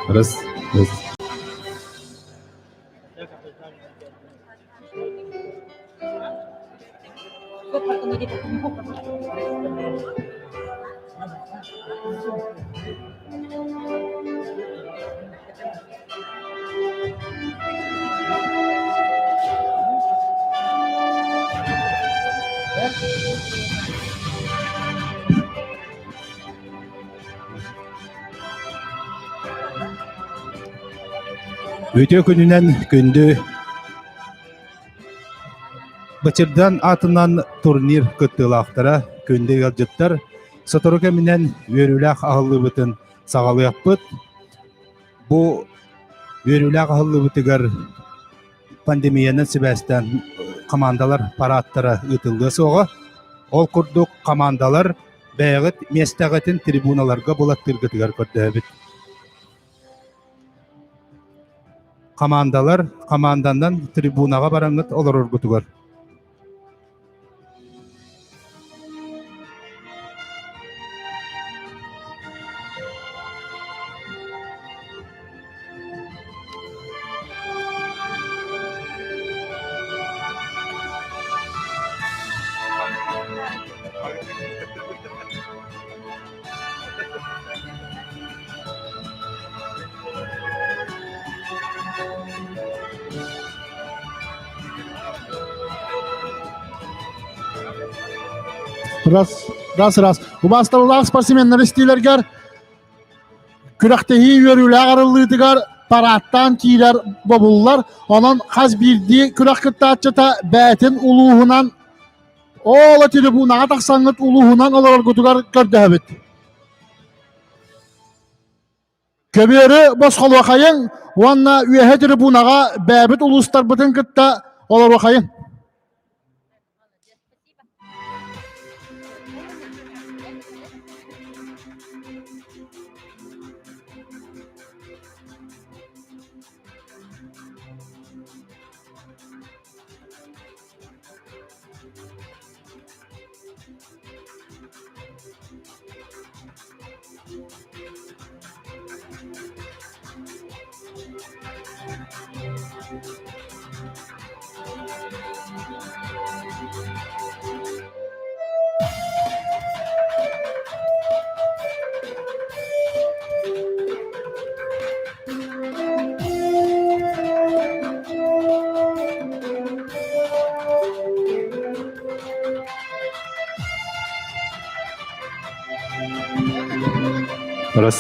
Раз, раз. Үтүө күнүнэн күндү Бачырдан аатынан турнир кыттыылаахтара, күндү ыалдьыттар, сотору кэминэн үөрүүлээх аһыллыыбытын саҕалыахпыт. Бу үөрүүлээх аһыллыыбытыгар пандемиянан сибээстээн командалар парааттара ыытыллыа суоҕа. Ол курдук командалар бэйэҕит миэстэҕитин трибуналарга булаттыыргытыгар көрдөһөбүт. Командалар команданан трибунаҕа бараҥҥыт олороргутугар. Раз, раз, раз. Убаастабыллаах спортсменнар истиилэргэр күрэхтэһии үөрүүлээх арыллыытыгар парааттаан киирэр бобуллар. Онон хас биирдии күрэх кыттааччыта бэйэтин улууһунан Ол трибунаҕа тахсаҥҥыт улууһунан олороргутугар көрдөһөбүт. Көбүөрү босхолуохайыҥ уонна үөһэ трибунаҕа бэйэбит улуустарбытын кытта олоруохайыҥ. Раз.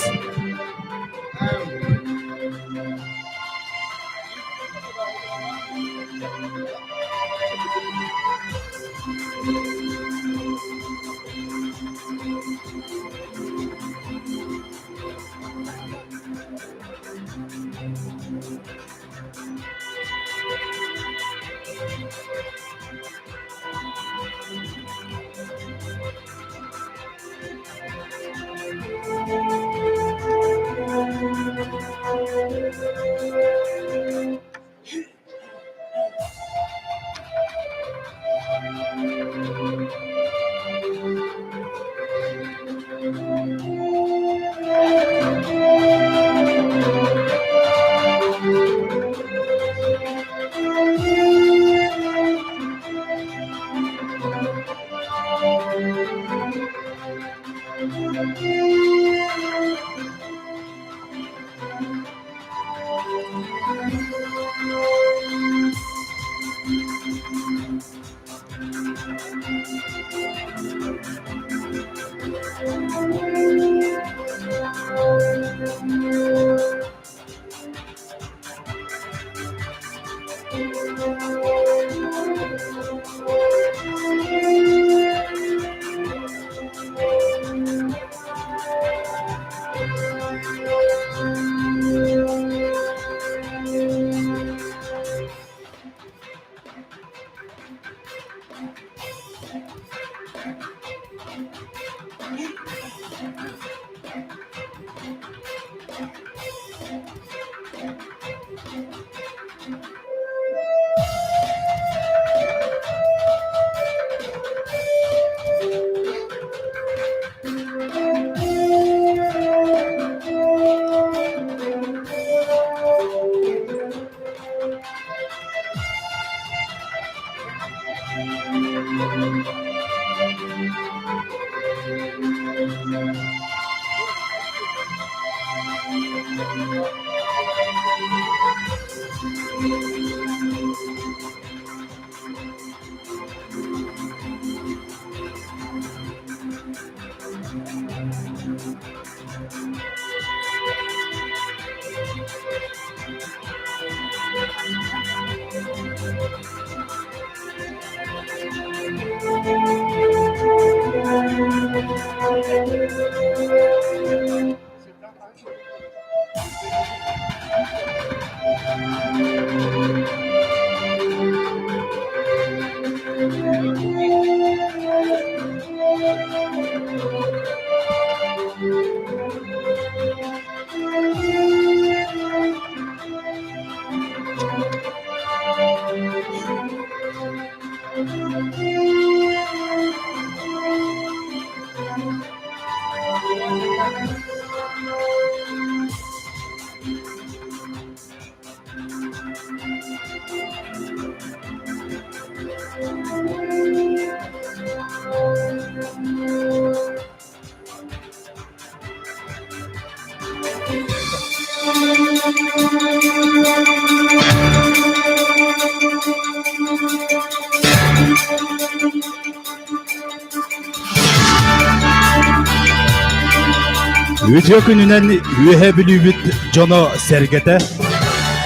Үтүө күнүнэн Үөһээ Бүлүүбүт дьоно-сэргэтэ,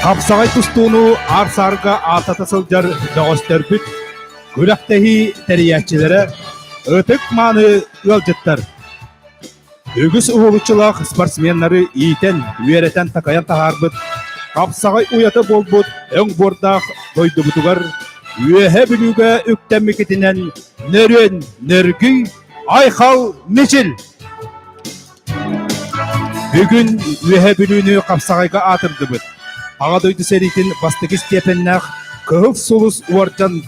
хапсаҕай тустууну аар-саарга ааттата сылдьар бөҕөстөрбүт, күрэхтэһии тэрийээччилэрэ, ытык-мааны ыалдьыттар! Үгүс уһулуччулаах спортсменнары иитэн, үөрэтэн, такайан таһаарбыт, хапсаҕай уйата буолбут өҥ буордаах дойдубутугар Үөһээ Бүлүүгэ үктэммикитинэн нөрүөн нөргүй, айхал мичил! Бүгүн Үөһээ Бүлүүнү хапсаҕайга аатырдыбыт. Аҕа дойду сэриитин бастакы степеннээх Кыһыл Сулус уордьан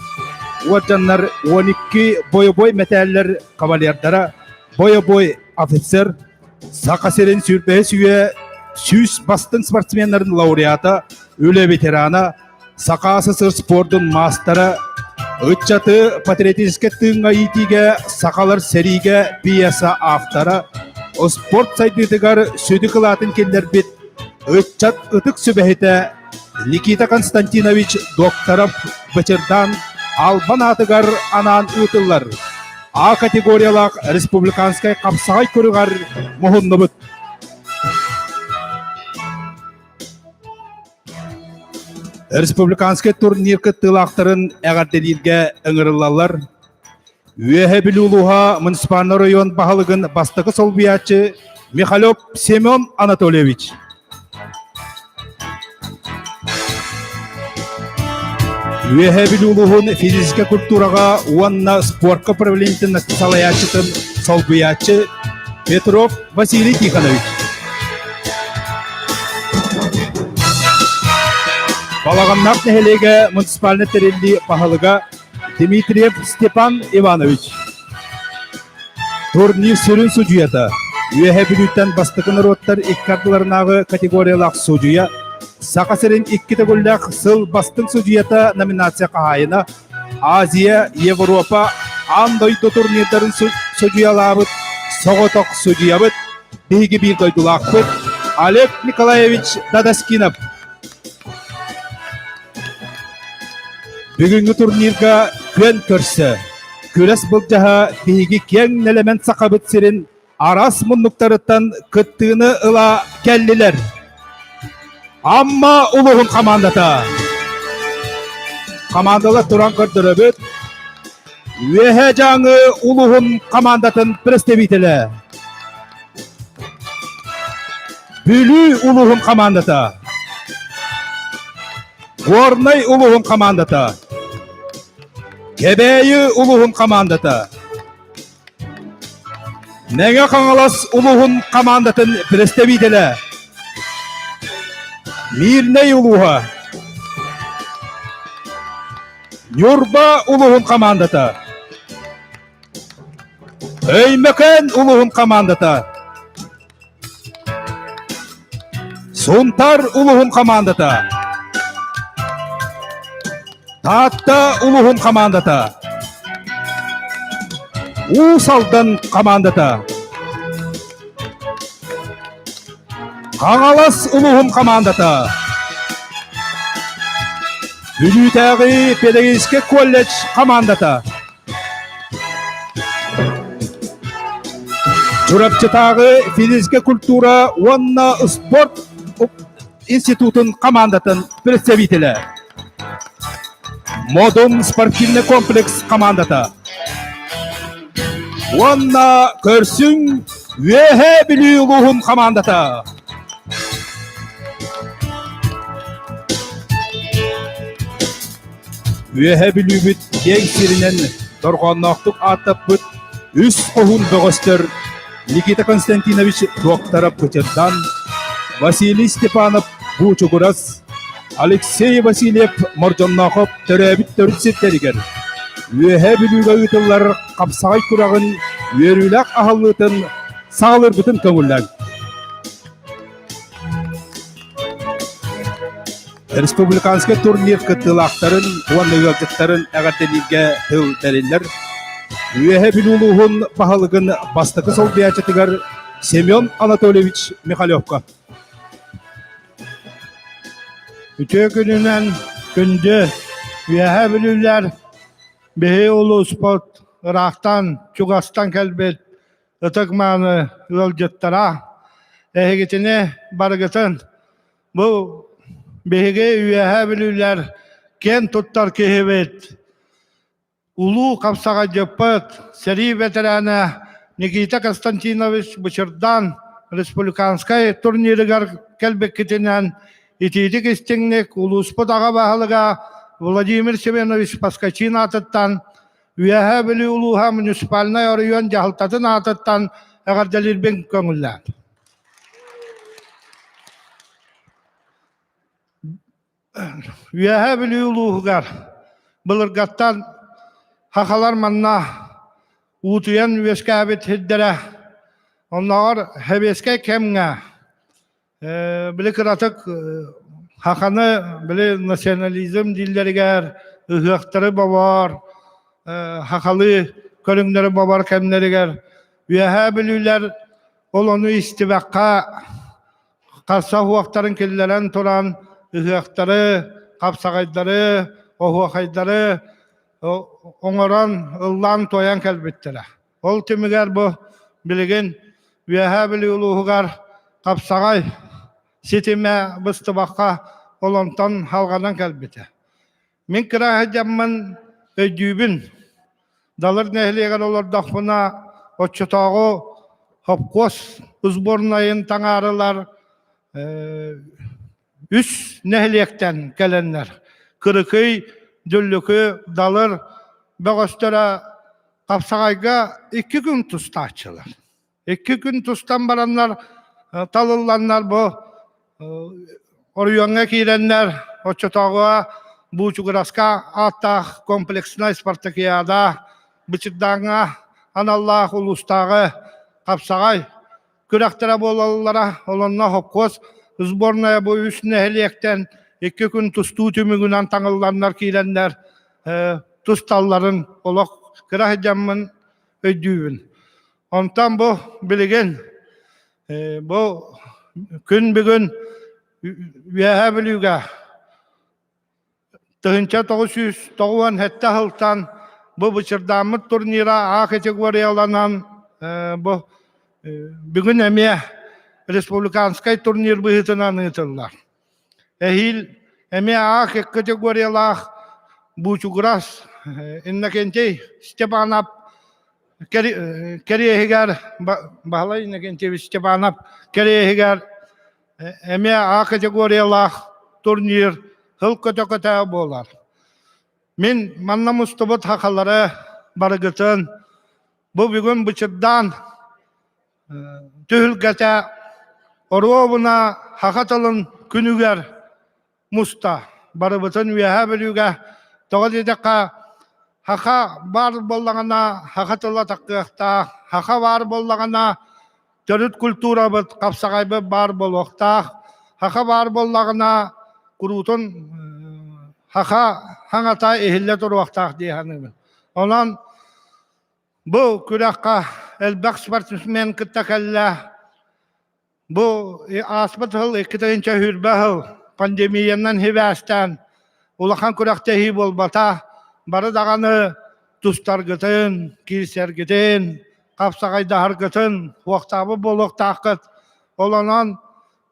уордьаннар 12 бойобуой мэтээллэр кавалердара бойобуой офицер, Саха сирин сүүрбэһис үйэ 100 бастыҥ спортсменнарын лауреата, үлэ ветерана, Саха СССР спордун маастара, ыччаты патриотическай тыыҥҥа иитиигэ сахалар сэриигэ пьеса автора, спорт сайдыытыгар сүдү кылаатын киллэрбит ыччат ытык сүбэһитэ Никита Константинович Докторов Бычырдаан албан аатыгар анаан ыытыллар А категориялаах республиканскай хапсаҕай күрүҕэр муһуннубут. Республиканскай турнир кыттыылаахтарын эҕэрдэлииргэ ыҥырыллаллар. Үөһэ Бүлүү улууһа муниципальнай оройуон баһылыгын бастакы солбуйааччы Михалев Семен Анатольевич. Үөһэ Бүлүү улууһун физическэй культураҕа уонна спортка управлениетын салайааччытын солбуйааччы Петров Василий Тихонович. Балаҕаннаах нэһилиэгэ муниципальнай тэриллии баһылыга Дмитриев Степан Иванович. Турнир сүрүн судьуйата Үөһэ Бүлүүттэн бастакы норуоттар икки ардыларынааҕы категориялаах судьуйа, Саха сирин икки төгүллээх сыл бастыҥ судьуйата номинация хаһаайына, Азия, Европа, аан дойду турнирдарын судьуйалаабыт соҕотох судьуйабыт, биһиги биир дойдулаахпыт Олег Николаевич Дадаскинов. Бүгүҥҥү турнирга күөн көрсө, күрэс былдьаһа биһиги киэҥ нэлэмэн Сахабыт сирин араас муннуктарыттан кыттыыны ыла кэллилэр. Амма улууһун хамаандата. Хамаандалар туран көрдөрөбүт. Үөһээ Дьааҥы улууһун хамаандатын представителэ. Бүлүү улууһун хамаандата. Горнай улууһун хамаандата. Кэбээйи улууһун хамаандата. Мэҥэ Хаҥалас улууһун хамаандатын представителэ. Мирнэй улууһа. Ньурба улууһун хамаандата. Өймөкөөн улууһун хамаандата. Сунтар улууһун хамаандата. Таатта улууһун хамаандата. Уус Алдан хамаандата. Хаҥалас улууһун хамаандата. Бүлүүтээҕи педагогическай колледж хамаандата. Чурапчытааҕы физическэй культура уонна спорт институтун хамаандатын представителэ. Модун спортивный комплекс хамаандата. Уонна көрсүҥ Үөһээ Бүлүү улууһун хамаандата. Үөһээ Бүлүүбүт киэҥ сиринэн дорҕоонноохтук ааттаппыт үс хоһуун бөҕөстөр Никита Константинович Докторов Бычырдан, Василий Степанов Буучугурас, Алексей Васильев Мордьонноохоп төрөөбүт төрүт сирдэригэр Үөһээ Бүлүүгэ ыытыллар хапсаҕай күрэҕин үөрүүлээх аһыллыытын саҕалыырбытын көҥүллээҥ. Республиканскай турнир кыттыылаахтарын уонна ыалдьыттарын эҕэрдэлииргэ тыл бэриллэр. Үөһээ Бүлүү улууһун баһылыгын бастакы солбуйааччытыгар Семен Анатольевич Михалевка. Үтүө күнүнэн күндү Үөһээ Бүлүүлэр биһи улууспут ыраахтан, чугастан кэлбит ытык-мааны ыалдьыттара эһигитини барыгытын бу биһиги Үөһээ Бүлүүлэр киэн туттар киһибит Улуу хапсаҕайдьыппыт, сэрии бэтэрээнэ Никита Константинович Бычырдаан республиканскай турнирыгар кэлбиккитинэн итиитик истиҥник улууспут аҕа баһылыга Владимир Семенович Поскачин аатыттан Үөһээ Бүлүү улууһа муниципальнай оройуон дьаһалтатын аатыттан эҕэрдэлиирбин көҥүллээн. Үөһээ Бүлүү улууһугар былыргаттан хахалар манна уутуйан үөскээбит сирдэрэ. Оннооҕор сэбиэскэй кэмҥэ били кыратык хаханы били национализм дииллэригэр ыһыахтары бобор, хахалыы көрүҥнэри бобор кэмнэригэр Үөһээ Бүлүүлэр ол ону истибэххэ Харса уһуохтарын киллэрэн туран ыһыахтары, хапсаҕайдары, оһуохайдары оҥорон, ыллаан-туойан кэлбиттэрэ. Ол түмүгэр бу билигин Үөһээ Бүлүү улууһугар хапсаҕай ситимэ быстыбакка ол онтон салҕанан кэлбитэ. Мин кыра сылдьаммын өйдүүбүн. Далыр нэһилиэгэр олордохпуна оччотооҕу хопкуос сборнайын таҥаарылар үс нэһилиэктэн кэлэннэр Кырыкый, Дүллүкү, Далыр бөҕөстөрө хапсаҕайга икки күн тустааччылар. Икки күн тустан бараннар талылланнар бу оройуоҥҥа киирэннэр оччотооҕуга Буучугураска ааттаах комплекснай спартакиада Бычырдааҥҥа аналлаах улуустааҕы хапсаҕай күрэхтэрэ буолаллара. Олонно хопкуос сборная бу үс нэһилиэктэн икки күн тустуу түмүгүнэн таҥылланнар киирэннэр тусталларын олох кыра сылдьаммын өйдүүбүн. Онтон бу билигин бу күн бүгүн Үөһээ Бүлүүгэ 1997 сылтан бу Бычырдааммыт турнира А категорияланан бу бүгүн эмиэ республиканскай турнир быһыытынан ыытыллар. Эһиил эмиэ А категориялаах Буучугурас Иннокентий Степанов Кэриэһигэр Баһылай Иннокентьевич Степанов кэриэһигэр эмиэ А категориялаах турнир сыл көтө-көтө буолар. Мин манна мустубут хахалары барыгытын бу бүгүн бычырдаан түһүлгэтэ оруобуна хаха тылын күнүгэр муста. Барыбытын Үөһээ Бүлүүгэ тоҕо диэтэххэ, хаха баар буоллаҕына, хаха тыла таххыахтаах, хаха баар буоллаҕына, төрүт культурабыт, хапсаҕайбыт баар буолуохтаах, хаха баар буоллаҕына, куруутун хаха хаҥата иһиллэ туруохтаах дии саныыбын. Онон бу күрэххэ элбэх спортсмен кытта кэллэ. Бу ааспыт сыл 2020 сыл пандемиянан сибээстээн улахан күрэхтэһии буолбата. Бары даҕаны тустаргытын, киирсэргитин, хапсаҕайдаһаргытын суохтаабыт буолуохтааххыт. Ол онон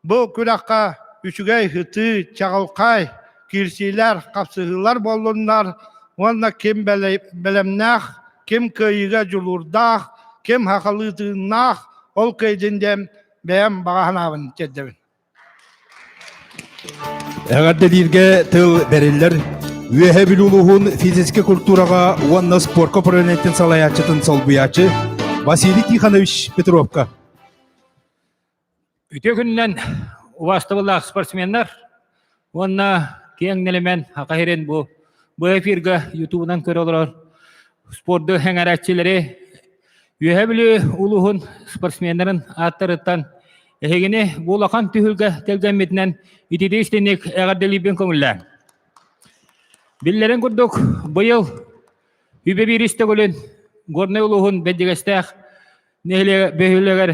бу күрэххэ үчүгэй ытыы, чаҕылхай киирсиилэр, хапсыһыылар буоллуннар уонна ким бэлэмнээх, ким кыайыыга дьулуурдаах, ким сахалыы тыыннаах, ол кыайдын диэн бэйэм баҕа санаабын тиэрдэбин. Эҕэрдэлииргэ тыл бэриллэр. Үөһэ Бүлүү улууһун физическэй культураҕа уонна спорка управлениетын салайааччытын солбуйааччы Василий Тихонович Петровка. Үтүө күнүнэн убаастабыллаах спортсменнар уонна киэҥ нэлэмэн Саха сирин бу бу эфирга ютубунан көрө олорор спорду сэҥээрээччилэри Үөһээ Бүлүү улууһун спортсменнарын ааттарыттан эһигини бу улахан түһүлгэ тэлгэммитинэн ититии истиҥник эҕэрдэлиирбин көҥүллээҥ. Биллэрин курдук, быйыл үбэ биирис төгүлүн Горнай улууһун Бэрдьигэстээх нэһилиэгэ бөһүөлэгэр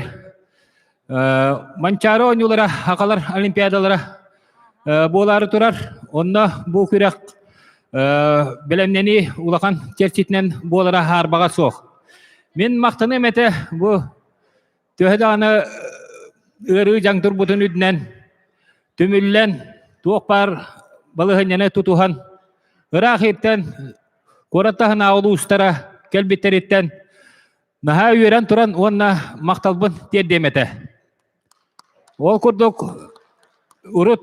Манчаары оонньуулара, Хахалар олимпиадалара буолаары турар. Онно бу күрэх бэлэмнэнии улахан чэрчитинэн буолара хаарбаҕа суох. Мин махтаныам этэ бу төһө даҕаны ыарыы дьаҥ турбутун үрдүнэн түмүллэн туох баар балаһыанньаны тутуһан ыраах иттэн куорат таһынааҕы улуустара кэлбиттэриттэн Наһаа үөрэн туран уонна махталбын тиэрдиэм этэ. Ол курдук урут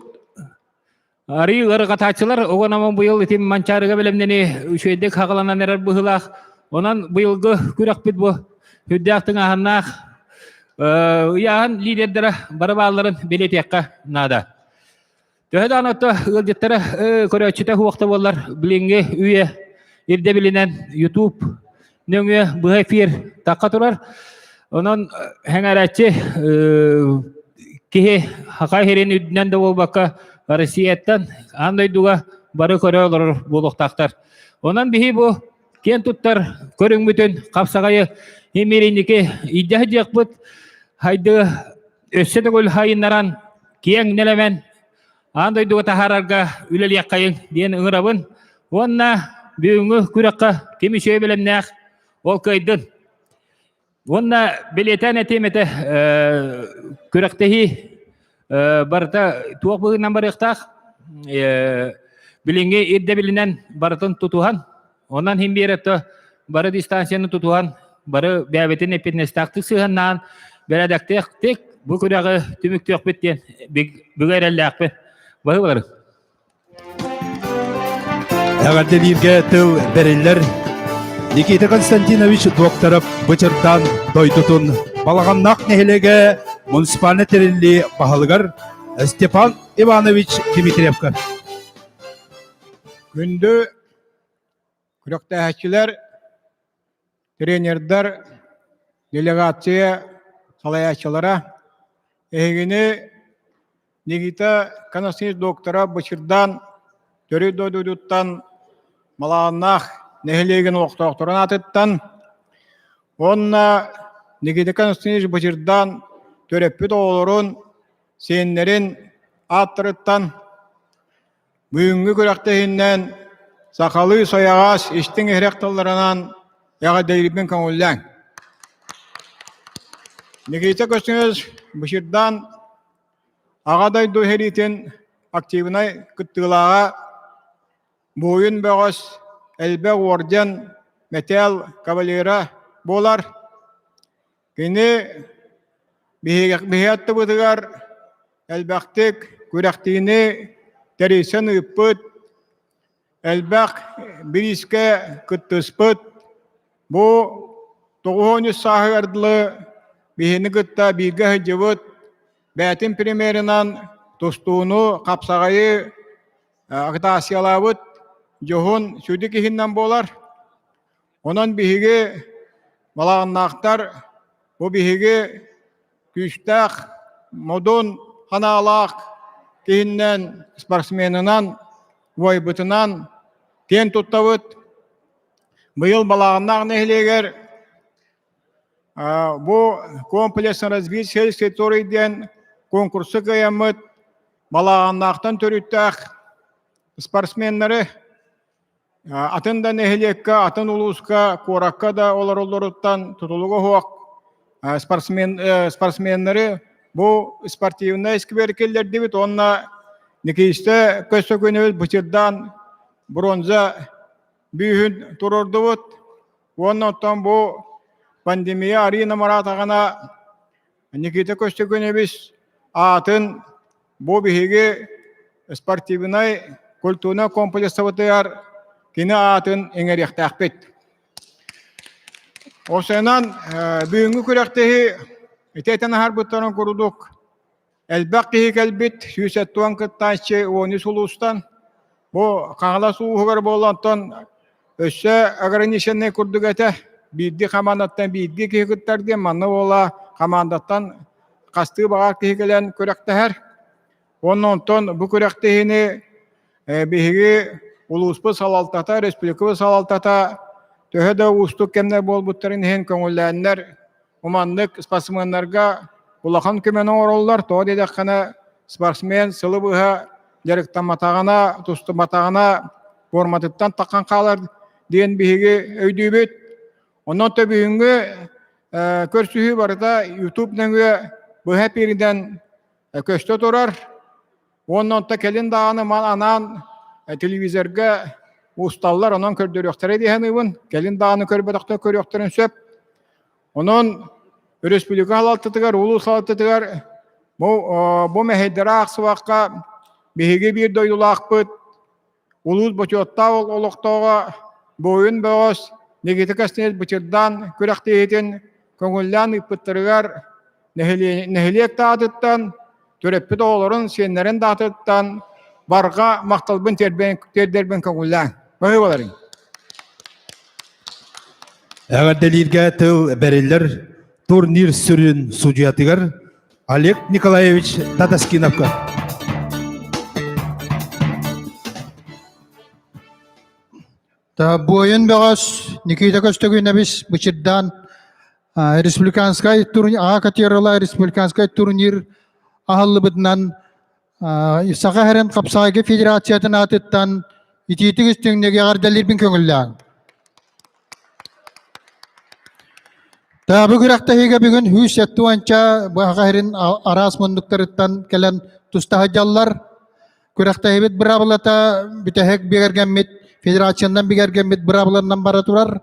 арыы ыарырҕатааччылар оҕо быйыл итин Манчаарыга бэлэмнэни үчүгэйдик хаҕаланан эрэр быһыылаах. Онон быйылгы күрэхпит бу сүрдээх тыҥааһыннаах ыйааһын лидердэрэ бары баалларын бэлиэтиэххэ наада. Төһө даҕаны отто ыалдьыттара көрөөччүтэ суох да буоллар, билиҥҥи үйэ ирдэбилинэн YouTube нөҥүө быһа эфир тахха турар. Онон сэҥээрээччи киһи Саха сирин үрдүнэн да буолбакка, Россияттан аан дойдуга бары көрө олорор буолуохтаахтар. Онон биһи бу киэн туттар көрүҥмүтүн хапсаҕайы имииринники илдьэ сылдьыахпыт. Хайдыы өссө төгүл хайыннаран киэҥ нэлэмэн аан дойдуга таһаарарга үлэлиэххэйиҥ диэн ыҥырабын уонна бүгүҥҥү күрэххэ ким үчүгэй бэлэмнээх ол кыайдын. Уонна бэлиэтээн этиэм этэ күрэхтэһии барыта туох быһыынан барыахтаах билиҥҥи ирдэбилинэн барытын тутуһан Онон иһин биэрэтэ бары дистанцияны тутуһан, бары бэйэбитин эппиэтинэстээхтик сыһыаннаан, бэрээдэктээхтик бу күрэҕи түмүктүөхпүт диэн бүгэ эрэллээхпин. Баһыыбалары. Эҕэрдэлииргэ тыл бэриллэр Никита Константинович Докторов Бычырдаан дойдутун Балаҕаннаах нэһилиэгэ муниципальнай тэриллии баһылыгар Степан Иванович Дмитриевка. Күндү Күрэхтэһээччилэр, тренердэр, делегация салайааччылара эһигини Никита Константинович доктора Бычырдаан төрүт дойдутуттан Малааннаах нэһилиэгин олохтоохторун аатыттан уонна Никита Константинович Бычырдаан төрөппүт оҕолорун, сиэннэрин ааттарыттан Бүгүҥҥү күрэхтэһииннэн сахалыы сайаҕас истиҥ-иһирэх тылларынан эҕэрдэлиирбин көҥүллээҥ. Никита Костюнович Бышырдаан Аҕа дойду сэриитин активнай кыттыылааҕа, буойун бөҕөс, элбэх орден, мэтээл кавалера буолар. Кини биһиги аттыбытыгар элбэхтик күрэхтиини тэрийсэн ыыппыт, элбэх бириискэ кыттыспыт. Бу 93 сааһыгар дылы биһини кытта бииргэ сылдьыбыт, бэйэтин примерынан тустууну, хапсаҕайы агитациялаабыт дьоһун сүдү киһинэн буолар. Онон биһиги балаҕаннаахтар бу биһиги күүстээх, модун ханаалаах киһиннэн, спортсменынан, убайбытынан киэн туттабыт. Быйыл Балаҕаннаах нэһилиэгэр бу комплекс развития сельской территории диэн конкурсу кыайаммыт Балаҕаннаахтан төрүттээх спортсменнары атын да нэһилиэккэ, атын улууска, куоракка да олороллоруттан тутулуга суох спортсмен, спортсменнары бу спортивнай сквер киллэрдибит уонна Никиистэ Көссөкүнүбүт бычырдаан бронза бүүһүн туруордубут. Уонна оттон бу пандемия арина маратаҕына Никита Көстөкүнэбис аатын бу биһиги спортивнай культурнай комплекспытыгар кини аатын иҥэриэхтээхпит. Осенан бүгүҥҥү күрэхтэһии ити этэн аһарбыттарын курдук элбэх киһи кэлбит, 170 кыттааччы 13 улуустан. Бу Хаҥалас улууһугар буолла, онтон өссө ограниченный курдук этэ. Биирдии хамаандаттан биирдии киһи кыттар диэн, манна буола хамаандаттан хастыы баҕар киһи кэлэн күрэхтэһэр. Уонна онтон бу күрэхтэһиини биһиги улууспут салалтата, республикабыт салалтата төһө да уустук кэмнэр буолбуттарын иһин көҥүллээннэр Уманнык спортсменнарга улахан көмөнү оҥороллор. Тоҕо диэтэххинэ, спортсмен сылы быһа дьарыктамматаҕына, тустубатаҕына форматыттан таххан хаалар диэн биһиги өйдүүбүт. Онон төбүһүҥҥү көрсүһүү барыта YouTube нөҥүө быһа эпииринэн көстө турар. Уонна онто кэлин даҕаны мал анаан телевизорга усталлар, онон көрдөрүөхтэрэ дии саныыбын. Кэлин даҕаны көрбөтөхтөр көрүөхтэрин сөп. Онон өрөспүүбүлүкэ салалтатыгар, улуус салалтатыгар бу, бу мэһэйдэри аахсыбакка биһиги биир дойдулаахпыт, улуус бочуоттаах олохтооҕо буойун бөҕөс Никита Костенец Бычырдаан күрэхтэһиитин көҥүллээн ыыппыттарыгар нэһилиэк даатыттан, төрөппүт оҕолорун, сиэннэрин даатыттан барҕа махталбын тиэрдэрбин көҥүллээн. Баһыыбаларыҥ. Эҕэрдэлииргэ тыл бэриллэр турнир сүрүн судьуйатыгар Олег Николаевич Татаскиновка. Буойун бөҕөс Никита Көстөгүнэбис Бычырдаан республиканскай турнир А категориялаах республиканскай турнир аһыллыбытынан Саха Сирин хапсаайга федерациятын аатыттан итиитик истиҥник эҕэрдэлиирбин көҥүллээҥ. Таабы күрэхтэһиигэ бүгүн 170 Саха Сирин араас муннуктарыттан кэлэн туста сылдьаллар. Күрэхтэһиибит быраабылата бүтэһик бигэргэммит федерациянан бигэргэммит быраабыланан бара турар.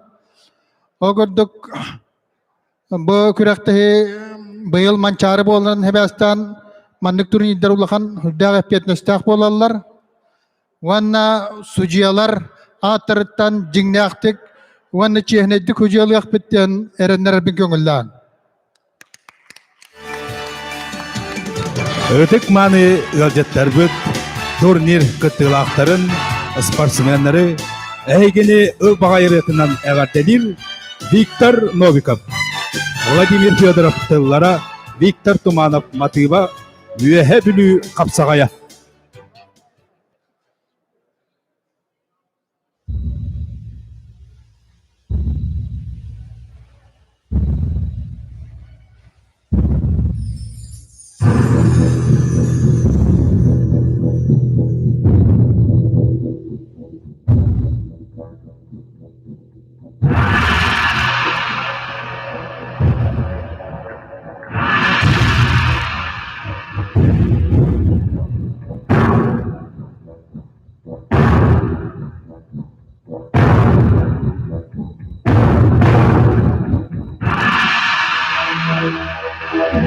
Ол курдук бу күрэхтэһии быйыл Манчаары буолан хэбээстээн маннык турнирдар улахан үрдээх эппиэтинэстээх буолаллар. Уонна судьуйалар ааттарыттан дьиҥнээхтик уонна чиэһинэйдик судьуйалыахпыт диэн эрэннэрэрбин көҥүллээн. Ытык мааны ыалдьыттарбыт, турнир кыттыылаахтарын, спортсменнары эһигини ылбаҕай ырыатынан эҕэрдэлиир Виктор Новиков, Владимир Федоров тыллара, Виктор Туманов матыыба, Үөһэ Бүлүү хапсаҕайа.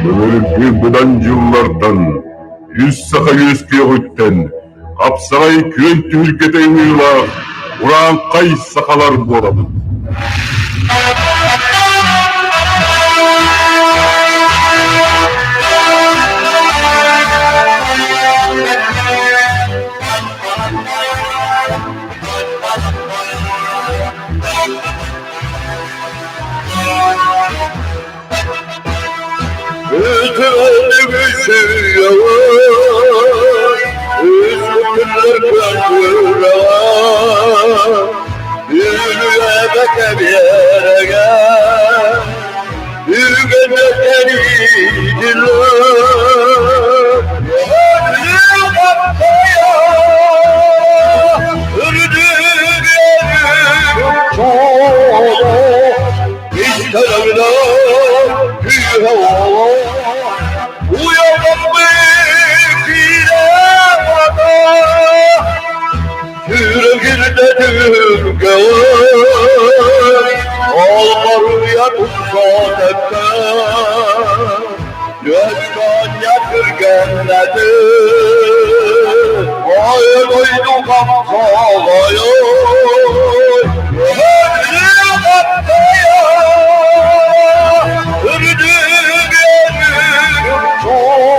Былыргы быдан дьыллартан, үс саха үөскүөҕүттэн, хапсаҕай күөн түһүлгэтэ ыҥыылаах урааҥхай сахалар буолабыт. Олоруйа тупсаатыкка, Түөсканньа түргэннэти, Айы дойду хапсаҕайы, Өһөтүнүү хаптайа, Үрдүгэр чоло,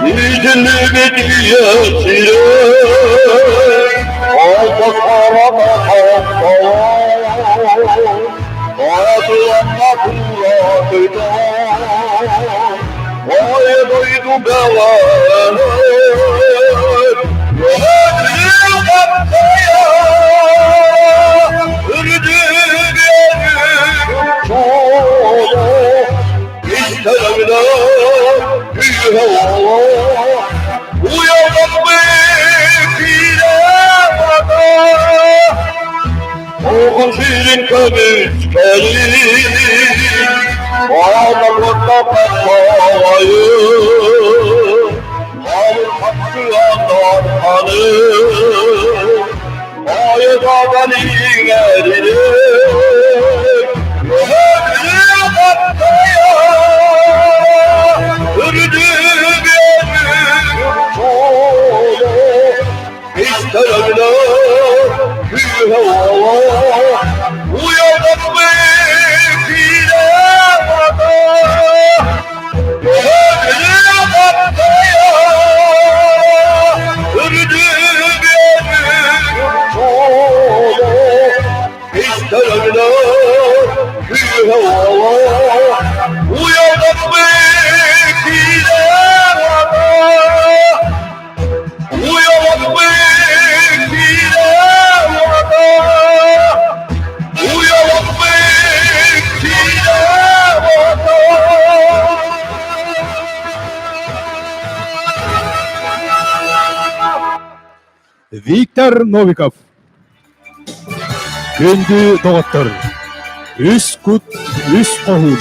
Yüzünü dünyasını Alta karada kapsalar Atılanma kurakta Vay doydu beler Öldü kapsaya Öldü gönül çoğu Виктор Новиков. Күндү доҕоттор, үс кут, үс хоһуун,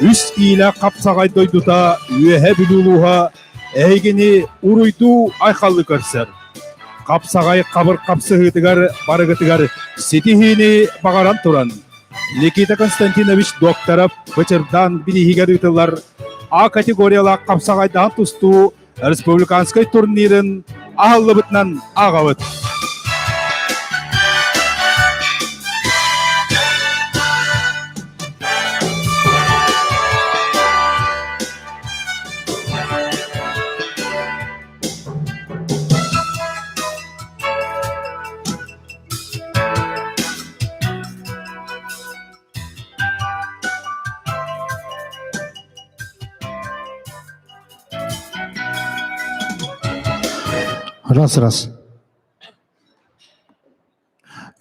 үс иилэ хапсаҕай дойдута Үөһэ Бүлүү улууһа эһигини уруйдуу айхаллыы көрсөр. Хапсаҕай хабыр хапсыһыытыгар барыгытыгар ситиһиини баҕаран туран, Никита Константинович Докторов Бычырдаан бирииһигэр ыытыллар А категориялаах хапсаҕайдаһан тустуу республиканскай турнирын аһыллыбытынан ааҕабыт. Раз раз.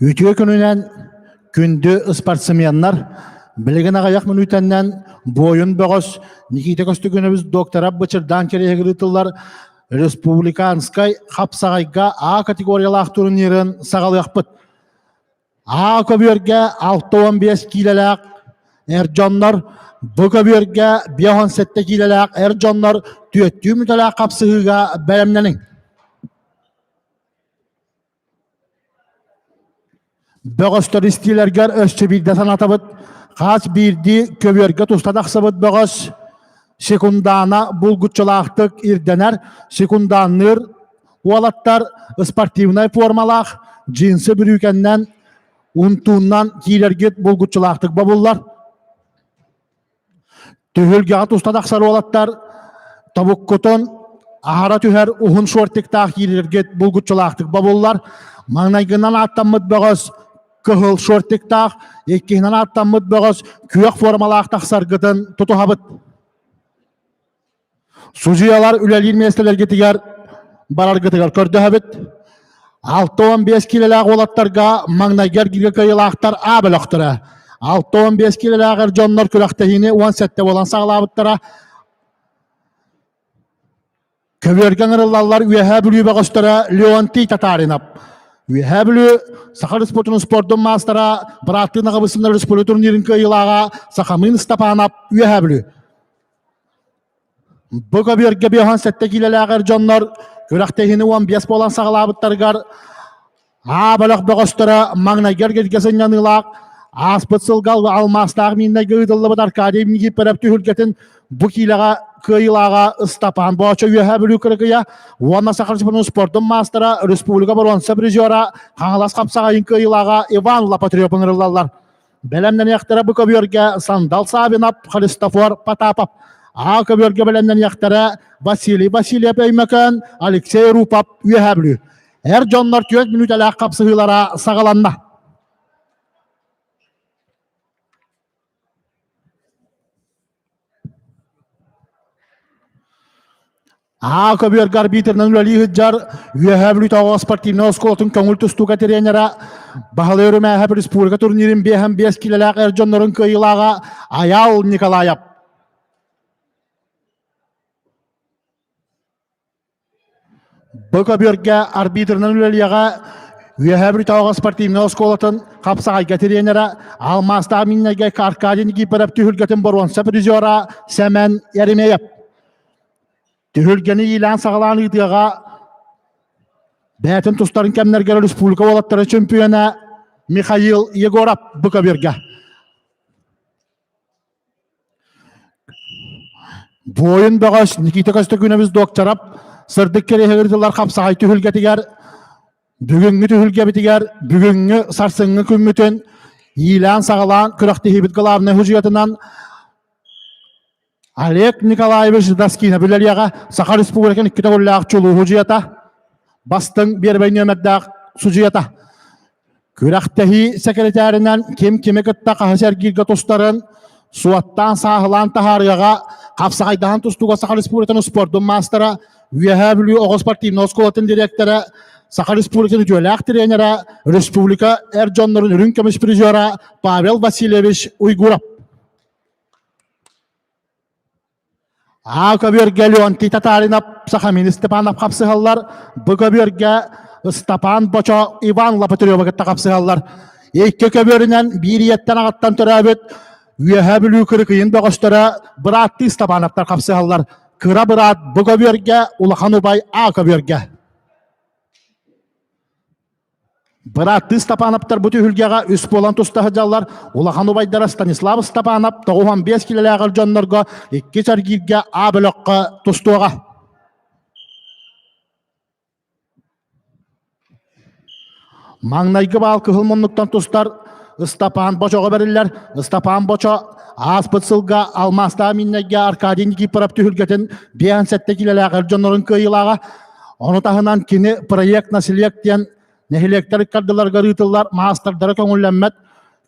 Үтүө күнүнэн күндү спортсменнар билигин аҕыйах мүнүүтэннэн буойун бөҕөс Никита Костюгинович доктора Бычырдаан кэриэһигэр ыытыллар республиканскай хапсаҕайга А категориялаах турнирын саҕалыахпыт. А көбүөргэ 65 киилэлээх эр дьоннор, Б көбүөргэ 57 киилэлээх эр дьоннор түөртүү мүтэлээх хапсыһыыга бэлэмнэниҥ. Бөҕөстөр истиилэргэр өссө биирдэ санатабыт, хас биирдии көбүөргэ туста тахсыбыт бөҕөс секундаана булгуччулаахтык ирдэнэр, секундаанныыр уолаттар спортивнай формалаах джинсы бүрүүкэннэн унтууннан киирэргит булгуччулаахтык бобуллар. Түһүлгэҕэ туста тахсар уолаттар тобуккутун аһара түһэр уһун шортиктаах киирэргит булгуччулаахтык бобуллар. Маҥнайгынан ааттаммыт бөҕөс кыһыл шортиктаах, иккиһинэн ааттаммыт бөҕөс күөх формалаах тахсаргытын тутуһабыт. Судьуйалар үлэлиир миэстэлэргитигэр бараргытыгар көрдөһөбүт. 65 килэлээх уолаттарга маҥнайгы эргииргэ кыайыылаахтар А бөлөхтөрө. 65 килэлээх эр дьоннор күрэхтэһиини 17 буолан саҕалаабыттара. Көбүөргэ ыҥырыллаллар Үөһээ Бүлүү бөҕөстөрө Леонтий Татаринов. Үөһээ Бүлүү Саха Республикатын спордун маастара, бырааттыы Наҕабысыннар республика турнирын кыайыылааҕа Сахамыын Степанов Үөһээ Бүлүү. Бу көбүөргэ 57 киилэлээх эр дьоннор күрэхтэһиини 15 буолан саҕалаабыттарыгар А бөлөх бөҕөстөрө маҥнайгы эргиргэ сынньаныылаах ааспыт сылга алмаастаах мииннэйгэ ыытыллыбыт Аркадий Никифоров түһүлгэтин бу киилэҕэ кыайыылааҕа Ыстапаан Боочо Үөһээ Бүлүү кыргыйа уонна Саха Республикатын спордун маастара, республика боруонса призера, Хаҥалас хапсаҕайын кыайыылааҕа Иван Лопатырев ыҥырыллаллар. Бэлэмнэниэхтэрэ бу көбүөргэ Сандал Савинов, Христофор Потапов. А көбүөргэ бэлэмнэниэхтэрэ Василий Васильев Өймөкөөн, Алексей Рупов Үөһээ Бүлүү. Эр дьоннор 4 мүнүүтэлээх хапсыһыылара саҕаланна. Аа көбүөргэ арбитрынан үлэлии сылдьар Үөһээ Бүлүүтээҕи спортивнай оскуолатын көҥүл тустууга тренера Баһылай Өрүмээһэп республика турнирын 5 килэлээх эр дьоннорун кыайыылааҕа Айаал Николаев. Бу көбүөргэ арбитрынан үлэлиэҕэ Үөһээ Бүлүүтээҕи спортивнай оскуолатын хапсаҕайга тренера, алмаастаах Миннайга Аркадий Никифоров түһүлгэтин боруонса призера Сэмэн Еремеев. Түһүлгэни иилээн-саҕалаан ыытыаҕа бэйэтин тустарын кэмнэргэр республика уолаттара чөмпүйүөнэ Михаил Егоров бу көбүөргэ. Буойун бөҕөс Никита Көстөкүүнэбис Докторов сырдык кэриэһигэр ыытыллар хапсаҕай түһүлгэтигэр бүгүҥҥү түһүлгэбитигэр бүгүҥҥү сарсыҥҥы күммүтүн иилээн-саҕалаан күрэхтэһиибит главнай судьуйатынан Олег Николаевич Даскинов үлэлиэҕэ Саха Республикатын икки төгүллээх чулуу судьуйата, бастыҥ биэрбэй нүөмэрдээх судьуйата. Күрэхтэһии сэкирэтээринэн ким кими кытта хаһыс эргииргэ тустарын суоттаан сааһылаан таһаарыаҕа хапсаҕайдаһан тустууга Саха Республикатын спордун маастара, Үөһээ Бүлүү оҕо спортивнай оскуолатын дириэктэрэ, Саха Республикатын үтүөлээх тренера, республика эр дьоннорун үрүҥ көмүс призера Павел Васильевич Уйгуров. А көбүөргэ Леонтий Татаринов, Сахамин Степанов хапсыһаллар. Б көбүөргэ Ыстапаан Бочо, Иван Лопатыревы кытта хапсыһаллар. Икки көбүөрүнэн биир ийэттэн аҕаттан төрөөбүт Үөһээ Бүлүү Кырыкыйын бөҕөстөрө бырааттыы Степановтар хапсыһаллар. Кыра быраат Б көбүөргэ, улахан убай А көбүөргэ. Бырааттыы Степановтар бу түһүлгэҕэ үс буолан туста сылдьаллар. Улахан убайдара Станислав Степанов 95 килэлээх дьоннорго иккис эргииргэ А бөлөххө тустуоҕа. Маҥнайгы баал кыһыл муннуктан тустар Ыстапаан Бочоҕо бэриллэр. Ыстапаан Бочо ааспыт сылга алмаастаах Миннэйгэ Аркадий Никифоров түһүлгэтин 57 килэлээх эр дьоннорун кыайыылааҕа. Ону таһынан кини проект населек диэн нэһилиэктэр ыккардыларыгар ыытыллар маастардара көҥүллэммэт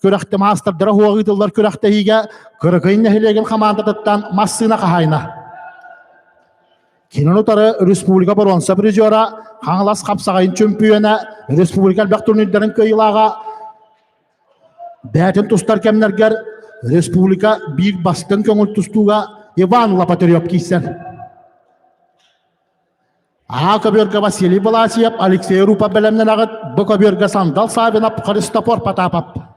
күрэхтэ маастардара суох ыытыллар күрэхтэһиигэ Кырыкый нэһилиэгин хамаандатыттан массыына хаһаайына. Кинини утары республика боруонса призера, Хаҥалас хапсаҕайын чөмпүйүөнэ, республика элбэх турнирдарын кыайыылааҕа бэйэтин тустар кэмнэргэр республика биир бастыҥ көҥүл тустууга Иван Лопатырев киирсэр. А көбүөргэ Василий Власьев, Алексей Рупа бэлэмнэнэҕит, Б көбүөргэ Сандал Савинов, Христофор Потапов.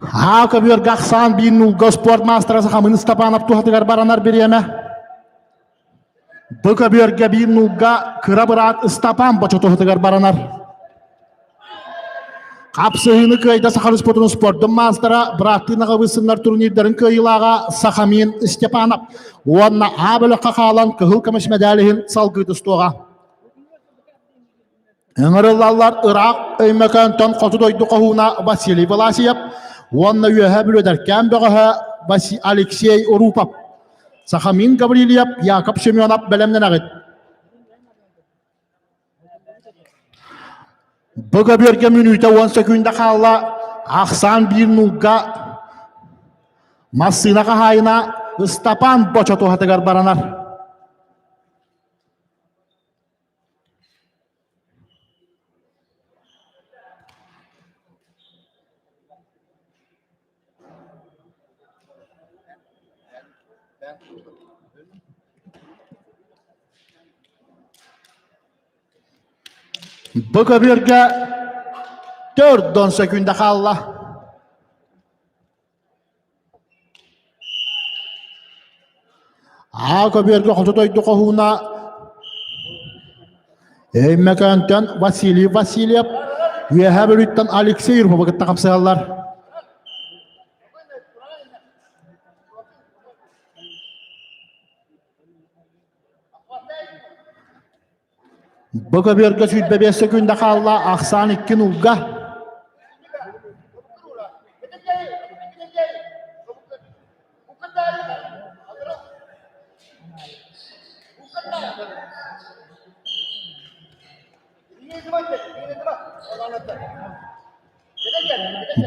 Аа көбүөргэ ахсаан биир нуулга спорт маастара Сахамын Степанов туһатыгар баранар бириэмэ. Бу көбүөргэ биир нуулга кыра быраат Ыстапаан бочо туһатыгар баранар. Хапсыһыыны кыайда Саха Республикатын спордун маастара, бырааттыы Наҕабыысыннар турнирдарын кыайыылааҕа Сахамин Степанов уонна А бөлөххө хаалан кыһыл көмүс мэдээлиһин иһин салгыы тустуоҕа. Ыҥырыллаллар ыраах Өймөкөөнтөн хоту дойду хоһууна Василий Власьев уонна Үөһээ Бүлүүдэркээн бөҕөһө Алексей Урупов. Сахамин Гаврильев, Яков Семенов бэлэмнэнэҕит. Бу көбүөргэ мүнүүтэ 10 сөкүүндэ хаалла. Ахсаан биир нуулга массыына хаһаайына Ыстапаан Бочо туһатыгар баранар. Бу көбүөргэ 4 сөкүүндэ хаалла. Аа көбүөргэ хоту дойду хоһууна Өймөкөөнтөн Василий Васильев, Үөһээ Бүлүүттэн Алексей Руховы кытта хапсыһаллар. Бу көбүөргэ 25 сөкүүндэ хаалла, ахсаан икки нуулга.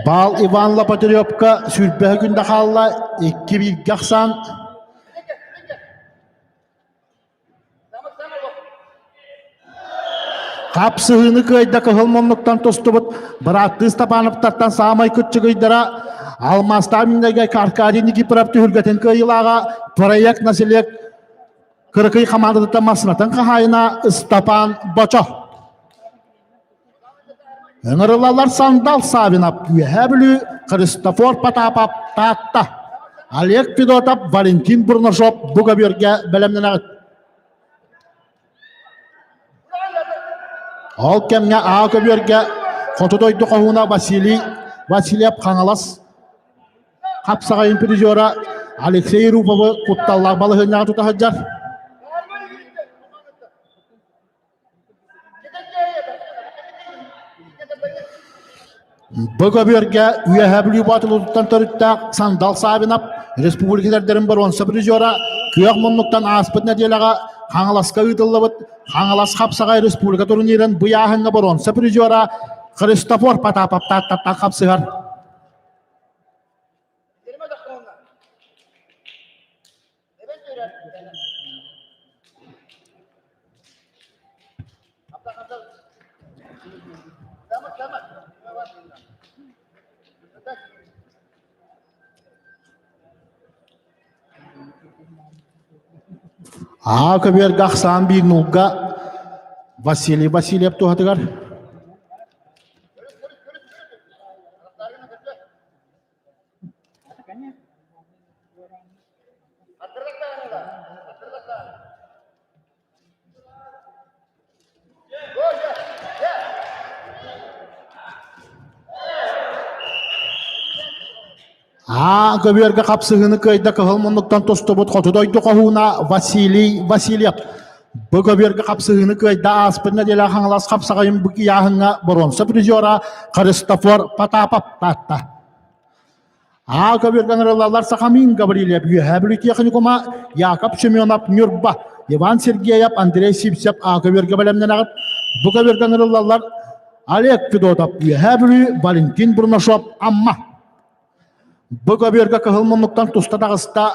Баал Иван Лопатыревка 25 күндэ хаалла, икки бииргэ ахсаан. Хапсыһыыны кыайда кыһыл муннуктан тустубут бырааттыы Степановтартан саамай кыччыгыйдара Алмаастаах Миннайга Аркадий Никифоров түһүлгэтин кыайыылааҕа проект населек Кыракый хамаандатыттан массыынатын хаһаайына Ыстапаан Бочо. Ыҥырылалар Сандал Савинов Үөһээ Бүлүү, Христофор Потапов Таатта, Олег Федотов, Валентин Бурнашов бу көбүөргэ бэлэмнэнэҕит. Ол кэмҥэ Аа көбүөргэ Хоту дойду хоһууна Василий Васильев Хаҥалас хапсаҕайын призера Алексей Руповы кутталлаах балаһыанньаҕа тута сылдьар. Бу көбүөргэ Үөһээ Бүлүү Боотулутуттан төрүттээх Сандал Савинов республика эдэрдэрин боруонса призера күөх муннуктан ааспыт нэдиэлэҕэ Хаҥаласка ыытыллыбыт Хаҥалас хапсаҕай республика турнирын бу ыйааһыҥҥа боруонса призера Христофор Потапов Тааттаттан хапсыһар. Аа көбүөргэ ахсаан биир нуулга Василий Васильев туһатыгар. Аа көбүөргэ хапсыһыыны кыайда кыһыл муннуктан тустубут хоту дойду хоһууна Василий Васильев. Бу көбүөргэ хапсыһыыны кыайда ааспыт нэдиэлэ Хаҥалас хапсаҕайын бу ыйааһыҥҥа боруонса призера Христофор Потапов таатта. Аа көбүөргэ ыҥырыллаллар Сахамин Гаврильев, Үөһээ Бүлүү техникума, Яков Семенов, Ньурба, Иван Сергеев, Андрей Сивцев Аа көбүөргэ бэлэмнэнэҕит. Бу көбүөргэ ыҥырыллаллар Олег Федотов, Үөһээ Бүлүү, Валентин Бурнашов, Амма. Бу көбүөргэ кыһыл муннуктан туста таҕыста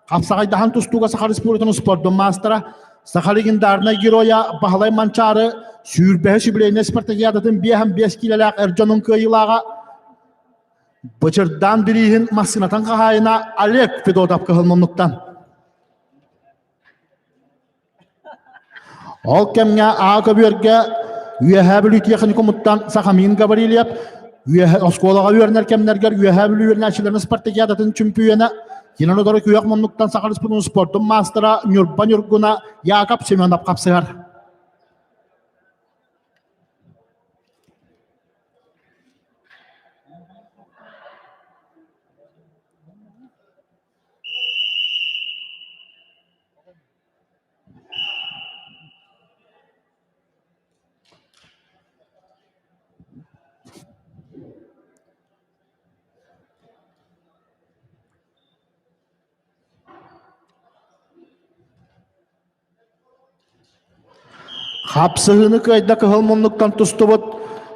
хапсаҕайдаһан тустууга Саха Республикатын спордун маастара, саха легендарнай геройа Баһылай Манчаары сүүрбэһис юбилейнай спартакиадатын 55 киилэлээх эр дьонун кыайыылааҕа Бычырдаан бирииһин массыынатын хаһаайына Олег Федотов кыһыл муннуктан. Ол кэмҥэ Аа көбүөргэ Үөһээ Бүлүү техникумуттан Сахамин Гаврильев үөһэ оскуолаҕа үөрэнэр кэмнэргэр Үөһээ Бүлүү үөрэнээччилэрин спартакиадатын чөмпүйүөнэ Кино дору күөх муннуктан Саха Республикатын спордун маастара Ньурба Ньургуна Яков Семенов хапсыһар. Хапсыһыыны кыайда кыһыл муннуктан тустубут.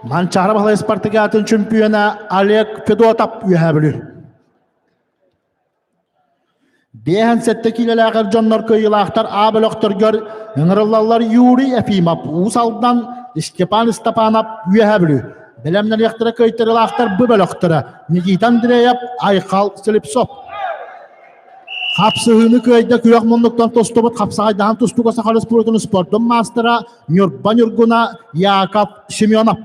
Манчаары Баһылай спартакиатын чөмпүйүөнэ Олег Федотов Үөһээ Бүлүү. 57 киилэлээх эр дьоннор кыайыылаахтар А бөлөхтөргөр ыҥырыллаллар Юрий Ефимов, Уус Алдан, Степан Степанов, Үөһээ Бүлүү. Бэлэмнэниэхтэрэ кыайтарыылаахтар Б бөлөхтөрө Никита Андреев, Айхал Слепцов. Хапсыһыыны кыайда күөх муннуктан тустубут хапсаҕайдаһан тустууга Саха Республикатын спордун маастара Ньурба Ньургуна Яков Семенов.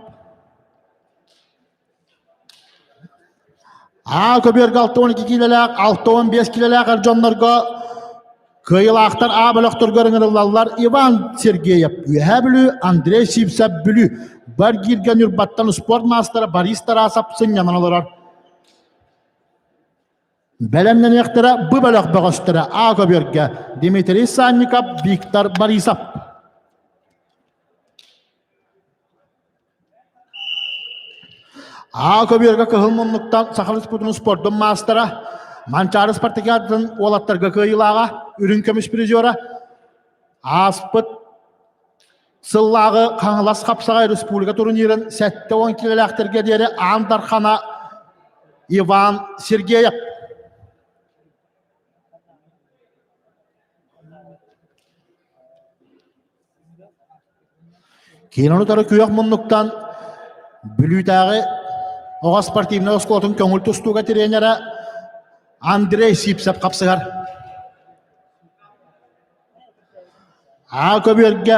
А көбүөргэ 62 киилэлээх, 65 киилэлээх эр дьоннорго кыайыылаахтар А бөлөхтөргөр ыҥырыллаллар Иван Сергеев, Үөһээ Бүлүү, Андрей Сивцев, Бүлүү. Баргирга Ньурбаттан спорт маастара Борис Тарасов сынньанан олорор. Бэлэмнэниэхтэрэ бу бөлөх бөҕөстөрө А көбүөргэ Дмитрий Санников, Виктор Борисов. А көбүөргэ кыһыл муннуктан Саха Республикатын спордун маастара, Манчаары спартакиадатын уолаттарга кыайыылааҕа, үрүҥ көмүс призера, ааспыт сыллааҕы Хаҥалас хапсаҕай республика турнирын 70 килэлээхтэргэ диэри Аан Дархана Иван Сергеев. Киин утары күөх муннуктан Бүлүүтээҕи оҕо спортивнай оскуолатын көҥүл тустууга тренерэ Андрей Сипсев хапсыһар. А көбүөргэ,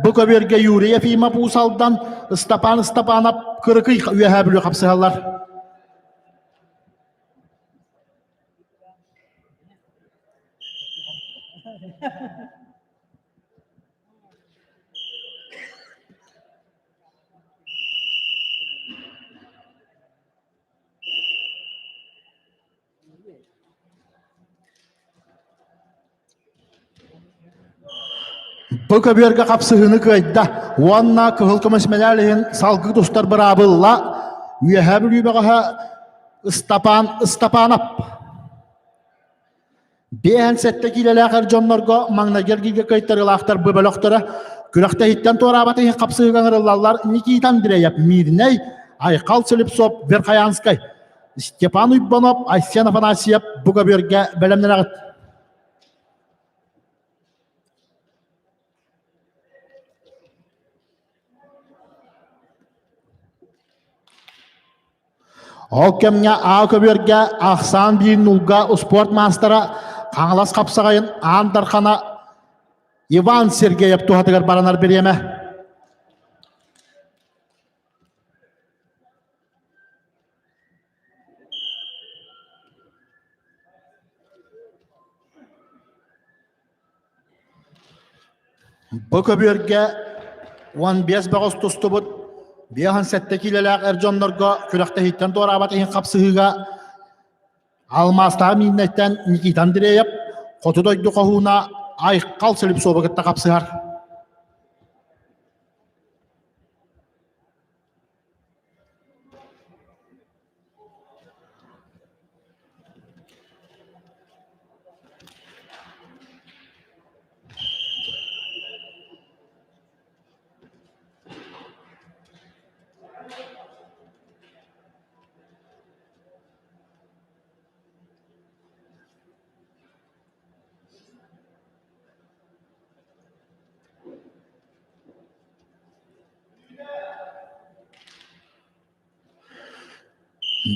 Б көбүөргэ Юрий Ефимов Уус Алдан, Ыстапаан Ыстапаанап Кырыкый Үөһээ Бүлүү хапсыһаллар. Бу көбүөргэ хапсыһыыны кыайда уонна кыһыл көмүс мэдээлин иһин салгыы тустар быраабылла Үөһээ Бүлүү бөҕөһө Ыстапаан Ыстапаанап. 57 киилэлээх эр дьоннорго маҥнайгы эргииргэ кыайтарыылаахтар бу бөлөхтөрө күрэхтэһииттэн туораабат иһин хапсыһыыга ыҥырыллаллар Никита Андреев, Мирнэй, Айхал Слепцов, Верхоянскай, Степан Уйбанов, Айсен Афанасьев бу көбүөргэ бэлэмнэнэҕит. Ол кэмҥэ Аа көбүөргэ ахсаан биир нуулга успуорт маастара Хаҥалас хапсаҕайын Аан Дархана Иван Сергеев туһатыгар баранар бириэмэ. Бу көбүөргэ 15 бөҕөс тустубут 57 киилэлээх эр дьоннорго күрэхтэһииттэн туораабат иһин хапсыһыыга Алмаастаах Миирнэйтэн Никита Андреев хоту дойду хоһууна Айхал Слепцовы кытта хапсыһар.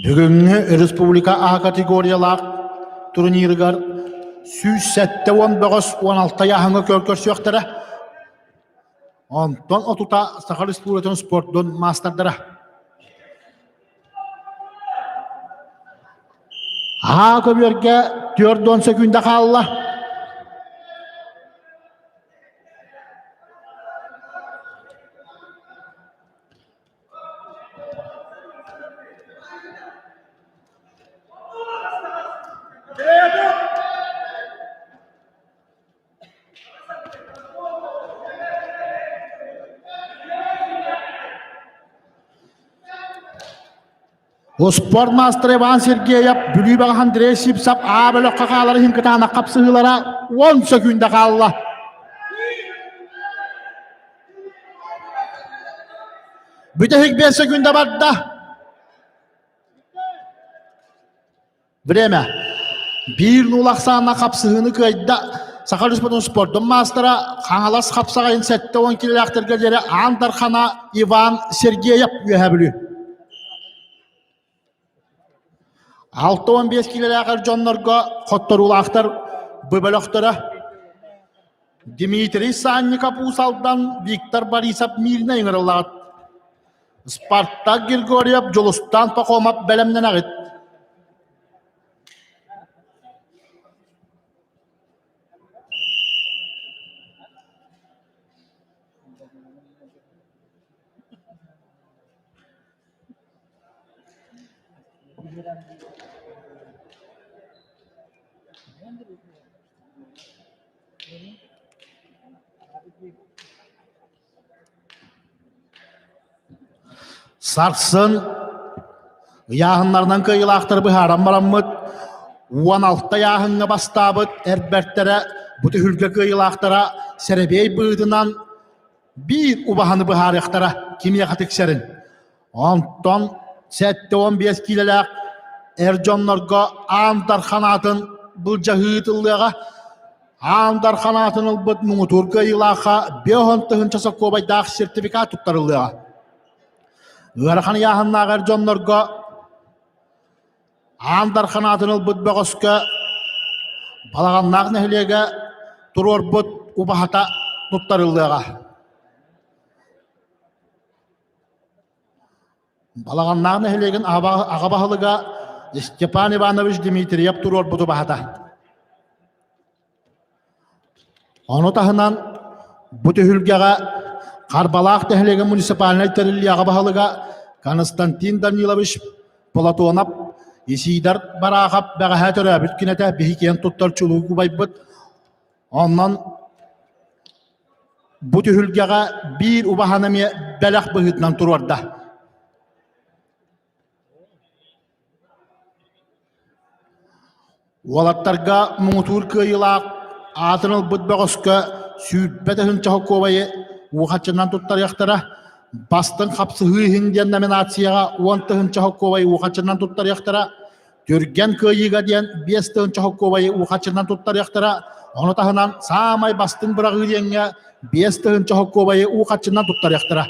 Бүгүҥҥү республика А категориялаах турнирыгар 170 бөҕөс 16 ыйааһыҥҥа көрсүөхтэрэ. Онтон отута Саха Республикатын спордун маастардара. А көбүөргэ 40 секунда хаалла. Успуорт маастара Иван Сергеев, Бүлүү бөҕөх Андрей Сивцев А бөлөххө хаалар иһин кытаанах хапсыһыылара 10 сөкүүндэ хаалла. Бүтэһик 5 секунда барда. Время. Биир нуул ахсаанна хапсыһыыны кыайда Саха Республикатын спордун маастара Хаҥалас хапсаҕайын 70 килэлээхтэргэ диэри Аан Дархана Иван Сергеев Үөһээ Бүлүү. 65 килэлээх эр дьоннорго хотторуулаахтар бу бөлөхтөрө Дмитрий Санников Уус Алдан, Виктор Борисов Мирнэй ыҥырыллаҕыт. Спартак Григорьев, Дьулустаан Пахомов бэлэмнэнэҕит. Сарсын ыйааһыннарынан кыайыылаахтары быһааран бараммыт, 16 ыйааһыҥҥа бастаабыт эр бэртэрэ бу түһүлгэ кыайыылаахтара сэрэбиэй быһыытынан биир убаһаны быһаарыахтара кимиэхэ тиксэрин. Онтон 75 киилэлээх эр дьоннорго Аан Дархан аатын былдьаһыы ыытыллыаҕа. Аан Дархан аатын ылбыт муҥутуур кыайыылаахха 50 000 сокуобайдаах сертификат туттарыллыаҕа. Ыарахан ыйааһыннаах эр дьоннорго Аан Дархан аатын ылбыт бөҕөскө Балаҕаннаах нэһилиэгэ туруорбут убаһата туттарыллыаҕа. Балаҕаннаах нэһилиэгин аҕа баһылыга Степан Иванович Дмитриев туруорбут убаһата. Ону таһынан бу түһүлгэҕэ Харбалаах нэһилиэгин муниципальнай тэриллии аҕа баһылыга Константин Данилович Платонов Исиидэр Бараахап бэҕэһээ төрөөбүт күнэтэ биһи киэн туттар чулуу убайбыт. Онон бу түһүлгэҕэ биир убаһаны эмиэ бэлэх быһыытынан туруорда. Уолаттарга муҥутуур кыайыылаах аатын ылбыт бөҕөскө 20 тыһыынча холкуобайы уухаччынан туттарыахтара, бастыҥ хапсыһыы иһин диэн номинацияҕа 10 тыһыынча холкуобайы уухаччынан туттарыахтара, түргэн кыайыыга диэн 5 тыһыынча холкуобайы уухаччынан туттарыахтара, ону таһынан саамай бастыҥ быраҕыы диэҥҥэ 5 тыһыынча холкуобайы уухаччынан туттарыахтара.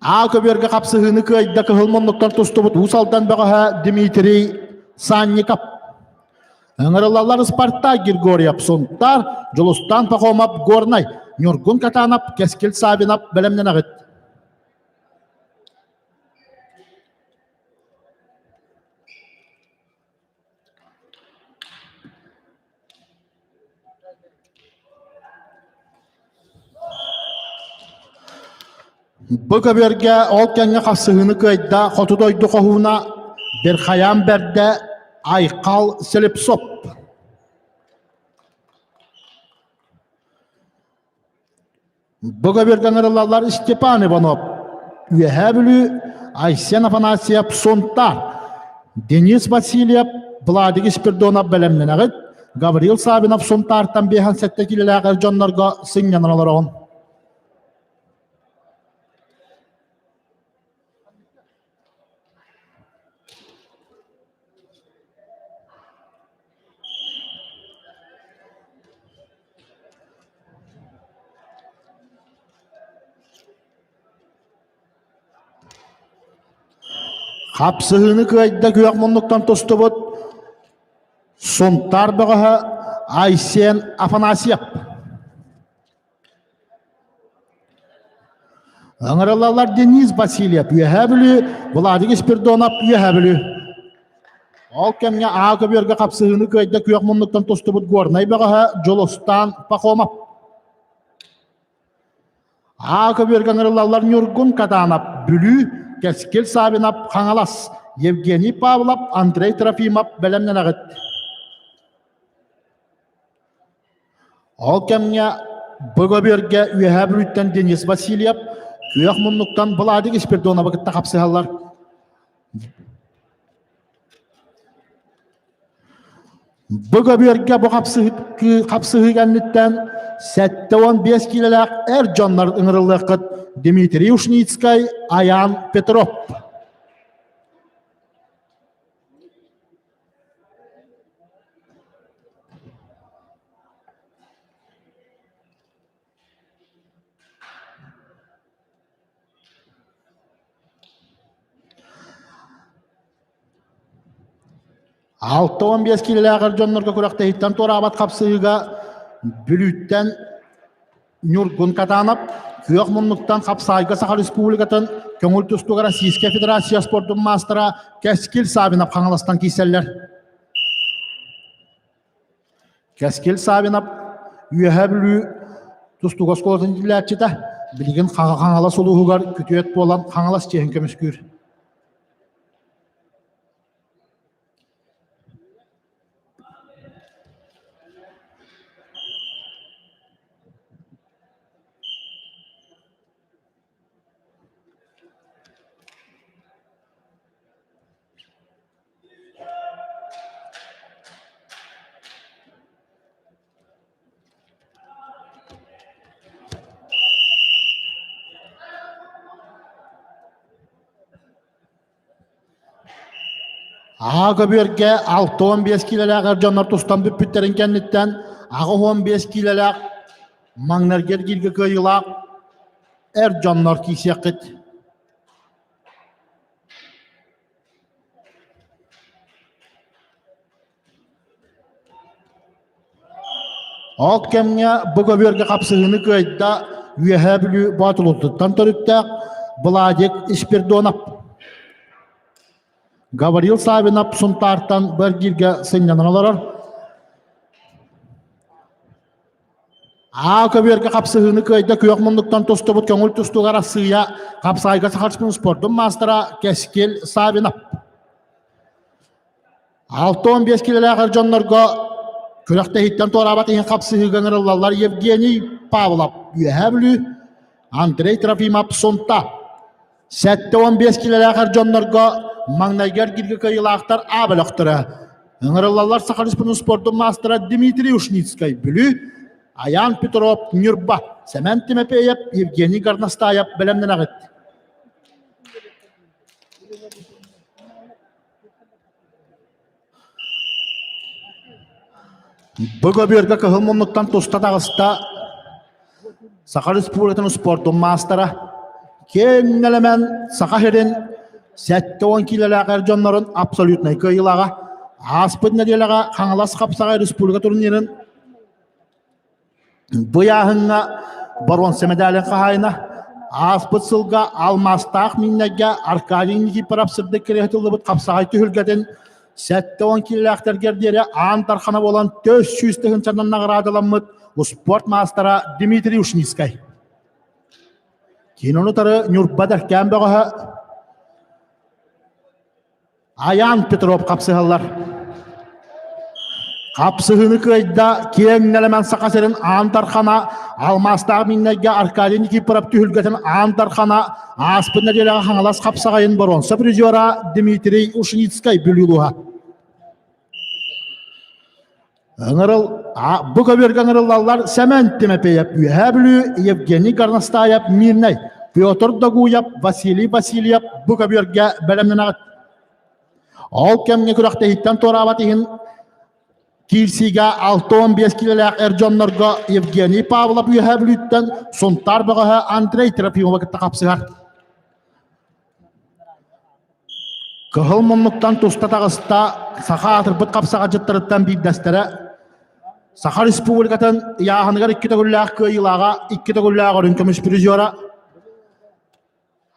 Аа көбүөргэ хапсыһыыны кыайда кыһыл муннуктан тустубут Уус Алдан бөҕөһө Дмитрий Санников. Ыҥырыллаллар Спартак Григорьев Сунтаар, Дьулустаан Пахомов Горнай, Ньургун Катанов, Кэскил Савинов бэлэмнэнэҕит. Бу көбүөргэ ол кэмҥэ хапсыһыыны кыайда хоту дойду хоһууна Верхоян бэрдэ Айхал Слепцов. Бу көбүөргэ ыҥырыллаллар Степан Иванов, Үөһээ Бүлүү, Айсен Афанасьев, Сунтаар, Денис Васильев, Владик Спирдонов бэлэмнэнэҕит, Гаврил Савинов Сунтаартан биэһэн сэттэ киилэлээх эр дьоннорго сынньанан олороҕун. Хапсыһыыны кыайда күөх муннуктан тустубут Сунтаар бөҕөһө Айсен Афанасьев. Ыҥырыллаллар Денис Васильев, Үөһээ Бүлүү, Владик Спирдонов, Үөһээ Бүлүү. Ол кэмҥэ Аа көбүөргэ хапсыһыыны кыайда күөх муннуктан тустубут Горнай бөҕөһө Дьулустаан Пахомов. Аа көбүөргэ ыҥырыллаллар Ньургун Катанов, Бүлүү, Кэскил Савинов, Хаҥалас, Евгений Павлов, Андрей Трофимов бэлэмнэнэҕит. Ол кэмҥэ бу көбүөргэ Үөһээ Бүлүүттэн Денис Васильев, Күөх Муннуктан Владик Спирдоновы кытта хапсыһаллар. Бу көбүөргэ бу хапсыһыы кэнниттэн 75 киилэлээх эр дьоннор ыҥырыллыаххыт Дмитрий Ушницкай, Аян Петров. 65 киилэлээх эр дьоннорго күрэхтэһииттэн туораабат хапсыһыыга Бүлүүттэн Ньургун Катанов күөх муннуктан хапсаайга Саха Республикатын көҥүл тустууга Российскай Федерация спордун маастара Кэскил Савинов Хаҥаластан киирсэллэр. Кэскил Савинов Үөһээ Бүлүү тустуук оскуолатын иитиллээччитэ, билигин Хаҥалас улууһугар күтүөт буолан Хаҥалас чиэһин көмүскүүр. Аҕа көбүөргэ 65 киилэлээх эр дьоннор тустан бүппүттэрин кэнниттэн 85 киилэлээх маҥнайгы эргииргэ кыайыылаах эр дьоннор киирсиэххит. Ол кэмҥэ бу көбүөргэ хапсыһыыны кыайда Үөһээ Бүлүү Боотулуутуттан төрүттээх Владик Испирдонов. Гаврил Савинов Сунтаартан бу эргииргэ сынньанан олорор. Аа көбүөргэ хапсыһыыны кыайда күөх муннуктан тустубут көҥүл тустууга Арассыыйа хапсаайга сахарскын спордун маастара Кэскил Савинов. 65 килэлээх эр дьоннорго күрэхтэһииттэн туораабат иһин хапсыһыыга ыҥырыллаллар Евгений Павлов Үөһээ Бүлүү, Андрей Трофимов Сунта. 75 килэлээх эр дьоннорго маҥнайгы эргииргэ кыайыылаахтар А бөлөхтөрө. Ыҥырыллаллар Саха Республикатын спордун маастара Дмитрий Ушницкай Бүлүү, Аян Петров Ньурба, Сэмэн Тимофеев, Евгений Горностаев бэлэмнэнэҕит. Бу көбүөргэ кыһыл муннуктан туста таҕыста Саха Республикатын спордун маастара, киэҥ нэлэмэн Саха сирин 70 киилэлээх эр дьоннорун абсолютнай кыайыылааҕа, ааспыт нэдиэлэҕэ Хаҥалас хапсаҕай республика турнирын Бу ыйааһыҥҥа боруонса мэдээлин хаһаайына, ааспыт сылга алмаастаах Мииннэйгэ Аркадий Никифоров сырдык кириэһитиллибит хапсаҕай түһүлгэтин 70 киилэлээхтэргэр диэри аан дархана буолан 400 тыһыынчанан наҕараадаламмыт успуорт маастара Дмитрий Ушницкай. Кинону утары Ньурба Дэркээн бөҕөһө Аян Петров хапсыһаллар. Хапсыһыыны кыайда киэҥ нэлэмэн Саха сирин Аан Дархана, алмаастаах Миннайга Аркадий Никифоров түһүлгэтин Аан Дархана, ааспыт нэдиэлэҕэ Хаҥалас хапсаҕайын боруонса призера Дмитрий Ушницкай Бүлүү улууһа. Ыҥырыл, бу көбүөргэ ыҥырыллаллар Сэмэн Тимофеев Үөһээ Бүлүү, Евгений Горностаев Мирнэй, Петр Догуев, Василий Васильев бу көбүөргэ бэлэмнэнэҕит. Ол кэмҥэ күрэхтэһииттэн туораабат иһин киирсиигэ 65 киилэлээх эр дьоннорго Евгений Павлов Үөһээ Бүлүүттэн Сунтаар бөҕөһө Андрей Трофимова кытта хапсыһар. Кыһыл муннуктан туста таҕыста саха аатырбыт хапсаҕадьыттарыттан биирдэстэрэ Саха Республикатын ыйааһыныгар икки төгүллээх кыайыылааҕа, икки төгүллээх үрүҥ көмүс призера,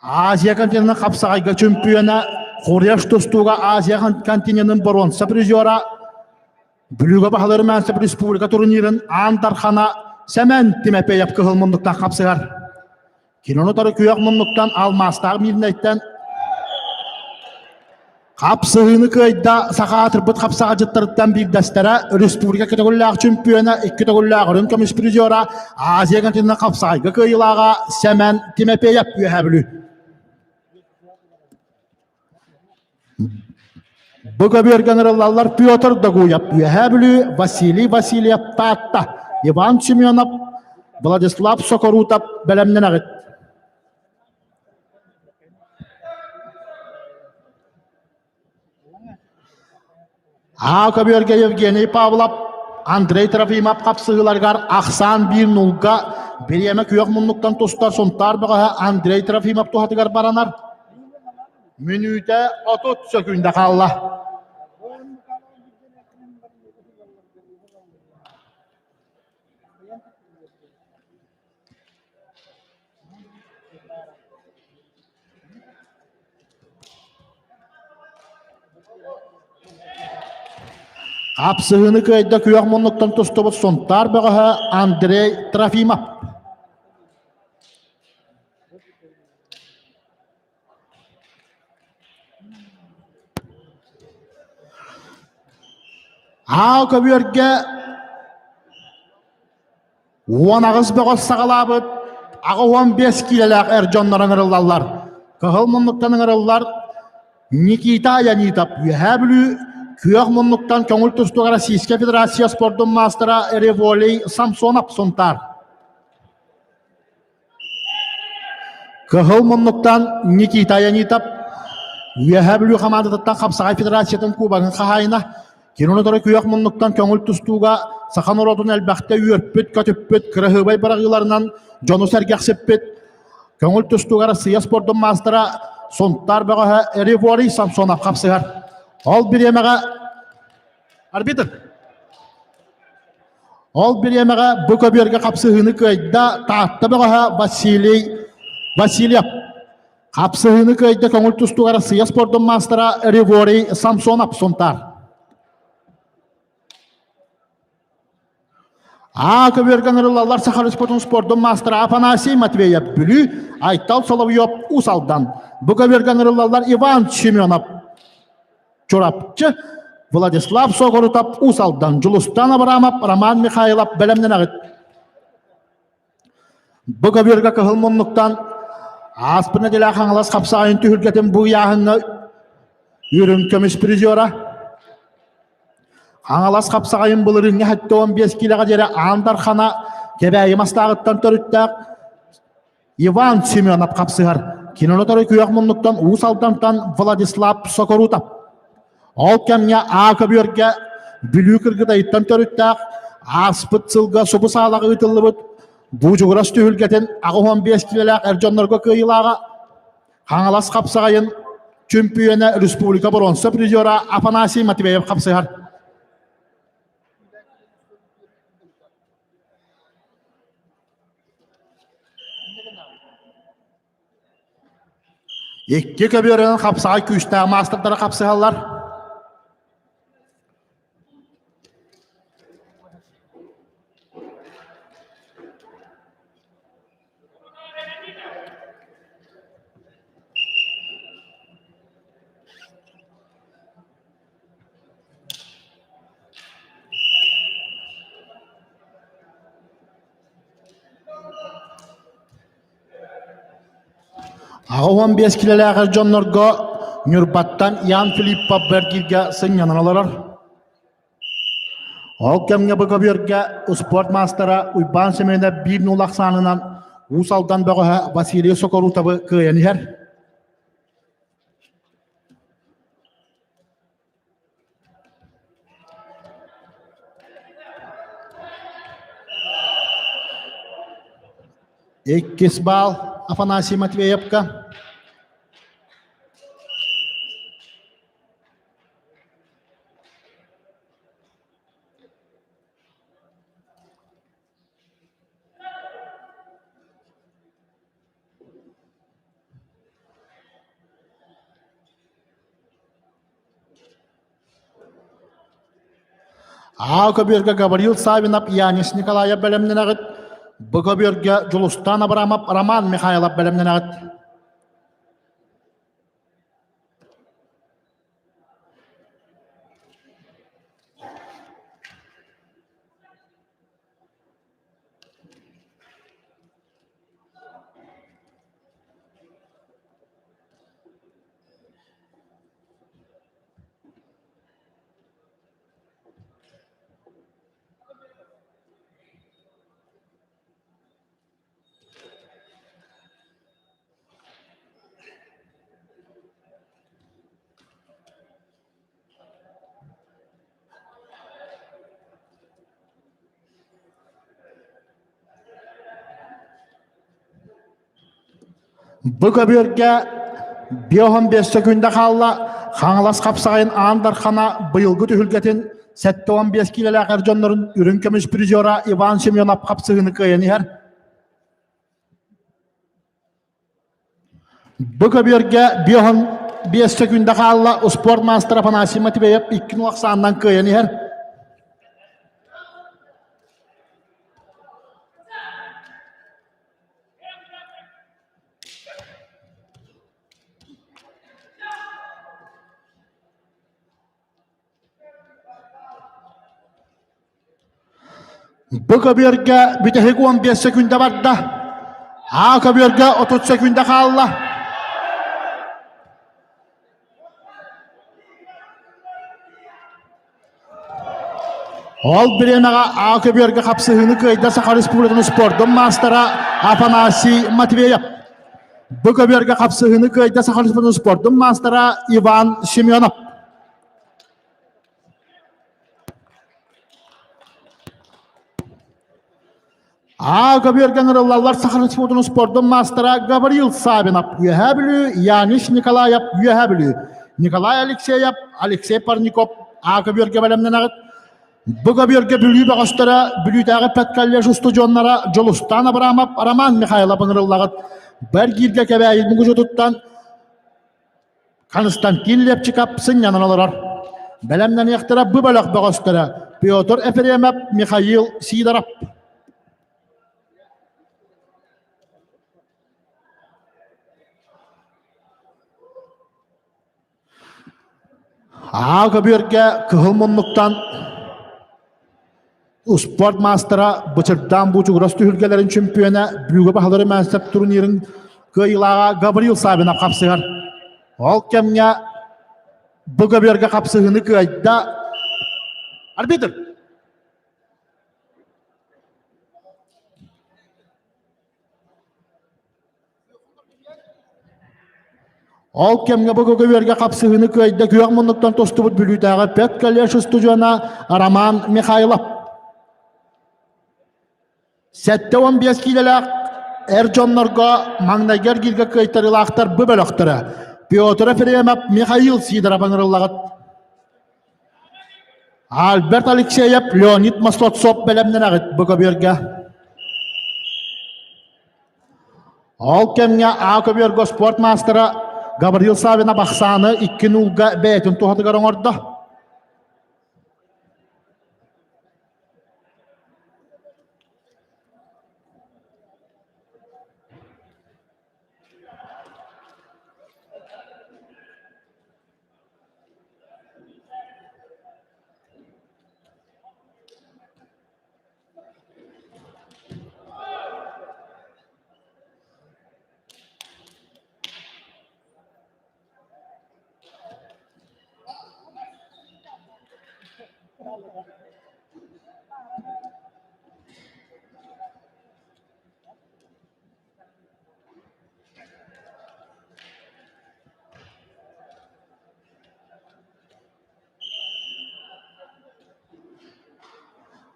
Азия континенын хапсаҕайга чөмпүйүөнэ, Хуреш тустууга Азия континенын боруонса призера, Бүлүүгэ баһылыыр Мэнсэп республика турнирын аан дархана Сэмэн Тимофеев кыһыл муннуктан хапсыһар. Кинини утары күөх муннуктан алмаастаах Мирнэйтэн хапсыһыыны кыайда саха аатырбыт хапсаҕадьыттарыттан биирдэстэрэ республика көтөгүллээх чөмпүйүөнэ, икки төгүллээх үрүҥ көмүс призера, Азия континенын хапсаҕайга кыайыылааҕа Сэмэн Тимофеев Үөһээ Бүлүү. Бу көбүөргэ ыҥырыллаллар Петр Догуев, Үөһээ Бүлүү, Василий Васильев, Таатта, Иван Семенов, Владислав Сокорутов бэлэмнэнэҕит. А көбүөргэ Евгений Павлов, Андрей Трофимов хапсыһыыларыгар ахсаан биир нулга бириэмэ күөх муннуктан тустар Сунтаар бөҕөһө Андрей Трофимов туһатыгар баранар. Мүнүүтэ 30 сөкүүндэ хаалла. Хапсыһыыны кыайда күөх муннуктан тустубут Сунтаар бөҕөһө Андрей Трофимов. Аал көбүөргэ 18 бөҕөс саҕалаабыт 85 киилэлээх эр дьоннор ыҥырыллаллар. Кыһыл муннуктан ыҥырыллар Никита Аянитов Үөһээ Бүлүү күөх муннуктан көҥүл тустууга Российскай Федерация спордун маастара Револий Самсонов Сунтаар. Кыһыл муннуктан Никита Аянитов Үөһээ Бүлүү хамаандатыттан Хапсаҕай Федерациятын кубогын хаһаайына, кинини утары күөх муннуктан көҥүл тустууга саха норуотун элбэхтэ үөрпүт-көтүппүт, кыраһыабай быраҕыыларынан дьону сэргэхсиппит, көҥүл тустууга Россия спордун маастара Сунтаар бөҕөһө Реворий Самсонов хапсыһар. Ол бириэмэҕэ арбитр Ол бириэмэҕэ бу көбүөргэ хапсыһыыны кыайда Таатта бөҕөһө Василий Васильев. Хапсыһыыны кыайда көҥүл тустууга Россия спордун маастара Реворий Самсонов Сунтаар. А көбүөргэ ыҥырыллаллар Саха Республикатын спордун маастара Афанасий Матвеев Бүлүү, Айтал Соловьев Уус Алдан. Бу көбүөргэ ыҥырыллаллар Иван Семенов Чурапчы, Владислав Согорутов, Уус Алдан, Дьулустан Абрамов, Роман Михайлов бэлэмнэнэҕит. Бу көбүөргэ кыһыл муннуктан ааспыт нэдиэлэ Хаҥалас хапсаҕайын түһүлгэтин бу ыйааһыҥҥа үрүҥ көмүс призера Хаҥалас хапсаҕайын былырыыҥҥы 75 киилэҕэ диэри Аан Дархана Кэбээйи Мастааҕыттан төрүттээх Иван Семенов хапсыһар. Кинини утары күөх муннуктан Уус Алдантан Владислав Сокорутов. Ол кэмҥэ А көбүөргэ Бүлүү Кыргыдайыттан төрүттээх ааспыт сылга субу саалаҕа ыытыллыбыт Буучугурас түһүлгэтин 85 киилэлээх эр дьоннорго кыайыылааҕа Хаҥалас хапсаҕайын чөмпүйүөнэ республика боруонса призера Афанасий Матвеев хапсыһар. Икки көбүөрүнэн хапсаҕай күүстээх маастардара хапсыһаллар. 85 килэлээх эр дьоннорго Ньурбаттан Ян Филиппов бэргииргэ сынньанан олорор. Ол кэмҥэ бу көбүөргэ успуорт маастара Уйбаан Семенов биир нуул ахсаанынан Уус Алдан бөҕөһө Василий Сокорутовы кыайан иһэр. Иккис баал Афанасий Матвеевка. А көбүөргэ Гаврил Савинов, Янис Николаев бэлэмнэнэҕит. Б көбүөргэ Дьулустан Абрамов, Роман Михайлов бэлэмнэнэҕит. Бу көбүөргэ 55 сөкүүндэ хаалла. Хаҥалас хапсаҕайын Аан Дархана быйылгы түһүлгэтин 75 киилэлээх эр дьоннорун үрүҥ көмүс призера Иван Семенов хапсыһыыны кыайан иһэр. Бу көбүөргэ 55 сөкүүндэ хаалла. Успуорт маастара Афанасий Матвеев 2-0 ахсаанынан кыайан иһэр. Бу көбүөргэ бүтэһик 15 сөкүүндэ барда. А көбүөргэ 30 сөкүүндэ хаалла. Ол бириэмэҕэ А көбүөргэ хапсыһыыны кыайда Саха Республикатын спордун маастара Афанасий Матвеев. Б көбүөргэ хапсыһыыны кыайда Саха Республикатын спордун маастара Иван Семенов. А көбүөргэ ыҥырыллаллар Саха Республикатын спордун маастара Гаврил Савинов, Үөһээ Бүлүү, Янис Николаев, Үөһээ Бүлүү, Николай Алексеев, Алексей Парников А көбүөргэ бэлэмнэнэҕит. Бу көбүөргэ Бүлүү бөҕөстөрө, Бүлүүтээҕи педколледж устудьуоннара Дьулустаан Абрамов, Роман Михайлов ыҥырыллаҕыт. Бэргииргэ Кэбээйи мугужутуттан Константин Лепчиков сынньанан олорор. Бэлэмнэниэхтэрэ бу бөлөх бөҕөстөрө Петр Ефремов, Михаил Сидоров. Аа көбүөргэ кыһыл муннуктан успуорт маастара Бычырдаан Буучугурас түһүлгэлэрин чөмпүйүөнэ Бүлүүгэ баһылары мээстэп турнирын кыайыылааҕа Гаврил Савинов хапсыһар. Ол кэмҥэ бу көбүөргэ хапсыһыыны кыайда арбитр. Ол кэмҥэ бу көбүөргэ хапсыһыыны кыайда күөх муннуктан тустубут Бүлүүтээҕи педколледж устудьуона Роман Михайлов. 75 киилэлээх эр дьоннорго маҥнайгы эргииргэ кыайтарыылаахтар бу бөлөхтөрө Петр Ефремов, Михаил Сидоров ыҥырыллаҕыт. Альберт Алексеев, Леонид Маслоцов бэлэмнэнэҕит бу көбүөргэ. Ол кэмҥэ А көбүөргэ спорт маастара Гаврил Савинов ахсааны 2-0-га бэйэтин туһатыгар оҥордо.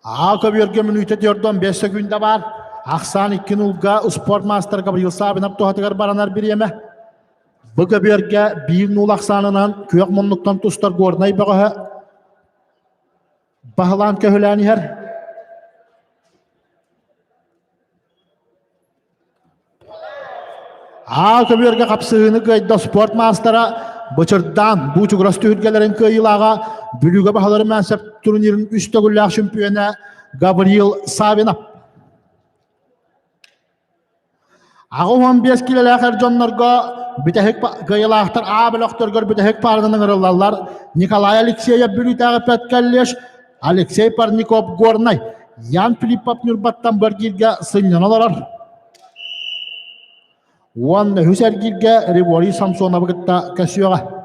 Аа көбүөргэ мүнүүтэ диордон 5 сөкүүндэ баар. Ахсаан 2-0-га успуорт маастар Гаврил Савинов туһатыгар баранар бириэмэ. Бу көбүөргэ 1-0 ахсаанынан күөх муннуктан тустар Горнай бөҕөһө баһылаан көһүлээн иһэр. Аа көбүөргэ хапсыһыыны кыайда спорт маастара Бычырдаан Буучугурас түһүлгэлэрин кыайыылааҕа Бүлүүгэ баһылары Мээсэп турнирын үс төгүллээх чөмпүйүөнэ Гаврил Савинов. 85 килэлээх эр дьоннорго бүтэһик кыайыылаахтар А бөлөхтөргөр бүтэһик пааранан ыҥырыллаллар Николай Алексеев Бүлүүтээҕи педколледж, Алексей Парников Горнай, Ян Филиппов Ньурбаттан Баргииргэ сынньана олорор. Уонна үһүс эргииргэ Револий Самсоновы кытта көрсүөҕэ.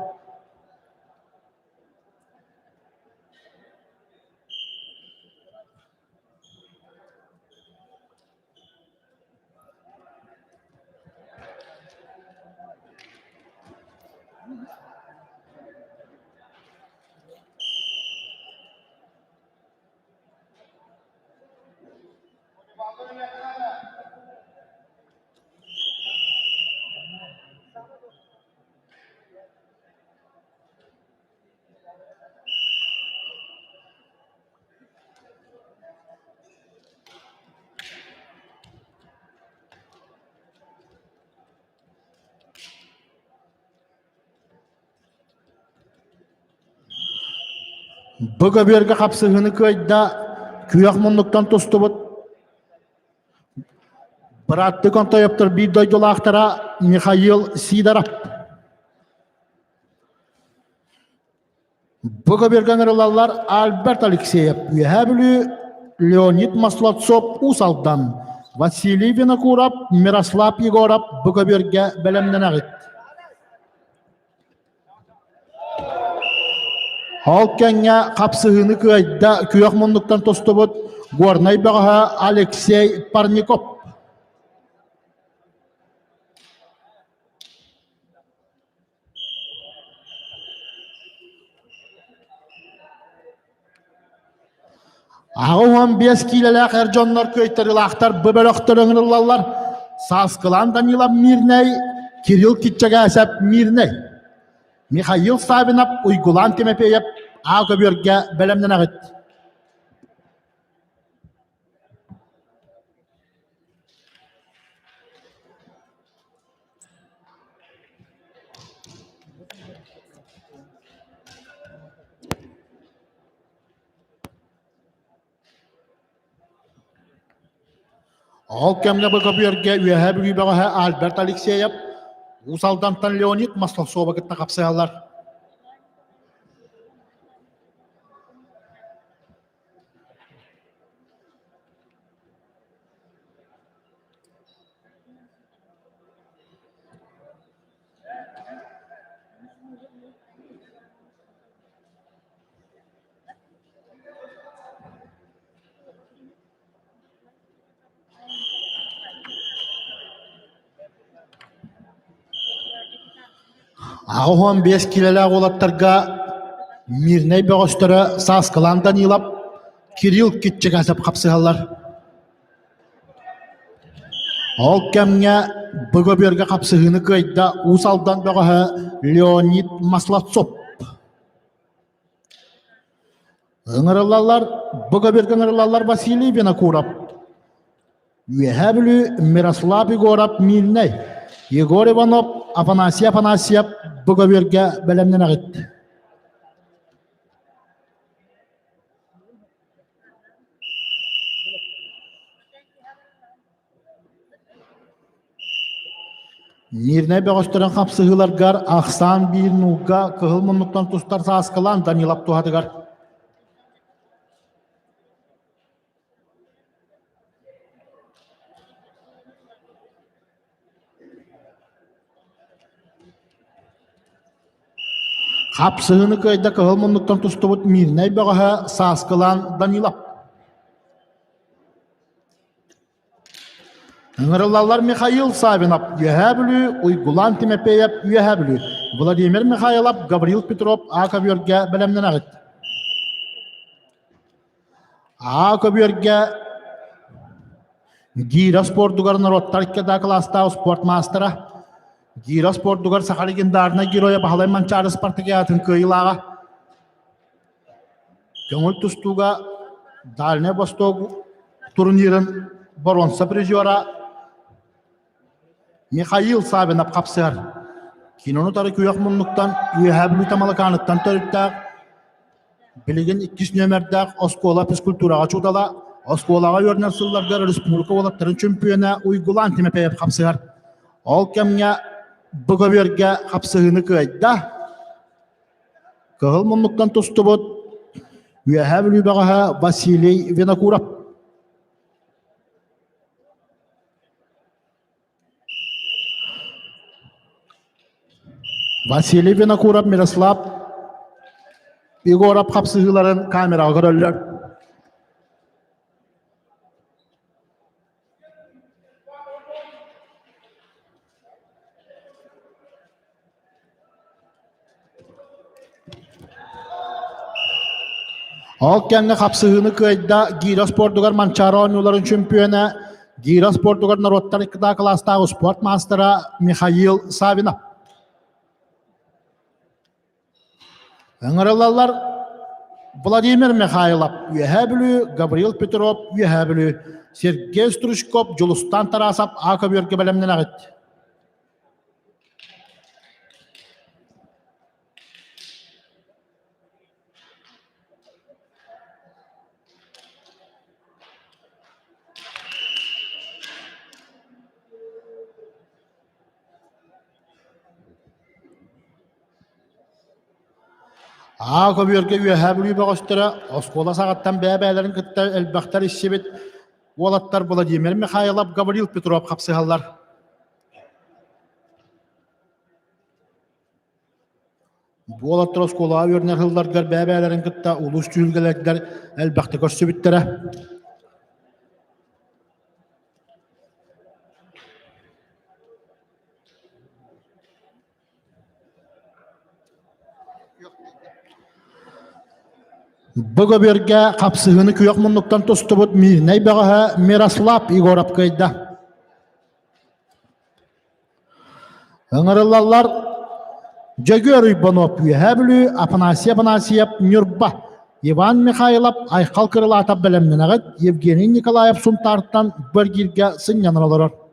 Бу көбүөргэ хапсыһыыны кыайда күөх муннуктан тустубут бырааттыы Контоевтар биир дойдулаахтара Михаил Сидоров. Бу көбүөргэ ыҥырыллаллар Альберт Алексеев, Үөһээ Бүлүү, Леонид Маслацов, Уус Алдан, Василий Винокуров, Мирослав Егоров бу көбүөргэ бэлэмнэнэҕит. Ол кэмҥэ хапсыһыыны кыайда күөх муннуктан тустубут Горнай бөҕөһө Алексей Парников. 85 киилэлээх эр дьоннор кыайтарыылаахтар бу бөлөхтөр ыҥырыллаллар. Сааскылаан Данилов Мирнэй, Кирилл Киччэгээсэп Мирнэй, Михаил Савинов, Уйгулаан Тимофеев А көбүөргэ бэлэмнэнэҕит. Ол кэмҥэ бу көбүөргэ Үөһээ Бүлүү бөҕөһө Альберт Алексеев, Уус Алдантан Леонид Масловцова кытта хапсыһаллар. 85 киилэлээх уолаттарга Мирнэй бөҕөстөрө Сааскылаан Данилов, Кирилл Китчигэсэп хапсыһаллар. Ол кэмҥэ бу көбүөргэ хапсыһыыны кыайда Уус Алдан бөҕөһө Леонид Маслацов. Ыҥырыллаллар, бу көбүөргэ ыҥырыллаллар Василий Винокуров, Үөһээ Бүлүү Мирослав Егоров Миирнэй, Егор Иванов, Афанасий Афанасьев бу көбүөргэ бэлэмнэнэҕит. Мирнэй бөҕөстөрүн хапсыһыыларгар ахсаан биир нуулга кыһыл муннуктан тустар сааскылаан Данилов туһатыгар. Хапсыһыыны кыайда кыһыл муннуктан тустубут Мирнэй бөҕөһө Сааскылаан Данилов. Ыҥырыллаллар Михаил Савинов, Үөһээ Бүлүү, Уйгулаан Тимофеев, Үөһээ Бүлүү, Владимир Михайлов, Гаврил Петров А көбүөргэ бэлэмнэнэҕит. А көбүөргэ гиирэ спордугар норуоттар икки кылаастаах спорт маастара, гиирэ спордугар саха легендарнай геройа Баһылай Манчаары спартакиадатын кыайыылааҕа, Көҥүл тустууга Дальнай Восток турнирын боруонса призера Михаил Савинов хапсыһар. Кинону тары күөх муннуктан Үөһээ Бүлүү Тамалакааныттан төрүттээх, билигин иккис нүөмэрдээх оскуола физкультураҕа учуутала, оскуолаҕа үөрэнэр сылларга республика уолаттарын чөмпүйүөнэ Уйгулаан Тимофеев хапсыһар. Ол кэмҥэ бу көбүөргэ хапсыһыыны кыайда. Кыһыл муннуктан тустубут Үөһээ Бүлүү бөҕөһө Василий Винокуров. Василий Винокуров Мирослав Егоров хапсыһыыларын камераҕа көрөллөр. Ол кэмҥэ хапсыһыыны кыайда гиирэ спордугар Манчаары оонньууларын чөмпүйүөнэ, гиирэ спордугар норуоттар икки кылаастаах спорт маастара Михаил Савинов. Ыҥырыллаллар Владимир Михайлов, Үөһээ Бүлүү, Гаврил Петров, Үөһээ Бүлүү, Сергей Стручков, Дьулустаан Тарасов А көбүөргэ бэлэмнэнэҕит. Аа көбүөргэ Үөһээ Бүлүү бөҕөстөрө оскуола саҕаттан бэйэ-бэйэлэрин кытта элбэхтэр иссибит уолаттар Владимир Михайлов, Гаврил Петров хапсыһаллар. Бу уолаттар оскуолаҕа үөрэнэр сылларыгар бэйэ-бэйэлэрин кытта улуус түһүлгэлэригэр элбэхтик көрсүбүттэрэ. Бу көбүөргэ хапсыһыыны күөх муннуктан тустубут Миирнэй бөҕөһө Мирослав Егоров кыайда. Ыҥырыллаллар Дьөгүөр Уйбанов Үөһээ Бүлүү, Афанасий Афанасьев Ньурба, Иван Михайлов Айхал Кырылаатап бэлэмнэнэҕит, Евгений Николаев Сунтаартан Бөргииргэ сынньанан олорор.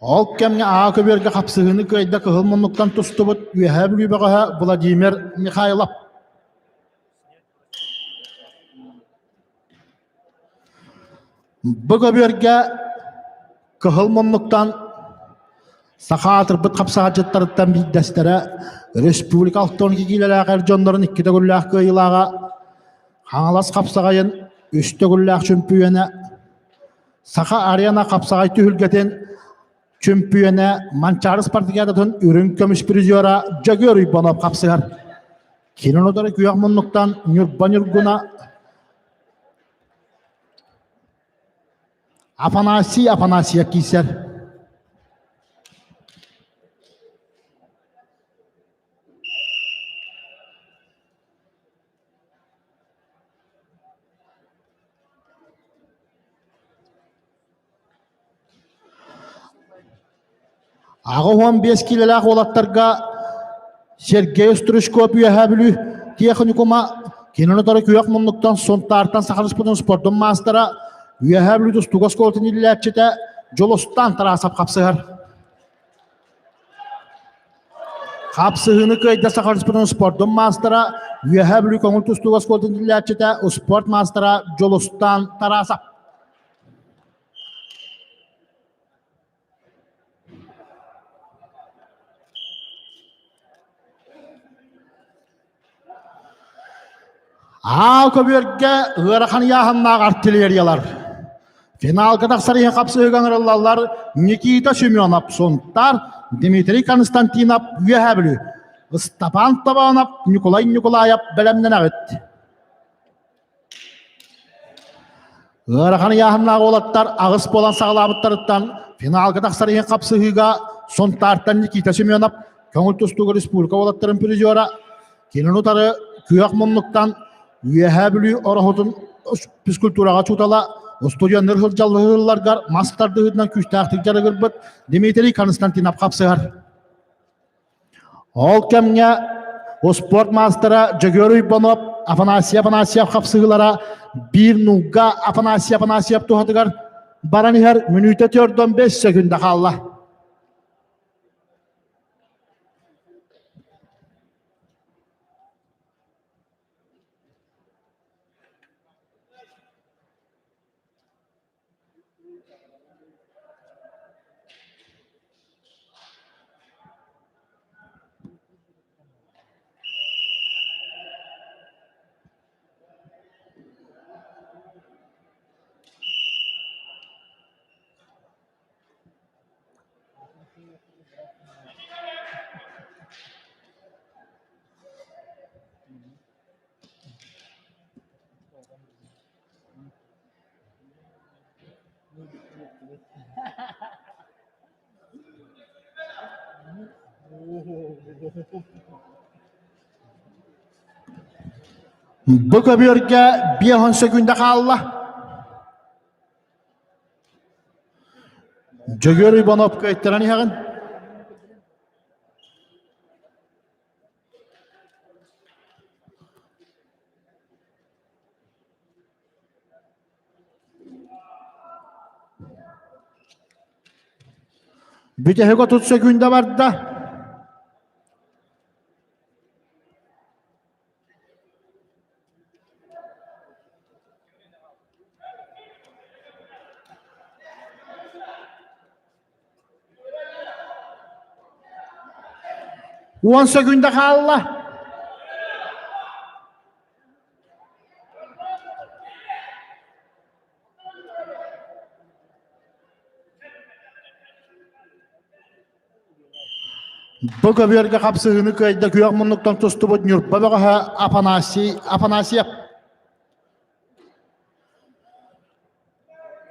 Ол кэмҥэ Аа көбүөргэ хапсыһыыны кыайда кыһыл муннуктан тустубут Үөһээ Бүлүү бөҕөһө Владимир Михайлов. Бу көбүөргэ кыһыл муннуктан саха аатырбыт хапсаҕайдьыттарыттан биирдэстэрэ республика 62 киилэлээх эр дьоннорун икки төгүллээх кыайыылааҕа Хаҥалас хапсаҕайын үс төгүллээх чөмпүйүөнэ, Саха арена хапсаҕай түһүлгэтин чөмпүйүөнэ, Манчаары спартакиадатын үрүҥ көмүс призера Дьөгүөр Уйбанов хапсыһар. Кини утары күөх муннуктан Ньурба Ньургуна Афанасий Афанасьев киирсэр. 85 киилэлээх уолаттарга Сергей Стручков Үөһээ Бүлүү тиэхиньикума кинини утары күөх муннуктан Сунтаартан Саха Республикатын спордун маастара Үөһээ Бүлүү тустууга оскуолатын иитиллээччитэ Дьулустаан Тарасов хапсыһар. Хапсыһыыны кыайда Саха Республикатын спордун маастара, Үөһээ Бүлүү көҥүл тустууга оскуолатын иитиллээччитэ, спорт маастара Дьулустаан Тарасов. Аал көбүөргэ ыарахан ыйааһыннаах артиллериялар. Финалга тахсар иһин хапсыһыыга ыҥырыллаллар Никита Семенов Сунтаар, Дмитрий Константинов Үөһээ Бүлүү, Ыстапаан Тобоонов, Ньукулай Ньукулаев бэлэмнэнэҕит. Ыарахан ыйааһыннаах уолаттар аҕыс буолан саҕалаабыттарыттан финалга тахсар иһин хапсыһыыга Сунтаартан Никита Семенов көҥүл тустууга республика уолаттарын призера Кинини утары күөх муннуктан Үөһээ Бүлүү Ороһутун физкультураҕа учуутала, устудьуоннар сылдьалларыгар мас тардыһыытынан күүстээхтик дьарыгырбыт Дмитрий Константинов хапсыһар. Ол кэмҥэ успуорт маастара Дьөгүөр Уйбанов, Афанасий Афанасьев хапсыһыылара биир нууга Афанасий Афанасьев туһатыгар баран иһэр мүнүүтэ 4-5 секунда хаалла. Бу көбүөргэ 50 сөкүүндэ хаалла. Дьөгүөр Иванов кыайтаран иһэҕин. Бүтэһик 30 сөкүүндэ барда. Уон сөкүүндэ хаалла. Бу көбүөргэ хапсыһыыны кыайда күөх муннуктан тустубут Ньурба бөҕөһө Афанасий Афанасьев.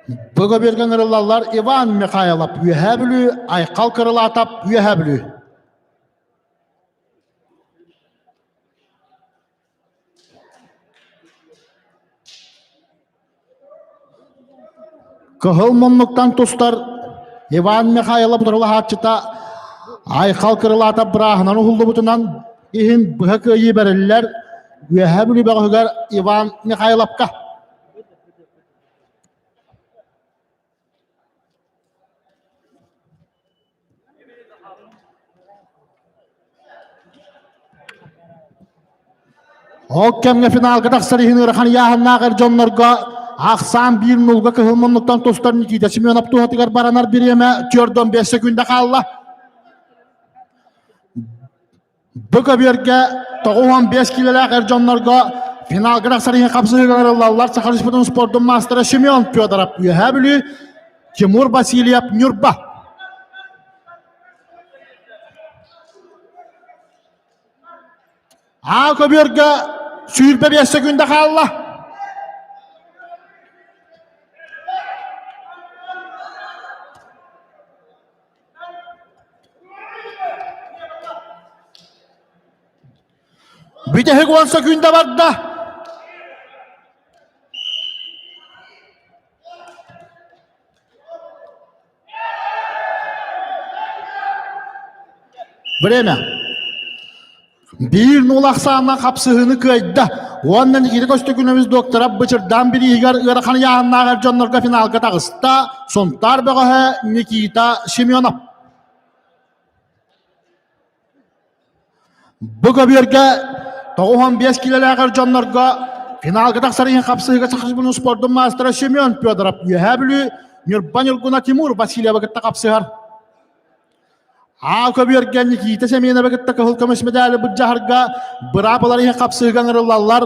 Бу көбүөргэ ыҥырыллаллар Иван Михайлов Үөһээ Бүлүү, Айхал Кырылаатап Үөһээ Бүлүү. Кыһыл муннуктан тустар Иван Михайлов утарылаһааччыта Айхал Кырылаатап бырааһынан уһуллубутунан иһин быһа кыайыы бэриллэр Үөһээ Бүлүү бөҕөһүгэр Иван Михайловка. Ол кэмҥэ финалга тахсар иһин ыарахан ыйааһыннаах эр дьоннорго ахсаан биир нулга кыһыл муннуктан тустар Никита Семенов туһатыгар баранар бириэмэ 4-5 секунда хаалла. Бу көбүөргэ 95 киилэлээх эр дьоннорго финалга тахсар иһин хапсыһыыга ыҥырыллаллар Саха Республикатын спордун маастара Семен Федоров Үөһээ Бүлүү, Тимур Васильев Ньурба. Аа көбүөргэ 25 секунда хаалла. Бүтэһик уон сөкүүндэ барда. Время. Биир нуул ахсаанынан хапсыһыыны кыайда. Уонна Никита Көстөкүнөбүс доктора Бычырдаан бирииһигэр ыарахан ыйааһыннаах эр дьоннорго финалга таҕыста. Сунтаар бөҕөһө Никита Семенов. Бу көбүөргэ 95 килэлээх эр дьоннорго финалга тахсар иһин хапсыһыыга Саха Республикатын спордун маастара Семен Федоров Үөһээ Бүлүү Ньурба Ньургуна Тимур Васильева кытта хапсыһар. Аа көбүөргэ Никита Семеновы кытта кыһыл көмүс медали былдьаһарга быраабылар иһин хапсыыга ыҥырыллаллар.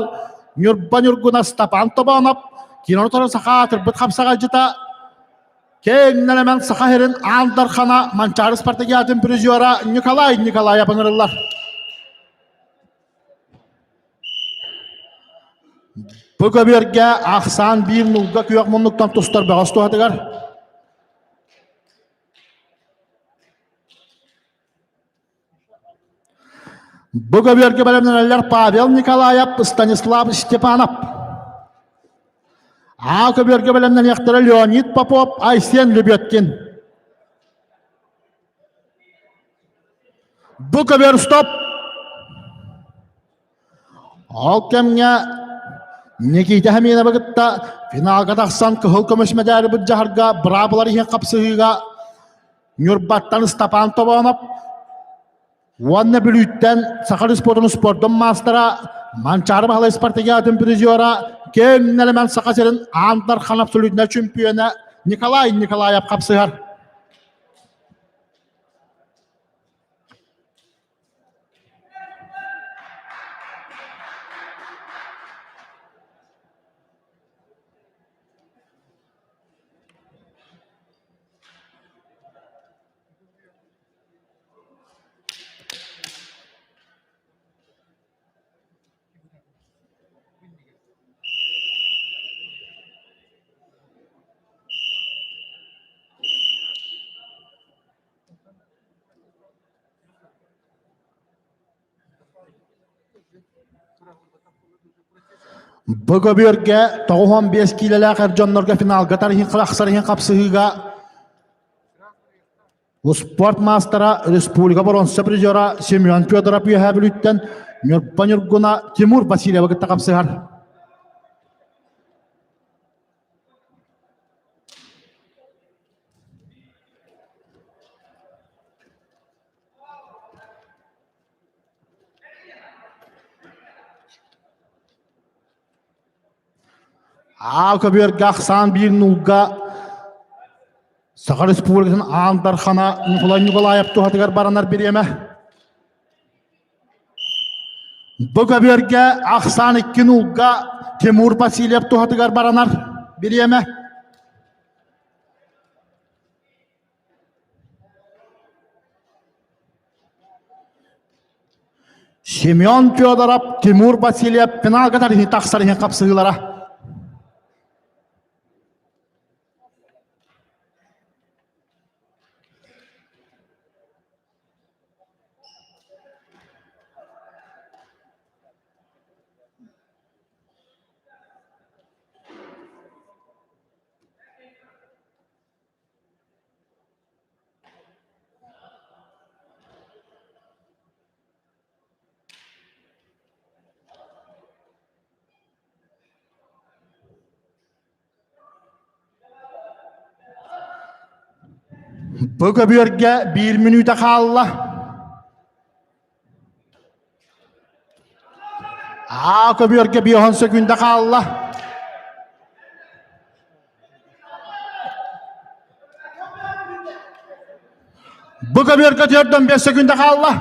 Ньурба Ньургуна Степан Тобонов, кино саха аатырбыт хапсаҕайдьыта Кэҥнэлэмэн Саха сирин Аан Дархана Манчаары спартакиатын призера Николай Николаев ыҥырыллар. Бу көбүөргэ ахсаан биир нулга күөх муннуктан тустар бөҕөс туһатыгар Бу көбүөргэ бэлэмнэнэллэр Павел Николаев, Станислав Степанов. А көбүөргэ бэлэмнэниэхтэрэ Леонид Попов, Айсен Лебедкин. Бу көбүөр стоп! Ол кэмҥэ Никита Хаминовы кытта финалга тахсан кыһыл көмүс мэдээли былдьаһарга быраабылар иһин хапсыһыыга Ньурбаттан Степан Тобонов уонна Бүлүүттэн Саха Республикатын спордун маастара Манчаары Баһылай спартакиадатын призера киэҥ нэлэмэн Саха сирин Аан Дархан абсолютнай чемпиона Николай Николаев хапсыһар. Бу көбүөргэ 95 киилэлээх эр дьоннорго финалга тахсар иһин хапсыһыыга Спорт маастара республика боруонса призера Семен Федоров Үөһээ Бүлүүттэн Ньурба Ньургуна Тимур Васильевы кытта хапсыһар. Аал көбүөргэ ахсаан биир нуулга Саха Республикатын Аан Дархана Николай Николаев туһатыгар баранар бириэмэ. Бу көбүөргэ ахсаан икки нуулга Тимур Васильев туһатыгар баранар бириэмэ. Семен Федоров, Тимур Васильев финалга тахсар иһин хапсыһыылара. Бу көбүөргэ биир мүнүүтэ хаалла. Аа көбүөргэ биоһон сөкүүндэ хаалла. Бу көбүөргэ 45 сөкүүндэ хаалла.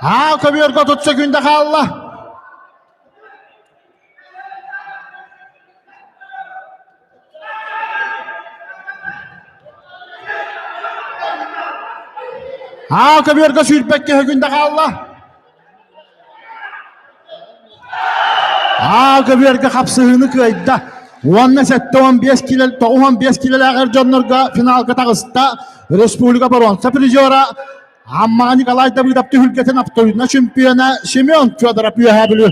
Аа көбүөргэ 30 сөкүүндэ хаалла. Аа көбүөргэ сүүрбэккэ сөкүүндэ хаалла. Аа көбүөргэ хапсыһыыны кыайда. Уонна 75 кило, 95 килолаах эр дьоннорго финалга таҕыста. Республика боруонса призера Аммаҕа Николай Давыдов түһүлгэтин абсолютно чемпиона Семен Федоров Үөһээ Бүлүү.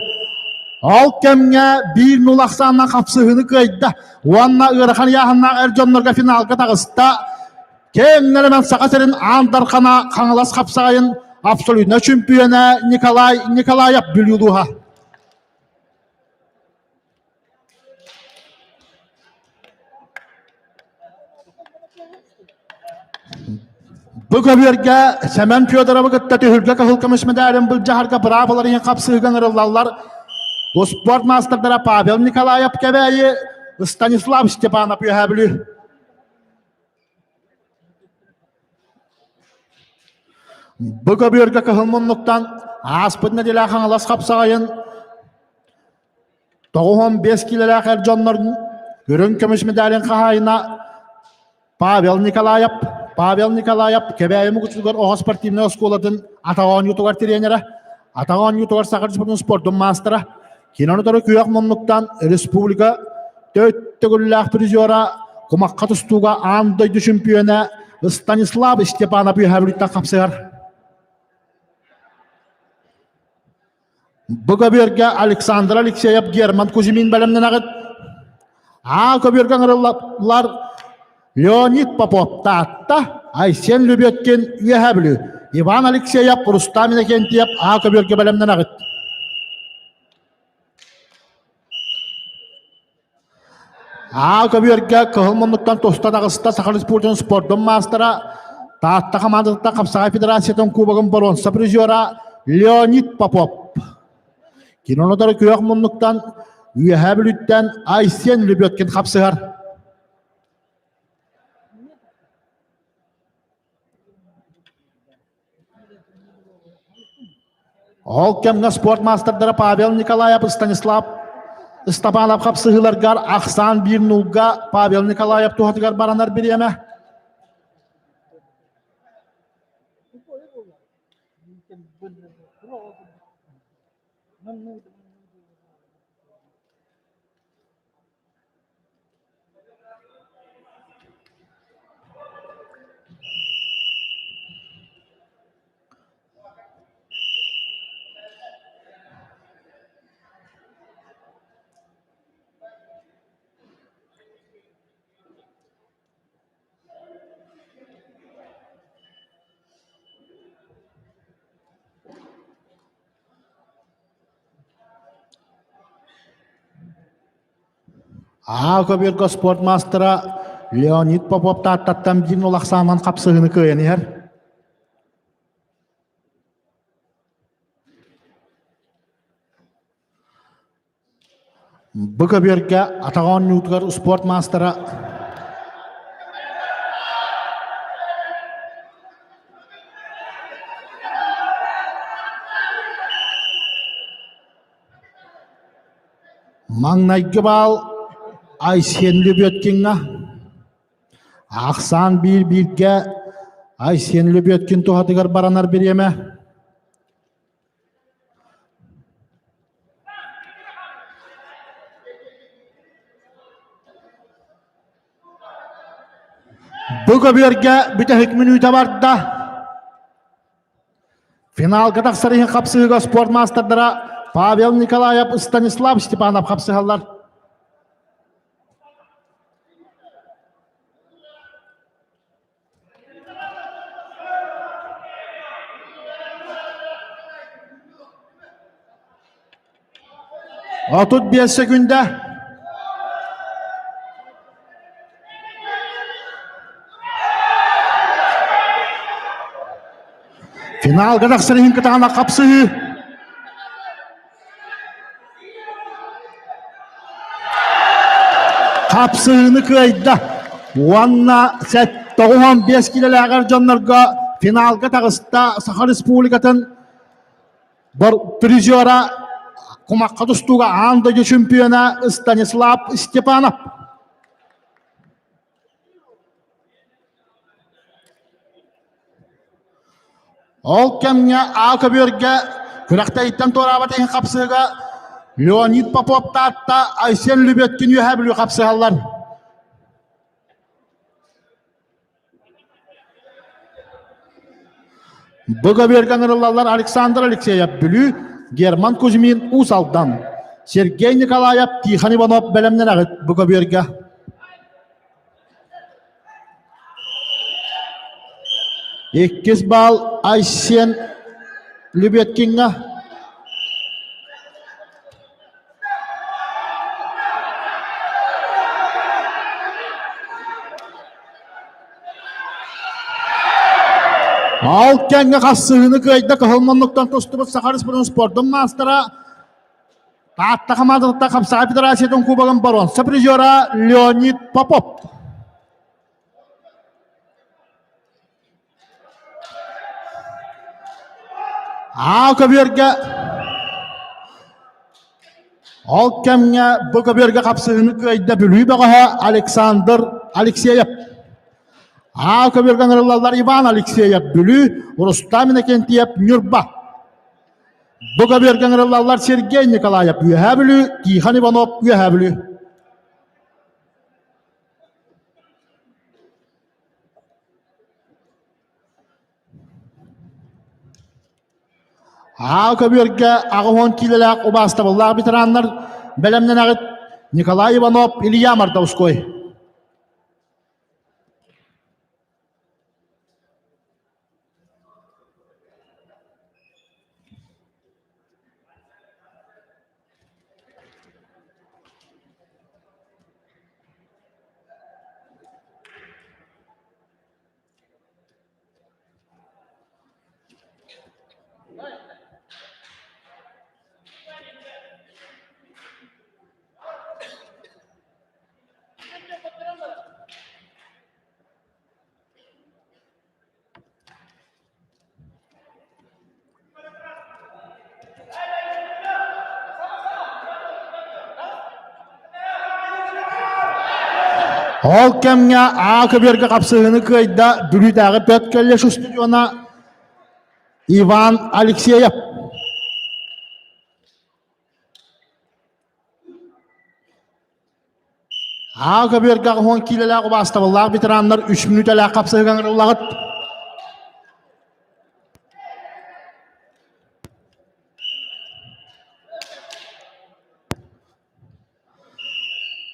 Ол кэмҥэ 1-0 ахсаанынан хапсыһыыны кыайда уонна ыарахан ыйааһыннаах эр дьоннорго финалга таҕыста. Кэҥнэринэн Саха сирин Аан Дархана Хаҥалас хапсаҕайын абсолютно чемпиона Николай Николаев Бүлүү улууһа. Бу көбүөргэ Сэмэн Федоровы кытта түһүлгэ кыһыл көмүс медалин былдьаһарга быраабылар иһин хапсыыга ыҥырыллаллар. Успуорт маастардара Павел Николаев Кэбээйи, Станислав Степанов Үөһээ Бүлүү. Бу көбүөргэ кыһыл муннуктан ааспыт нэдиэлэ Хаҥалас хапсаҕайын 95 киилэлээх эр дьоннор үрүҥ көмүс медалин хаһаайына Павел Николаев Павел Николаев Кэбээйи Мукучутугар оҕо спортивнай оскуолатын атах оонньуутугар тренера, атах оонньуутугар Саха Республикатын спордун маастара, кинону күөх муннуктан республика төрт төгүллээх призера, кумахха тустууга аан дойду чемпиона Станислав Степанов Үөһээ Бүлүүттэн хапсыһар. Бу көбүөргэ Александр Алексеев, Герман Кузьмин бэлэмнэнэҕит. Аа көбүөргэ ыҥырыллар Леонид Попов Таатта, Айсен Лебедкин Үөһээ Бүлүү, Иван Алексеев, Рустам Иннокентьев Аа көбүөргэ бэлэмнэнэҕит. Аа көбүөргэ кыһыл муннуктан туста таҕыста Саха Республикатын спордун маастара, Таатта хамаандатыттан Хапсаҕай Федерациятын кубогын боруонса призера Леонид Попов. Кинолору күөх муннуктан Үөһээ Бүлүүттэн Айсен Лебедкин хапсыһар. Ол кэмҥэ спорт маастардара Павел Николаев, Станислав Степанов хапсыһыыларгар ахсаан биир нулга Павел Николаев туһатыгар баранар бириэмэ. Аа көбүөргэ спорт маастара Леонид Попов Тааттаттан биир улахсаанан хапсыһыыны кыайан иһэр. Бу көбүөргэ атах оонньуутугар спорт маастара. Маҥнайгы баал Айсен Лебедкиҥҥа. Ахсаан биир бииргэ Айсен Лебедкин туһатыгар баранар бириэмэ. Бу көбүөргэ бүтэһик мүнүүтэ барда. Финалга тахсар иһин хапсыһыыга спорт маастардара Павел Николаев, Станислав Степанов хапсыһаллар. 35 секүндэ. Финалга тахсар иһин кытаанах хапсыһыы. Хапсыһыыны кыайда уонна 95 килэлээҕэр дьоннорго финалга таҕыста Саха Республикатын призера кумахха тустууга аан дойду чемпиона Станислав Степанов. Ол кэмҥэ А көбүөргэ күрэхтэһииттэн туораабат иһин хапсыыга Леонид Попов Таатта Айсен Лүбүөткин Үөһээ Бүлүү хапсыһаллар. Бу көбүөргэ ыҥырыллаллар Александр Алексеев Бүлүү, Герман Кузьмин Уус Алдан, Сергей Николаев, Тихон Иванов бэлэмнэнэҕит бу көбүөргэ. Иккис баал Айсен Лебедкиҥҥа. Ал кэмҥэ хассыһыыны кыайда кыһыл муннуктан тустубут Саха Республикатын спордун маастара Таатта хамаандатыттан Хапсаҕай Федерациятын кубогын боруонса призера Леонид Попов. Аа көбүөргэ Ол кэмҥэ бу көбүөргэ хапсыһыыны кыайда Бүлүү бөҕөһө Александр Алексеев. Аа көбүөргэ ыҥырыллаллар Иван Алексеев Бүлүү, Рустам Иннокентьев Ньурба. Бу көбүөргэ ыҥырыллаллар Сергей Николаев Үөһээ Бүлүү, Тихон Иванов Үөһээ Бүлүү. Аа көбүөргэ 80 киилэлээх убаастабыллаах ветераннар бэлэмнэнэҕит Николай Иванов, Илья Мордовской. Ол кэмҥэ Аа көбүөргэ хапсыһыыны кыайда Бүлүүтээҕи Пет колледж устудьуона Иван Алексеев. Аа көбүөргэ 80 киилэлээх убаастабыллаах ветераннар үс мүнүүтэлээх хапсыһыыга ыҥырыллаҕыт.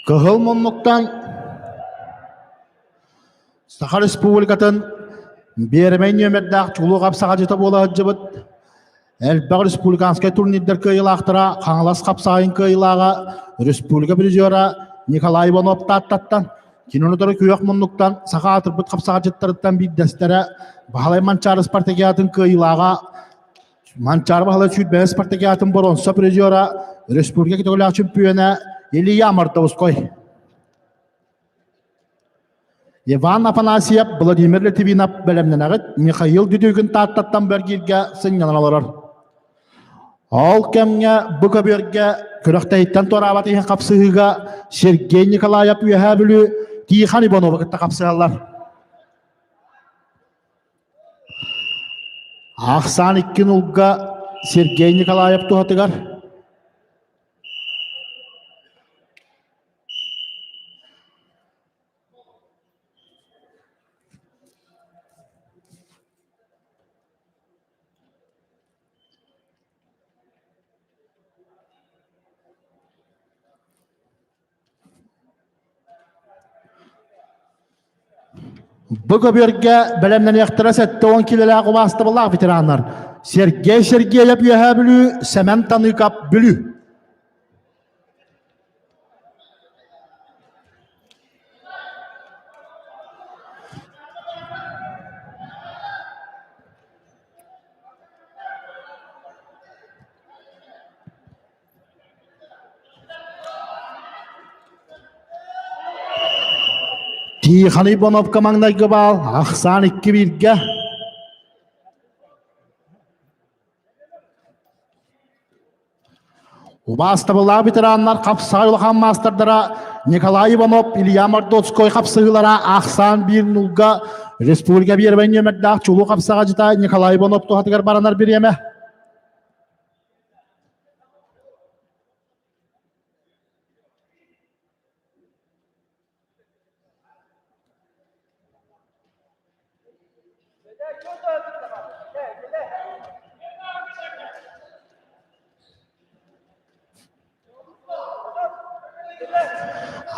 Кыһыл муннуктан Саха Республикатын биэрэмэй нүөмэрдээх чулуу хапсаҕадьыта буола сылдьыбыт элбэх республиканскай турнирдар кыайыылаахтара Хаҥалас хапсаҕайын кыайыылааҕа республика призера Николай Иванов Тааттаттан кинини утары күөх муннуктан саха аатырбыт хапсаҕадьыттарыттан биирдэстэрэ Баһылай Манчаары спартакиатын кыайыылааҕа Манчаары Баһылай сүүрбэһэ спартакиатын боруонса призера республика көтөҕүлээх чөмпүйүөнэ Илья Мордовской. Иван Афанасьев, Владимир Литвинов бэлэмнэнэҕит Михаил Дедюгин Тааттаттан бэргииргэ сынньанан олорор. Ол кэмҥэ бу көбүөргэ күрэхтэһииттэн туораабат иһин хапсыһыыга Сергей Николаев Үөһээ Бүлүү Тихон Ивановы кытта хапсыһаллар. Ахсаан икки нулга Сергей Николаев туһатыгар. Бу көбүөргэ бэлэмнэниэхтэрэ 70 килэлээх убаастабыллаах ветераннар Сергей Сергеев Үөһээ Бүлүү, Сэмэн Таныкап Бүлүү. Тихон Ивановка маҥнайгы баал, ахсаан икки бииргэ. Убаастабыллаах ветераннар хапсаҕай улахан маастардара Николай Иванов, Илья Мордовской хапсыһыылара ахсаан биир нулга республика биэрбэй нүөмэрдээх чулуу хапсаҕадьыта Николай Иванов туһатыгар баранар бириэмэ.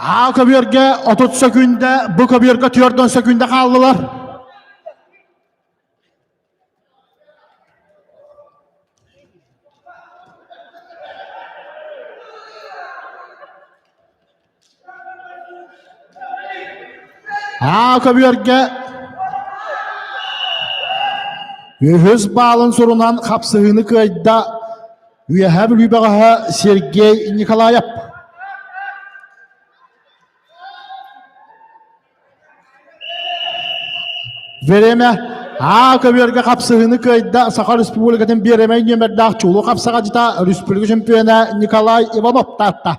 А көбүөргэ 30 сөкүүндэ, бу көбүөргэ 40 сөкүүндэ хааллылар. Аа көбүөргэ үһүс баалын сурунан хапсыһыыны кыайда Үөһээ Бүлүү бөҕөһө Сергей Николаев. Время Аа көбүөргэ хапсыһыыны кыайда Саха Республикатын биэрэмэй нүөмэрдээх чулуу хапсаҕадьыта республика чемпиона Николай Иванов таатта.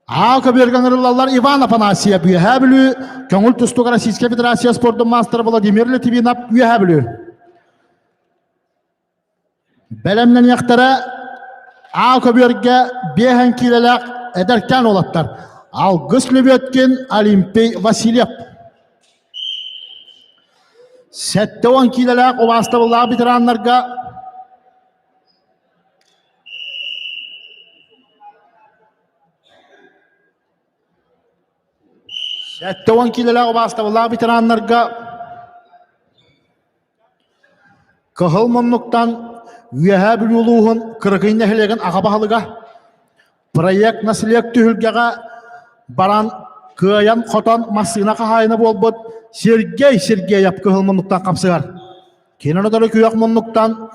Аа көбүөргэ ыҥырыллаллар Иван Афанасьев Үөһээ Бүлүү, көҥүл тустууга Российскай Федерация спордун маастара Владимир Литвинов Үөһээ Бүлүү. Бэлэмнэниэхтэрэ Аа көбүөргэ биэһэн киилэлээх эдэркээн уолаттар Алгыс Лебедкин, Олимпий Васильев. 70 киилэлээх убаастабыллаах ветераннарга 70 киилэлээх убаастабыллаах ветераннарга Кыһыл муннуктан Үөһээ Бүлүү улууһун Кыракый нэһилиэгин аҕа баһылыга проект наследие түһүлгэҕэ баран кыайан-хотон массыына хаһаайына буолбут Сергей Сергеев кыһыл муннуктан хапсыһар. Кини онодору күөх муннуктан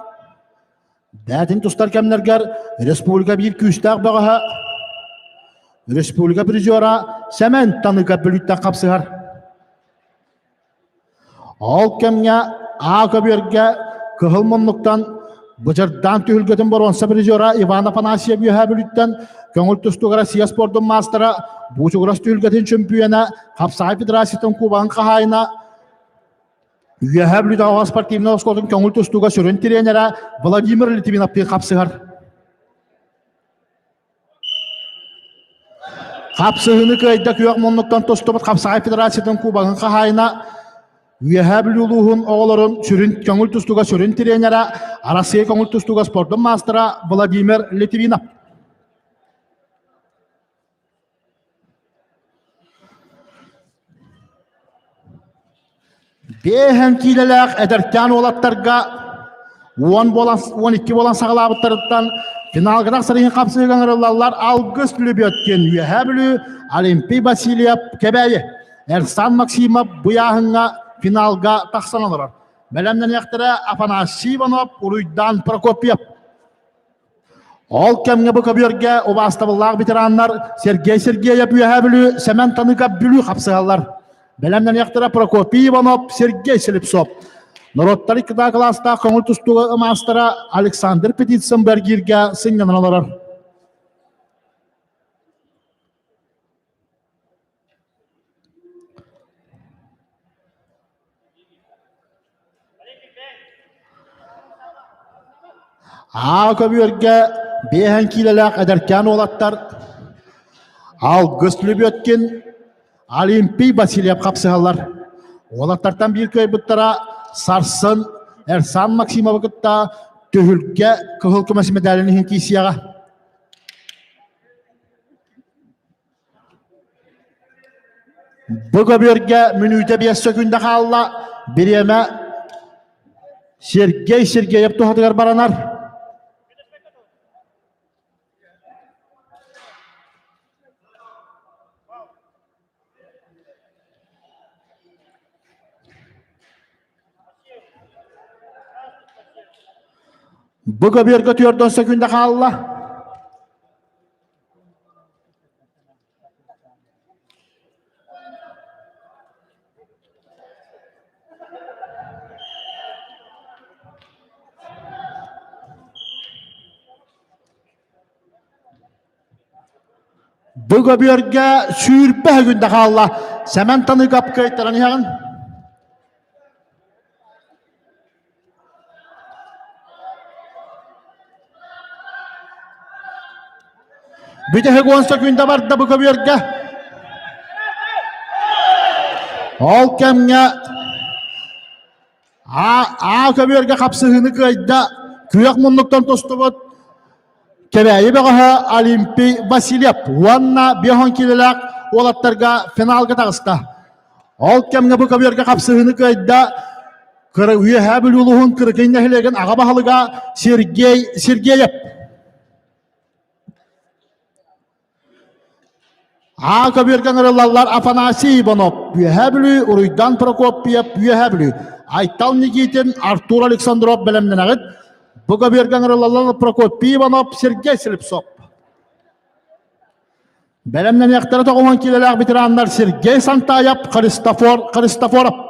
Бээтин тустар кэмнэргэр республика биир күүстээх бөҕөһө, республика призера Сэмэн Таныка Бүлүүттэн хапсыһар. Ол кэмҥэ Аа көбүөргэ кыһыл муннуктан Бычырдаан түһүлгэтин боруонса призера Иван Афанасьев Үөһээ Бүлүүттэн көҥүл тустууга Россия спордун маастара Буучугурас түһүлгэтин чөмпүйүөнэ Хапсаҕай Федерациятын кубогын хаһаайына Үөһээ Бүлүүтээҕи спортивнай оскуолатын көҥүл тустууга сүрүн тренерэ Владимир Литвиновтыын хапсыһар. Хапсыһыыны кыайда күөх муннуктан тустубут Хапсаҕай Федерациятын кубогын хаһаайына Үөһээ Бүлүү улууһун оҕолорун сүрүн көҥүл тустууга сүрүн тренерэ Арассыыйа көҥүл тустууга спордун маастара Владимир Литвинов. Биэһэн киилэлээх эдэркээн уолаттарга уон буолан уон икки буолан саҕалаабыттарыттан финалга тахсар иһин хапсыһыыга ыҥырыллаллар Алгыс Лүбүөткин Үөһээ Бүлүү, Олимпий Васильев Кэбээйи, Эрсан Максимов Буйааһыҥҥа финалга тахсан олорор. Бэлэмнэниэхтэрэ Афанасий Иванов, Уруйдан Прокопьев. Ол кэмҥэ бу көбүөргэ убаастабыллаах ветераннар Сергей Сергеев Үөһээ Бүлүү, Сэмэн Таныков Бүлүү хапсыһаллар. Бэлэмнэниэхтэрэ Прокопий Иванов, Сергей Слепцов. Норуоттар иккитаа кылаастаах көҥүл тустууга маастара Александр Петицын бэргииргэ сынньанан олорор. Аа көбүөргэ биэһэн киилэлээх эдэркээн уолаттар Алгыс Лүбүөткин, Олимпий Васильев хапсыһаллар. Уолаттартан биир кыайбыттара сарсын Эрсан Максимовы кытта түһүлгэ кыһыл көмүс медалын иһин киисиэҕэ. Бу көбүөргэ мүнүүтэ биэс сөкүүндэ хаалла. Бириэмэ Сергей Сергеев туһатыгар баранар. Бу көбүөргэ түөрдөн сөкүүндэ хаалла. Бу көбүөргэ сүүрбэ күндэ хаалла. Сэмэн Таныгап кыайтаран иһэҕин. Бүтэһик уон сөкүүндэ барда бу көбүөргэ. Ол кэмҥэ А, А көбүөргэ хапсыһыыны кыайда күөх муннуктан тустубут Кэбээйи бөҕөһө Олимпий Васильев уонна биэһон киилэлээх уолаттарга финалга таҕыста. Ол кэмҥэ бу көбүөргэ хапсыһыыны кыайда Үөһээ Бүлүү улууһун Кырыкый нэһилиэгин аҕа баһылыга Сергей Сергеев. Аа көбүөргэ ыҥырыллаллар Афанасий Иванов, Үөһээ Бүлүү, Уруйдан Прокопьев, Үөһээ Бүлүү, Айтал Никитин, Артур Александров бэлэмнэнэҕит. Бу көбүөргэ ыҥырыллаллар Прокопий Иванов, Сергей Слепцов. Бэлэмнэниэхтэрэ тоҕуһун киилэлээх ветераннар Сергей Сантаев, Христофор Христофоров.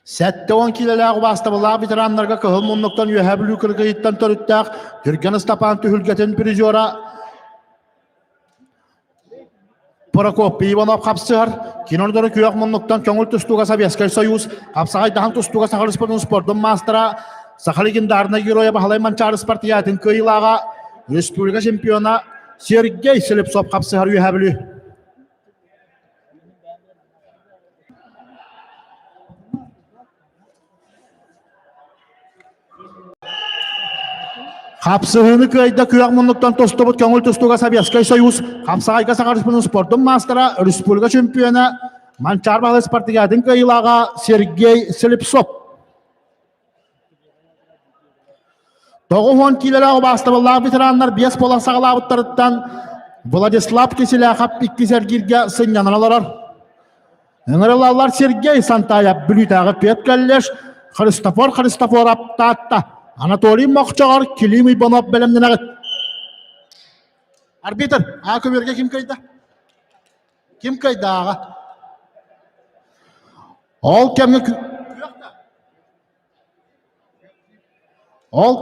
70 киилэлээх убаастабыллаах ветераннарга кыһыл муннуктан Үөһээ Бүлүү кыргыйыттан төрүттээх Түргэн Ыстапаан түһүлгэтин призера Прокопий Иванов хапсыһар. Кино күөх муннуктан көҥүл тустууга Советскай Союз, хапсаҕайдаһан тустууга Саха Республикатын спордун маастара, саха легендарнай геройа Баһылай Манчаары спартиатын кыайыылааҕа, республика чемпиона Сергей Слепцов хапсыһар Үөһээ Бүлүү. Хапсыһыыны кыайда күөх муннуктан тостубут көҥүл тустууга Советскай Союз хапсаҕайга Саха Республикатын спордун маастара, республика чемпиона, Манчаар баһылай спартакиадатын кыайыылааҕа Сергей Слепцов. 90 киилэлээх убаастабыллаах ветераннар биэс буолан саҕалаабыттарыттан Владислав Киселяхов иккис эргииргэ сынньанан олорор. Ыҥырылаллар Сергей Сантаев Бүлүүтээҕи педколледж, Христофор Христофоров Таатта, Анатолий Мохчоҕор Клим Иванов бэлэмнэнэҕит. Арбитр, аа көбүөргэ ким кыайда? Ким кыайда ааҕа? Ол кэмҥэ Ол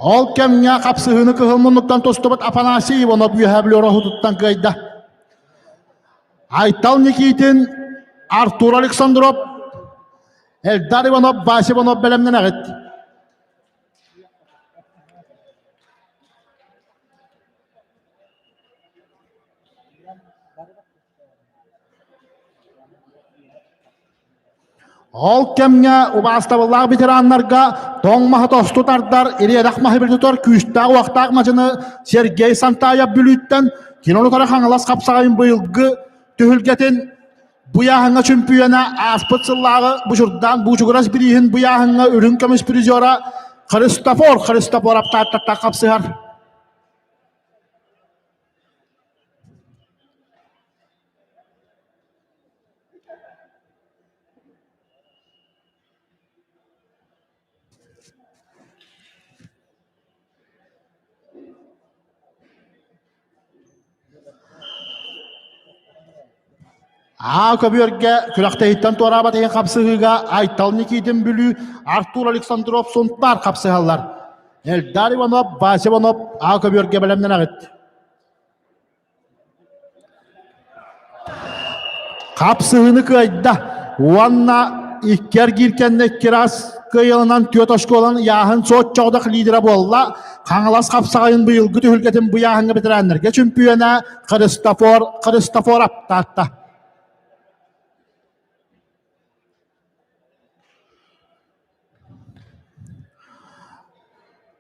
ол кэмҥэ хапсыһыыны кыһыл муннуктан тустубут Афанасий Иванов Үөһээ Бүлүү Ороһутуттан кыайда. Айтал Никитин, Артур Александров, Эльдар Иванов, Вася Иванов бэлэмнэнэҕит. Ол кэмҥэ убаастабыллаах ветераннарга тоҥ маһы тосту тардар, ириэрэх маһы билитэр күүстээх-уохтаах мадьыны Сергей Сантаев Бүлүүттэн кино утары Хаҥалас хапсаҕайын быйылгы түһүлгэтин Буйааһыҥҥа чөмпүйүөнэ ааспыт сыллааҕы Бучурдаан Буучугурас бирииһин Буйааһыҥҥа үрүҥ көмүс призера Христофор Христофоров Тааттаттан хапсыһар. Аа көбүөргэ күрэхтэһииттэн туораабат иһин хапсыһыыга Айтал Никитин Бүлүү, Артур Александров Сунтаар хапсыһаллар. Эльдар Иванов, Вася Иванов Аа көбүөргэ бэлэмнэнэҕит. Хапсыһыыны кыайда уонна икки эргиир кэннэ икки раз кыайылынан түөрт оскуолан ыйааһын суот-чоҕдох лидера буолла. Хаҥалас хапсаҕайын быйылгы түһүлгэтин бу ыйааһыҥҥа бэтэрээннэргэ чөмпүйүөнэ Христофор Христофоров таатта.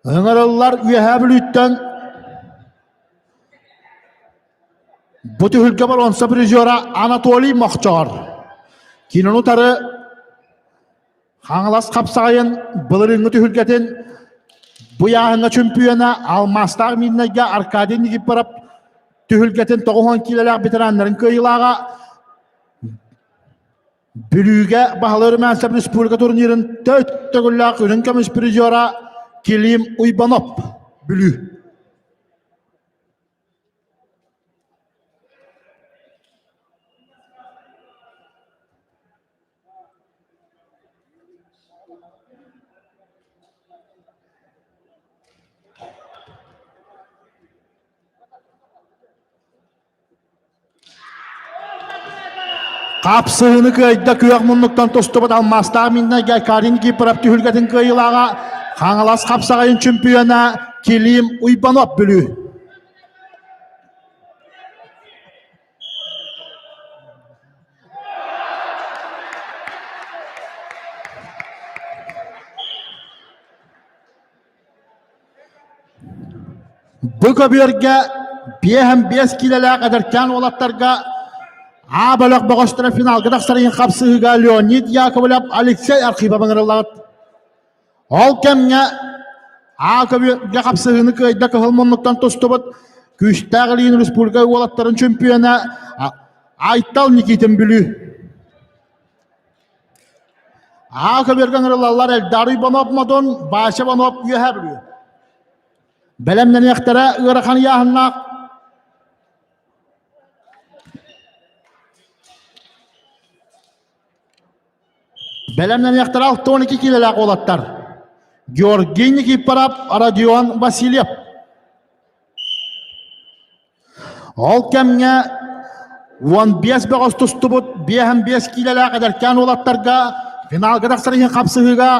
Ыҥырыллар Үөһээ Бүлүүттэн бу түһүлгэ боруонса призера Анатолий Мохчоор. Кинини утары Хаҥалас хапсаҕайын былырыыҥҥы түһүлгэтин бу ыйааһыҥҥа чөмпүйүөнэ Алмаастаах Миирнэйгэ Аркадий Никифоров түһүлгэтин 90 киилэлээх ветераннарын кыайыылааҕа Бүлүүгэ баһылыыр Румянцев республика турнирын төрт төгүллээх үрүҥ көмүс призера Килим Уйбанов Бүлүү. Хапсыһыыны кыайда күөх муннуктан тустубут алмаастаах Миннайга Карин Кипров түһүлгэтин кыайыылааҕа Хаҥалас хапсаҕайын чемпиона Килим Уйбанов Бүлүү. Бу көбүөргэ 55 киилэлээх эдэркээн уолаттарга А бөлөх бөҕөстөрө финалга тахсар иһин хапсыһыыга Леонид Яковлев, Алексей Архипов ыҥырыллаҕыт. Ол кэмҥэ А көбүөргэ хапсыһыыны кыайда кыһыл муннуктан тустубут күүстээх илиин республика уолаттарын чемпиона Айтал Никитин Бүлүү. Аа көбүөргэ ыҥырыллаллар Эльдар Иванов Модун, Вася Иванов Үөһээ Бүлүү. Бэлэмнэниэхтэрэ ыарахан ыйааһыннаах Бэлэмнэниэхтэрэ 62 киилэлээх уолаттар. Георгий Никифоров, Родион Васильев. Ол кэмҥэ 15 бөҕөс тустубут 55 киилэлээх эдэркээн уолаттарга финалга тахсар иһин хапсыһыыга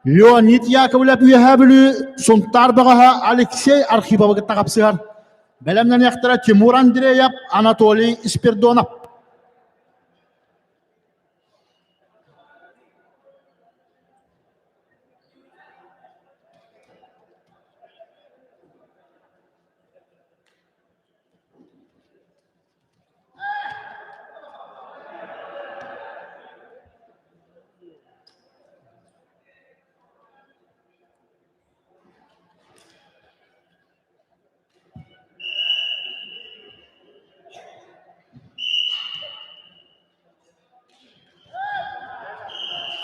Леонид Яковлев Үөһээ Бүлүү Сунтаар бөҕөһө Алексей Архиповы кытта хапсыһар. Бэлэмнэниэхтэрэ Тимур Андреев, Анатолий Спирдонов.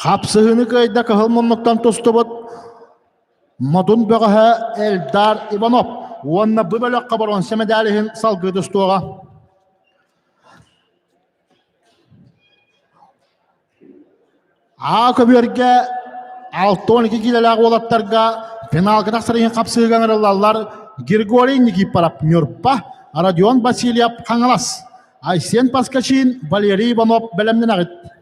Хапсыһыыны кыайда кыһыл муннуктан тустубут Модун бөҕөһө Эльдар Иванов уонна бу бөлөххө боруонса мэдээлиһин иһин салгыы тустуоҕа. Аа көбүөргэ 62 киилэлээх уолаттарга финалга тахсар иһин хапсыыга ыҥырыллаллар Григорий Никифоров Ньурба, Родион Васильев Хаҥалас, Айсен Паскачин, Валерий Иванов бэлэмнэнэҕит.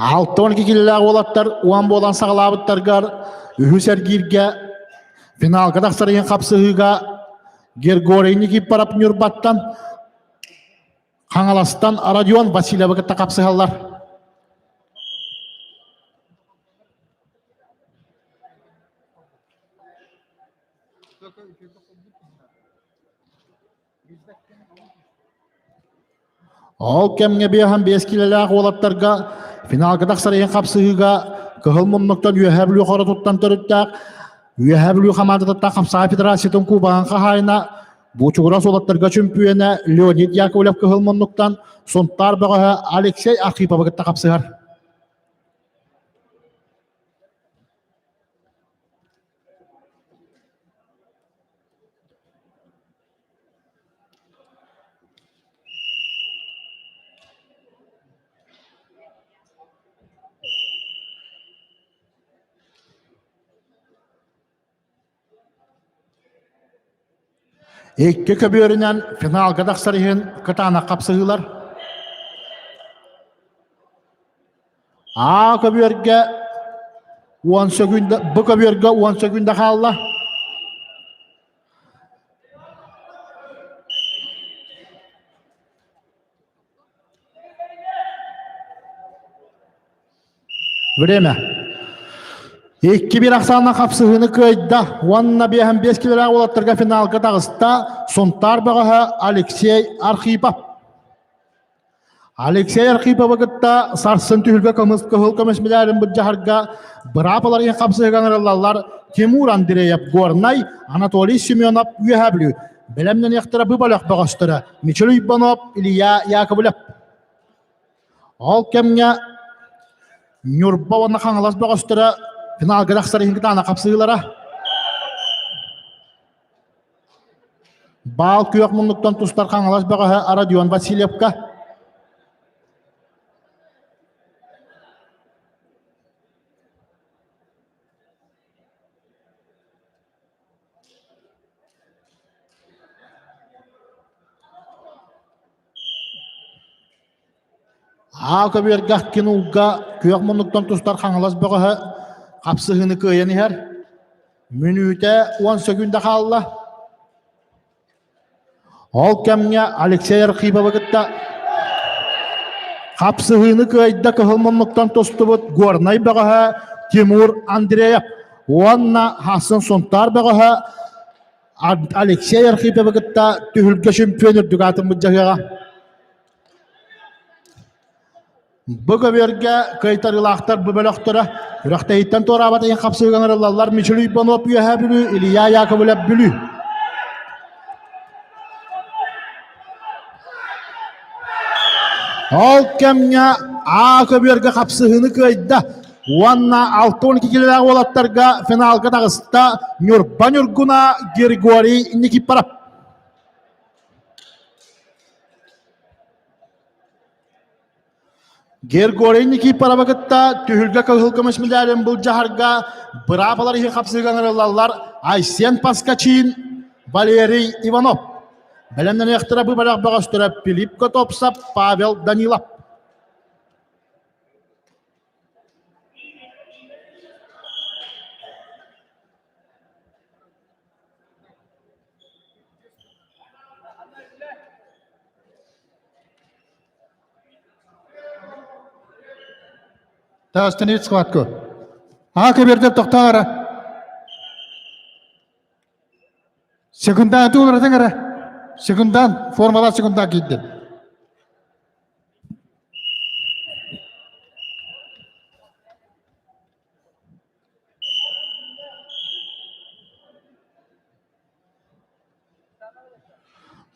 62 киилэлээх уолаттар уон буолан саҕалаабыттаргар үһүс эргииргэ финалга тахсар иһин хапсыһыыга Григорий Никифоров Ньурбаттан Хаҥаластан Родион Васильевы кытта хапсыһаллар. Ол кэмҥэ биэһэн биэс киилэлээх уолаттарга финалга тахсар иһин хапсыһыыга кыһыл муннуктан Үөһээ Бүлүү хоротуттан төрүттээх. Үөһээ Бүлүү хамаандатыттан Хамсаа Федерациятын кубогын хаһаайына Буучугурас уолаттарга чөмпүйүөнэ Леонид Яковлев кыһыл муннуктан Сунтаар бөҕөһө Алексей Архиповы кытта хапсыһар. Икки көбүөрүнэн финалга тахсар иһин кытаанах хапсыһыылар. А көбүөргэ 10 секунда, Б көбүөргэ 10 секунда хаалла. Время. 2-1 ахсаанынан хапсыһыыны кыайда уонна 55 килэлээх уолаттарга финалга таҕыста Сунтаар бөҕөһө Алексей Архипов. Алексей Архиповы кытта сарсын түһүлгэ көмүс кыһыл көмүс медалын былдьаһарга быраапалар иһин хапсыһыыга ыҥырыллаллар Тимур Андреев Горнай, Анатолий Семенов Үөһээ Бүлүү. Бэлэмнэниэхтэрэ бу бөлөх бөҕөстөрө Мичил Уйбанов, Илья Яковлев. Ол кэмҥэ Ньурба уонна Хаҥалас бөҕөстөрө финалга тахсар иһин кытаанах хапсыһыылара. Баал күөх муннуктан тустар Хаҥалас бөҕөһө Родион Васильевка. Аа көбүөргэ кинулга күөх муннуктан тустар Хаҥалас бөҕөһө хапсыһыыны кыайан иһэр. Мүнүүтэ 10 сөкүүндэ хаалла. Ол кэмҥэ Алексей Архиповы кытта хапсыһыыны кыайда кыһыл муннуктан тустубут Горнай бөҕөһө Тимур Андреев уонна Хассын Сунтаар бөҕөһө Алексей Архиповы кытта түһүлгэ чөмпүйүөн үрдүк аатын былдьаһыаҕа. Бу көбүөргэ кыайтарыылаахтар бу бөлөхтөрө күрэхтэһииттэн туораабат иһин хапсыыга ыҥырыллаллар Мичил Уйбанов Үөһээ Бүлүү, Илья Яковлев Бүлүү. Ол кэмҥэ А көбүөргэ хапсыһыыны кыайда уонна 62 килэлээх уолаттарга финалга таҕыста Ньурба Ньургуна Григорий Никифоров. Григорий Никифоровы кытта түһүлгэ кыһыл көмүс медалын былдьаһарга быраапалар иһин хапсыыга ыҥырыллаллар Айсен Паскачин, Валерий Иванов. Бэлэмнэниэхтэрэ бу бөлөх бөҕөстөрө Филипп Готовцев, Павел Данилов. Остановить схватку. А көбүөрдэр тохтоо эрэ. Секундаан тууларатыҥ эрэ. Секундаан, формалаах секундаан киирдин.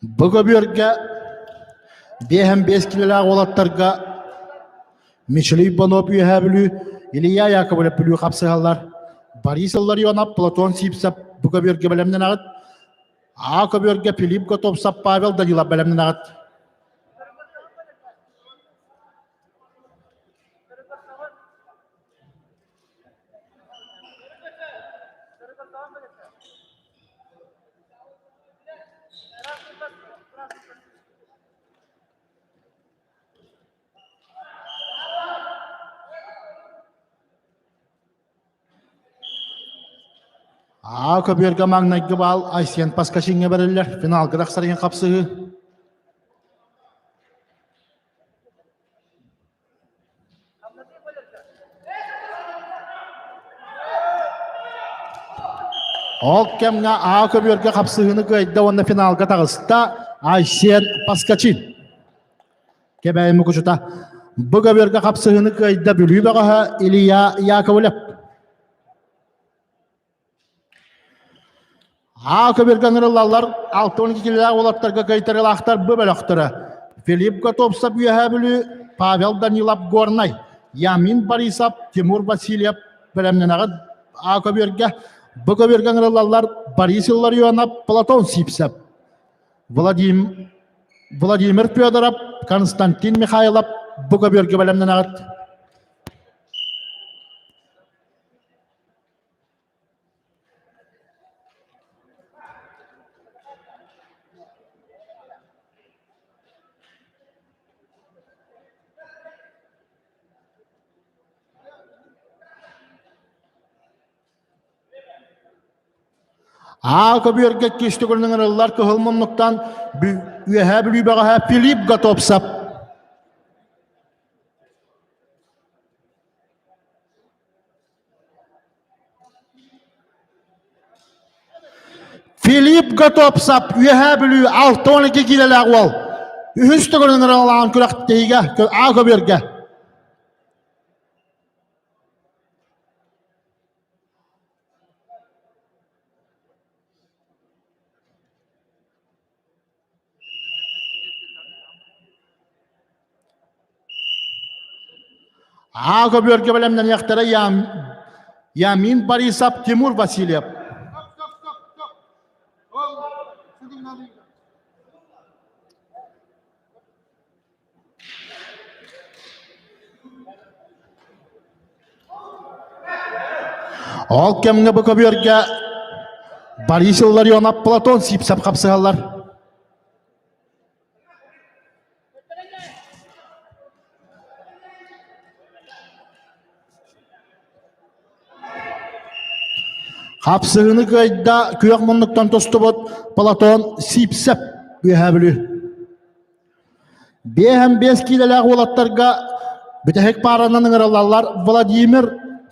Бу көбүөргэ 55 килэлээх уолаттарга Мичилий Иванов Үөһээ Бүлүү, Илья Яковлев Бүлүү хапсыһаллар. Борис Илларионов, Платон Сивцев бу көбүөргэ бэлэмнэнэҕит. А көбүөргэ Филипп Готовцев, Павел Данилов бэлэмнэнэҕит. Аа көбүөргэ маҥнайгы баал Айсен Паскачиҥҥа бэриллэр. Финалга тахсар иһин хапсыһыы. Ол кэмҥэ Аа көбүөргэ хапсыһыыны кыайда уонна финалга таҕыста Айсен Паскачин. Кэбээйи мукучута. Бу көбүөргэ хапсыһыыны кыайда Бүлүү бөҕөһө Илья Яковлев. Аа көбүргэ ыҥырыллаллар 62 килэлээх уолаттарга кыайтарыылаахтар бу бөлөхтөрө Филипп Готовцев Үөһээ Бүлүү, Павел Данилов Горнай, Ямин Борисов, Тимур Васильев бэлэмнэнэҕит А көбүөргэ. Бу көбүөргэ ыҥырыллаллар Борис Илларионов, Платон Сипсев, Владимир, Владимир Федоров, Константин Михайлов бу көбүөргэ бэлэмнэнэҕит. Аа көбүөргэ иккис төгүлүн ыҥырыллар кыһыл муннуктан Үөһээ Бүлүү бөҕөһө Филипп Готовцев. Филипп Готовцев Үөһээ Бүлүү 62 киилэлээх уол. Үһүс төгүлүн ыҥырыллаан күрэхтэһиигэ Аа көбүөргэ. Аа көбүөргэ бэлэмнэниэхтэрэ Ямин Борисов, Тимур Васильев. Ол кэмҥэ бу көбүөргэ Борис Илларионов, Платон Сипсов хапсыһаллар. Хапсыһыыны кыайда күөх муннуктан тостубут Платон Сипсев Үөһээ Бүлүү. Биэһэн биэс киилэлээх уолаттарга бүтэһик пааранан ыҥырыллаллар Владимир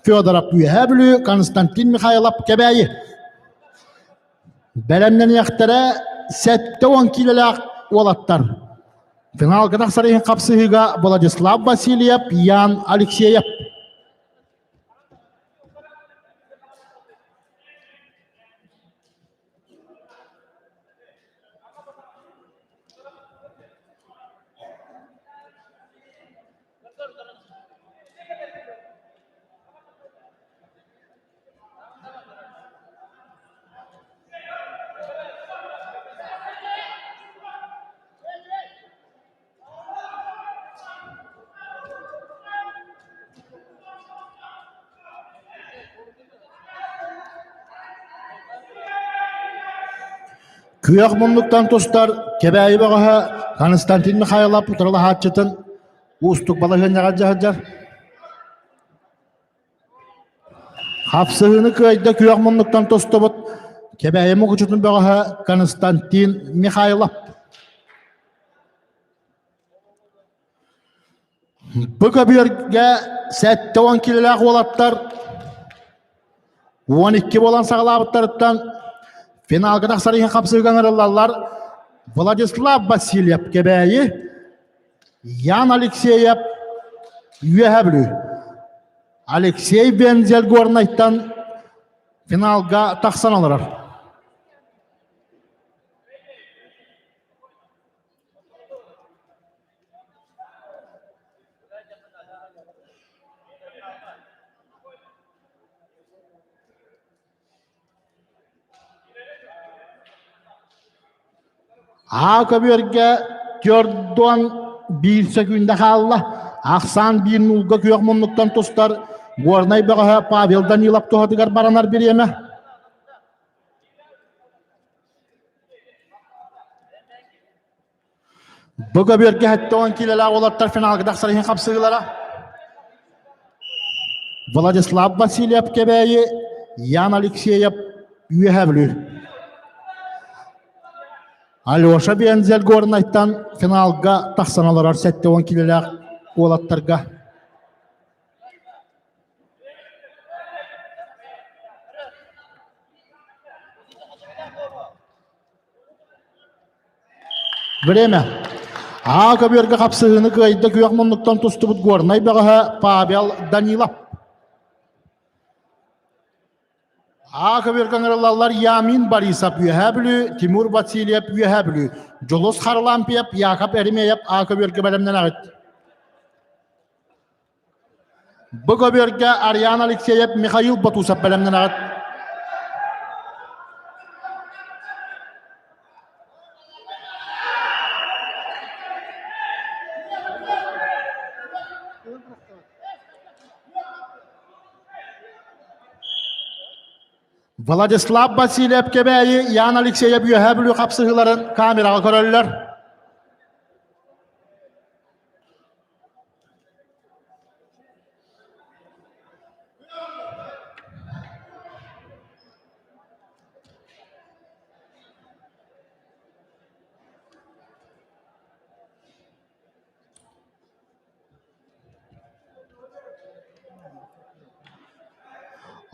Федоров Үөһээ Бүлүү, Константин Михайлов Кэбээйи. Бэлэмнэниэхтэрэ 70 киилэлээх уолаттар. Финалга тахсар иһин хапсыһыыга Владислав Васильев, Ян Алексеев. Күөх муннуктан тустар Кэбээйи бөҕөһө Константин Михайлов утарылаһааччытын уустук балаһыанньаҕа дьаһайар. Хапсыһыыны кыайда күөх муннуктан тостубут Кэбээйи мукучутун бөҕөһө Константин Михайлов. Бу көбүөргэ 70 килэлээх уолаттар 12 буолан саҕалаабыттарыттан финалга тахсар иһин хапсыыга ыҥырыллаллар Владислав Васильев Кэбээйи, Ян Алексеев Үөһэ Бүлүү. Алексей Вензель Горнайтан финалга тахсан олорор. Аа көбүөргэ 41 сөкүүндэ хаалла. Ахсаан биир нуулга күөх муннуктан тустар Горнай бөҕөһө Павел Данилов туһатыгар баранар бириэмэ. Бу көбүөргэ 70 киилэлээх уолаттар финалга тахсар иһин хапсыһыылара. Владислав Васильев Кэбээйи, Ян Алексеев Үөһээ Бүлүү. Алеша Вензель Горнайтан финалга тахсан олорор 70 киилэлээх уолаттарга. Время. Аа көбүөргэ хапсыһыыны кыайда күөх муннуктан тустубут Горнай бөҕөһө Павел Данилов. А көбүөргэ ыҥырыллаллар Ямин Борисов Үөһээ Бүлүү, Тимур Васильев Үөһээ Бүлүү, Дьулус Харлампьев, Яков Еремеев А көбүөргэ бэлэмнэнэҕит. Б көбүөргэ Ариан Алексеев, Михаил Ботусов бэлэмнэнэҕит. Владислав Васильев Кэбээйи, Ян Алексеев Үөһээ Бүлүү хапсыһыыларын камераҕа көрөллөр.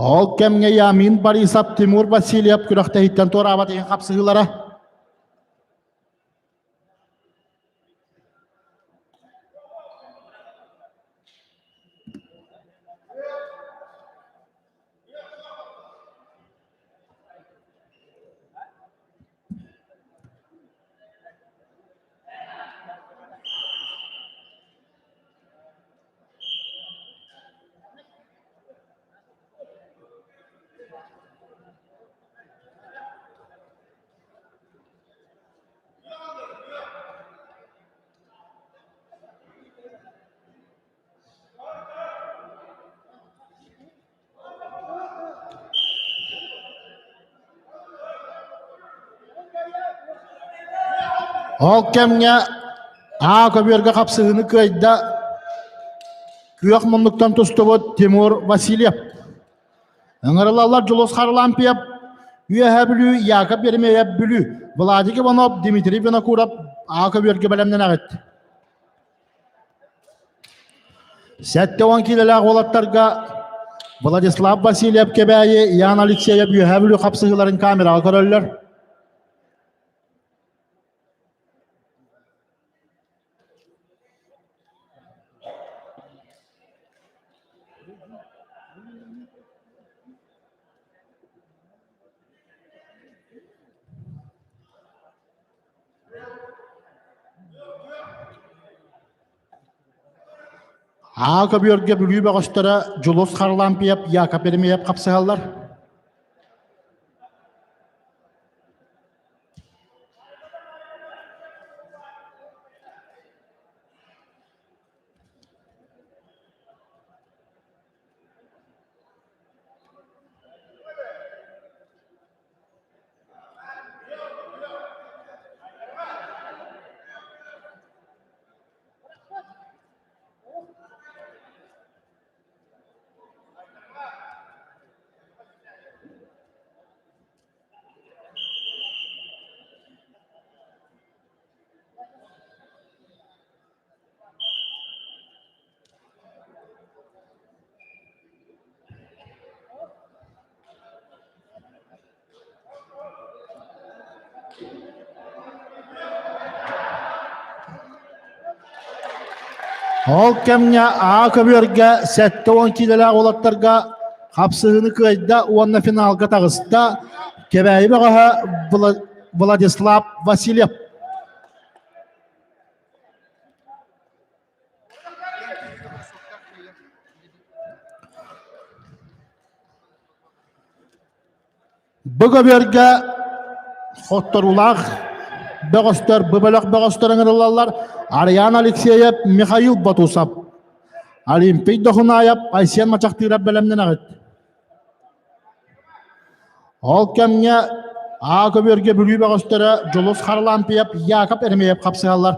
Ол кэмҥэ Ямин Борисов, Тимур Васильев күрэхтэһииттэн туораабат иһин хапсыһыылара. Ол кэмҥэ Аа көбүөргэ хапсыһыыны кыайда күөх муннуктан тустубут Тимур Васильев. Ыҥырылаллар Дьулус Харлампьев, Үөһээ Бүлүү, Яков Еремеев Бүлүү, Владик Иванов, Дмитрий Винокуров Аа көбүөргэ бэлэмнэнэҕит. 70 киилэлээх уолаттарга Владислав Васильев Кэбээйи, Ян Алексеев Үөһээ Бүлүү хапсыһыыларын камераҕа көрөллөр. Аа көбүөргэ Бүлүү бөҕөстөрө Дьулус Харлампьев, Яков Еремеев хапсыһаллар. Ол кэмҥэ Аа көбүөргэ 70 киилэлээх уолаттарга хапсыһыыны кыайда уонна финалга таҕыста Кэбээйи бөҕөһө Владислав Васильев. Бу көбүөргэ хотторуулаах бөҕөстөр, бу бөлөх бөҕөстөр ыҥырыллаллар Ариан Алексеев, Михаил Ботусов, Олимпий Дохунаев, Айсен Мачахтыырап бэлэмнэнэҕит. Ол кэмҥэ А көбүөргэ Бүлүү бөҕөстөрө Дьулус Харлампьев, Яков Еремеев хапсыһаллар.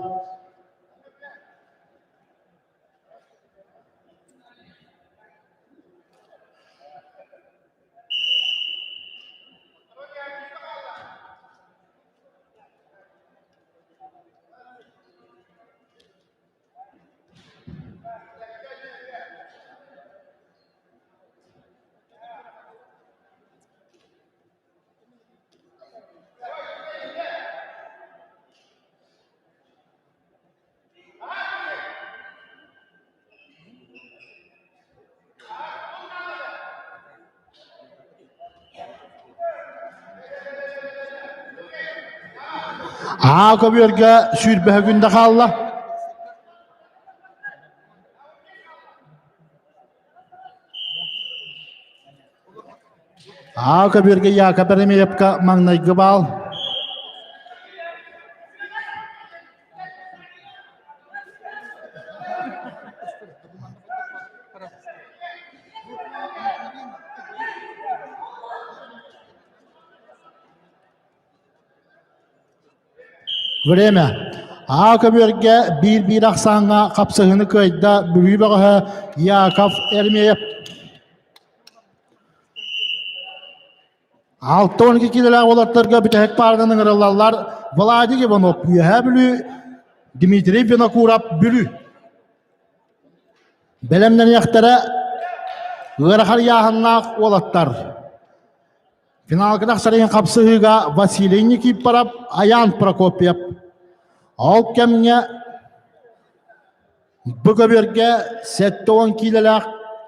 Аа көбүөргэ сүүрбэһэ күндэ хаалла. Аа көбүөргэ Яков Еремеевка маҥнайгы баал. Время. Аа көбүөргэ биир-биир ахсааҥҥа хапсыһыыны кыайда Бүлүү бөҕөһө Яков Ермеев. 62 киилэлээх уолаттарга бүтэһик пааранан ыҥырыллаллар Владик Иванов Үөһээ Бүлүү, Дмитрий Винокуров Бүлүү. Бэлэмнэниэхтэрэ ыарахан ыйааһыннаах уолаттар. Финалга тахсар иһин хапсыһыыга Василий Никифоров, Аян Прокопьев. Ол кэмҥэ бу көбүөргэ 70 киилэлээх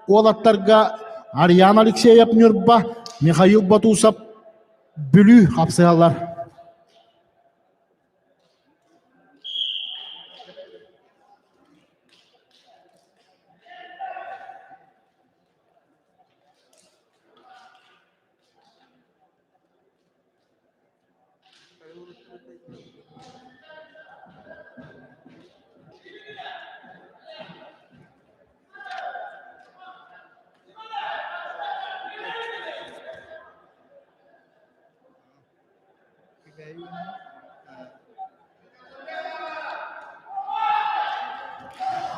уолаттарга Ариан Алексеев Ньурба, Михаил Батусов Бүлүү хапсыһаллар.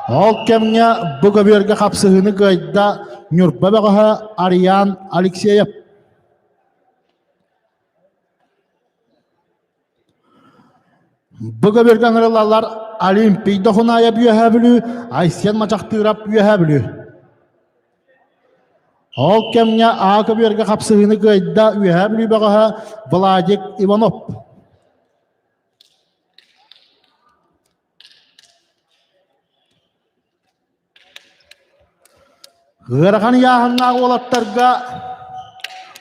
Ол кэмҥэ бу көбүөргэ хапсыһыыны кыайда Ньурба бөҕөһө Ариан Алексеев. Бу көбүөргэ ыҥырыллаллар Олимпий Дохунаев Үөһээ Бүлүү, Айсен Мачахтыырап Үөһээ Бүлүү. Ол кэмҥэ Аа көбүөргэ хапсыһыыны кыайда Үөһээ Бүлүү бөҕөһө Владик Иванов. Ыарахан ыйааһыннаах уолаттарга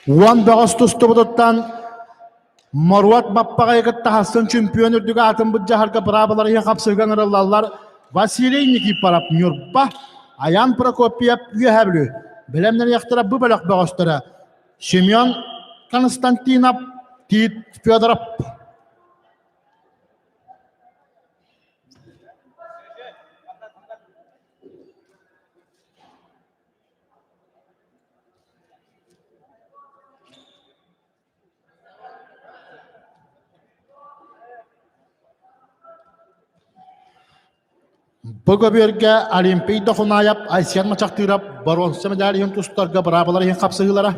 уон бөҕөс тустубутуттан Моруот Баппаҕайы кытта хасын чемпион үрдүк аатын былдьаһарга быраабылар иһин хапсыһыга ыҥырыллаллар Василий Никифоров Ньурба, Аян Прокопьев Үөһээ Бүлүү. Бэлэмнэниэхтэрэ бу бөлөх бөҕөстөрө Семен Константинов, Тит Федоров. Бу көбүөргэ Олимпий Дохунаев, Айсен Мачахтыырап боруонса медаль иһин тустарга быраабылар иһин хапсыһыылара.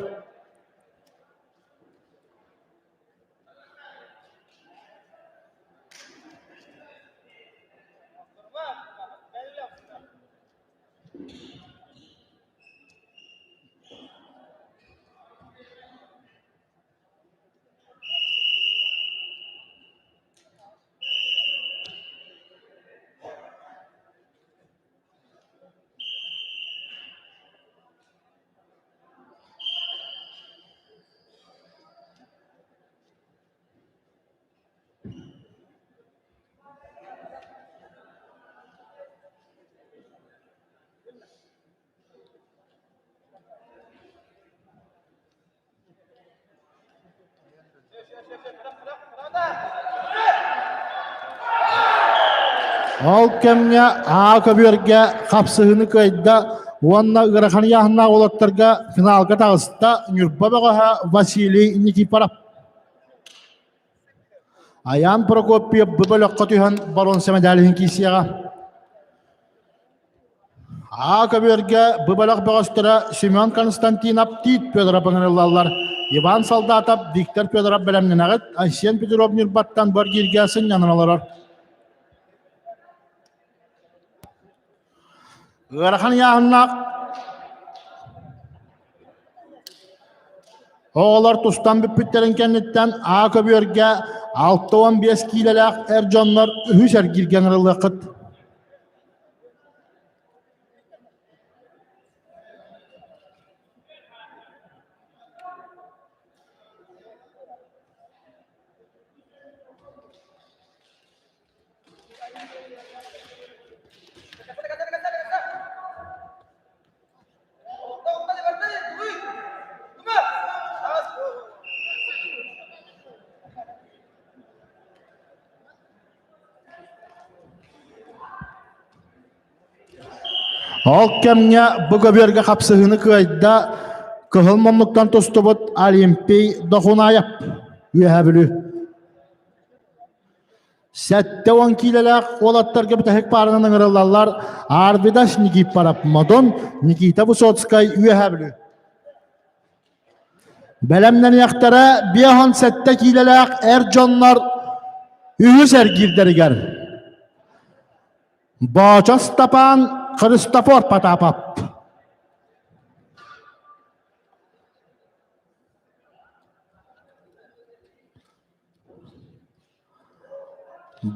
Ол кэмҥэ Аа көбүөргэ хапсыһыыны кыайда уонна ыарахан ыйааһыннаах уолаттарга финалга таҕыста Ньурба бөҕөһө Василий Никифоров. Аян Прокопьев бу бөлөххө түһэн боруонса мэдээлиһин киирсиэҕэ. Аа көбүөргэ бу бөлөх бөҕөстөрө Семен Константинов, Тит Федоров ыҥырыллаллар. Иван Солдатов, Виктор Федоров бэлэмнэнэҕит. Айсен Петров Ньурбаттан Боргиргэ сынньанан олорор. Ыарахан ыйааһыннаах оҕолор тустан бүппүттэрин кэнниттэн Аа көбүөргэ 65 киилэлээх эр дьоннор үһүс эргииргэ ыҥырыллыаххыт. Ол кэмҥэ бу көбүөргэ хапсыһыыны кыайда кыһыл муннуктан тустубут Олимпий Дохунаев Үөһээ Бүлүү. 70 киилэлээх уолаттарга бүтэһик пааранан ыҥырыллаллар Арвидас Никифоров Модун, Никита Высоцкай Үөһээ Бүлүү. Бэлэмнэниэхтэрэ 57 киилэлээх эр дьоннор үһүс эргиирдэригэр. Боочо Степан Христофор Потапов.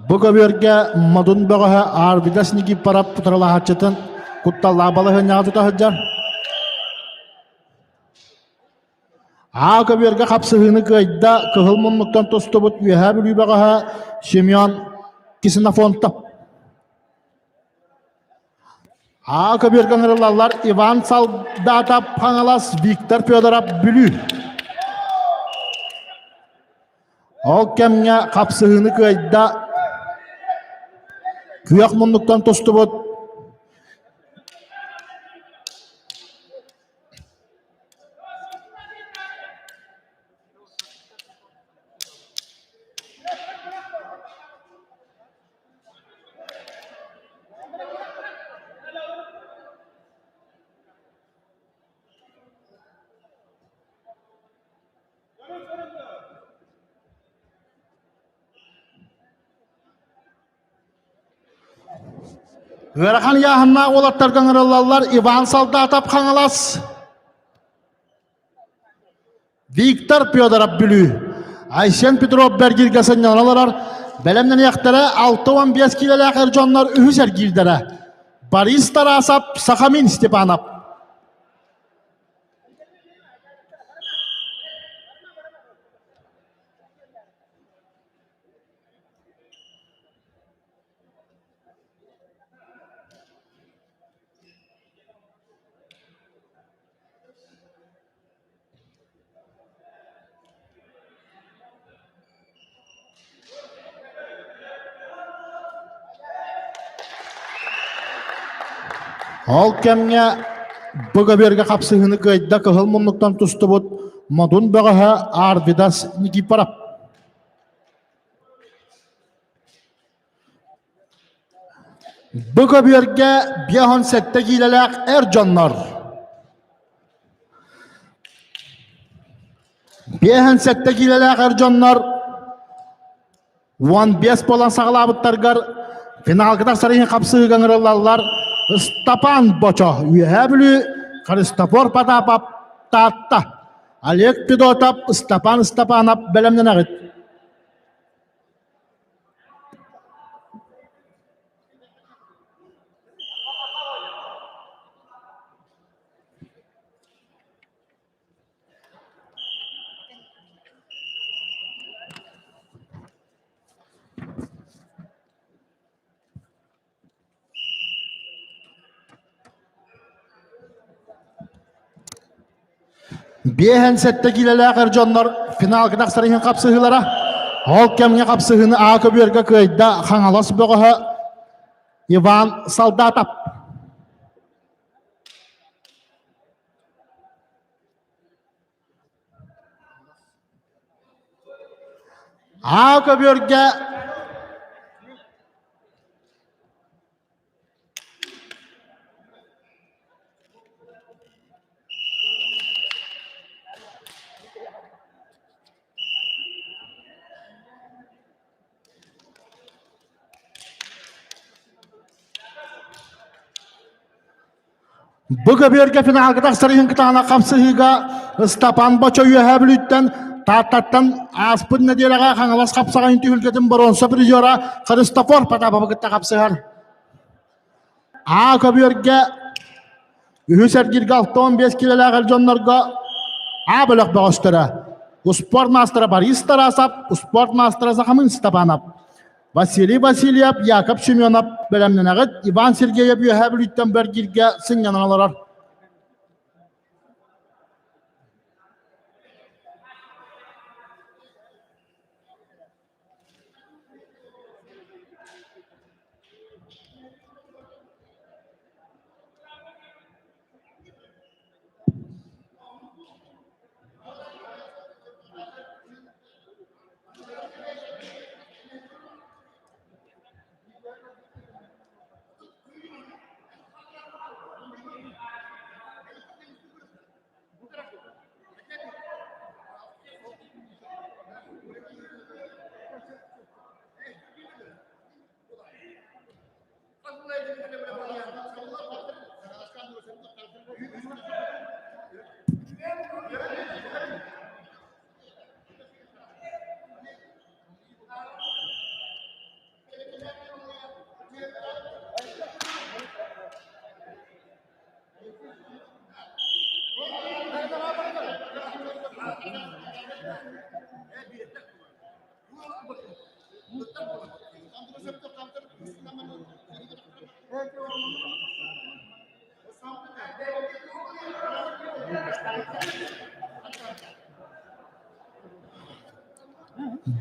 Бу көбүөргэ Модун бөҕөһө Арвидас Никифоров утарылаһааччытын кутталлаах балаһыанньаҕа тута сылдьар. Аа көбүөргэ хапсыһыыны кыайда кыһыл муннуктан тустубут Үөһээ Бүлүү бөҕөһө Семен Ксенофонтов. Аа көбүөргэ ыҥырыллаллар Иван Солдатов Хаҥалас, Виктор Федоров Бүлүү. Ол кэмҥэ хапсыһыыны кыайда күөх муннуктан тустубут Ыарахан ыйааһыннаах уолаттарга ыҥырыллаллар Иван Солдатов Хаҥалас, Виктор Федоров Бүлүү, Айсен Петров Бэргиргэ сынньанан олорор, бэлэмнэниэхтэрэ 65 киилэлээх эр дьоннор үһүс эргиирдэрэ. Борис Тарасов, Сахамин Степанов. Ол кэмҥэ бу көбүөргэ хапсыһыыны кыайда кыһыл муннуктан тустубут Модун бөҕөһө Арвидас Никифоров. Бу көбүөргэ 57 киилэлээх эр дьоннор 57 киилэлээх эр дьоннор 15 буолан саҕалаабыттаргар финалга тахсар иһин хапсыһыыга ыҥырыллаллар Ыстапаан Бочо Үөһээ Бүлүү Христофор Потапов Таатта Олег Федотов Ыстапаан Ыстапаанап бэлэмнэнэҕит. 57 киилэлээх эр дьоннор финалга тахсар иһин хапсыһыылара. Ол кэмҥэ хапсыһыыны Аа көбүөргэ кыайда Хаҥалас бөҕөһө Иван Солдатов. Аа көбүөргэ Бу көбүөргэ финалга тахсар иһин кытаанах хапсыһыыга Ыстапаан Бочо Үөһээ Бүлүүттэн Тааттаттан ааспыт нэдиэлэҕэ Хаҥалас хапсаҕайын түһүлгэтин боруонса призера Христофор Потаповы кытта хапсыһар. А көбүөргэ үһүс эргииргэ 65 килэлээх эр дьоннорго А бөлөх бөҕөстөрө успуорт маастара Борис Тарасов, успуорт маастара Сахамын Степанов, Василий Васильев, Яков Семенов бэлэмнэнэҕит. Иван Сергеев Үөһээ Бүлүүттэн Бэргииргэ сынньанан олорор.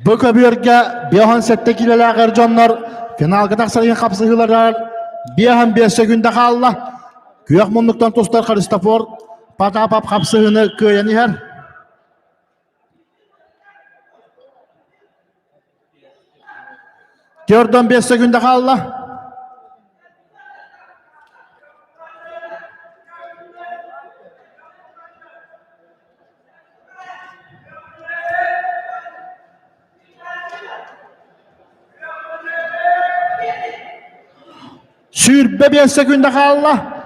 Бу көбүөргэ 57 киилэлээх эр дьоннор финалга тахсар иһин хапсыһыыларыгар 55 секунда хаалла. Күөх муннуктан тустар Христофор Потапов хапсыһыыны кыайан иһэр. Төрдөн 5 секунда хаалла. Сүүрбэ биэс секунда хаалла.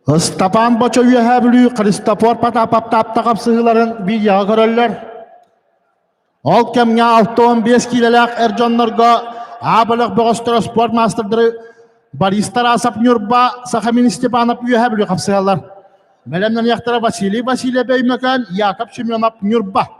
Ыстапаан Бочо Үөһээ Бүлүү Христофор Потапов таапта хапсыһыыларын видеоҕа көрөллөр. Ол кэмҥэ 65 киилэлээх эр дьоннорго А бөлөх бөҕөстөрө спорт маастардары Борис Тарасов Ньурба, Сахамин Степанов Үөһээ Бүлүү хапсыһаллар. Бэлэмнэниэхтэрэ Василий Васильев Өймөкөөн, Яков Семенов Ньурба.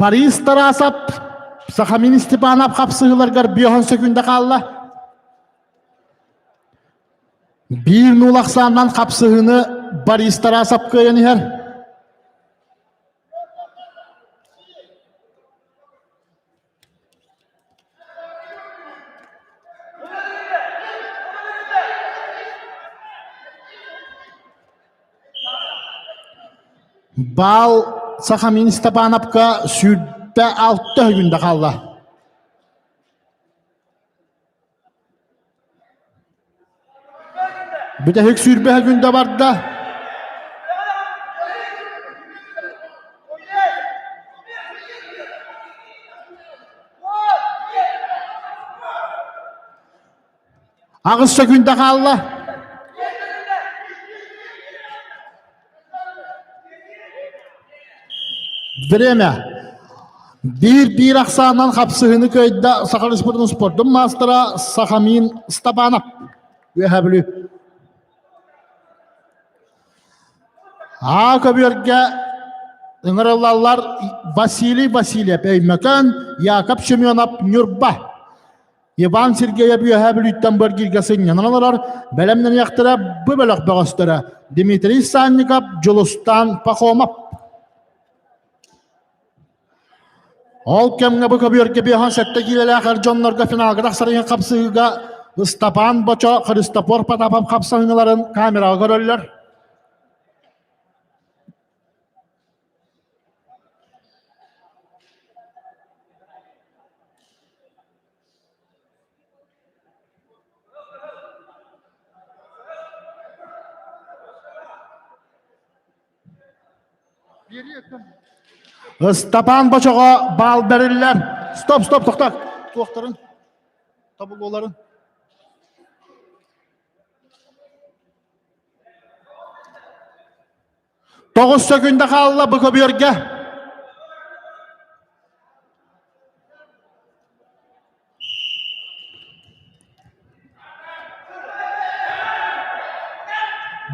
Борис Тарасов Сахамин Степанов хапсыһыыларыгар биэһэн сөкүүндэ хаалла. Биир нуул ахсаанынан хапсыһыыны Борис Тарасов кыайан иһэр. Баал Сахамин Степановка 26 күндэ хаалла. Бүтэһик сүүрбэһэ күндэ барда. Аҕыс сөкүүндэ хаалла. Время. Биир-биир ахсаанынан хапсыһыыны кыайда Саха Республикатын спордун маастара Сахамин Степанов. Үөһээ Бүлүү. Аа көбүөргэ ыҥырыллаллар Василий Васильев Өймөкөөн, Яков Семенов Ньурба. Иван Сергеев Үөһээ Бүлүүттэн быргыырга сынньанан олорор, бэлэмнэниэхтэрэ бу бөлөх бөҕөстөрө Дмитрий Санников, Дьулустаан Пахомов. Ол кэмҥэ бу көбүөргэ 57 киилэлээх эр дьоннорго финалга тахсар иһин хапсыһыыга Ыстапаан Бочо, Христофор Потапов хапсаһыыларын камераҕа көрөллөр. Ыстапаан Бочоҕо баал бэриллэр. Стоп, стоп, тохтоо. Туохтарын, тобулуоларын. Тоҕус сөкүндэ хаалла бу көбүөргэ.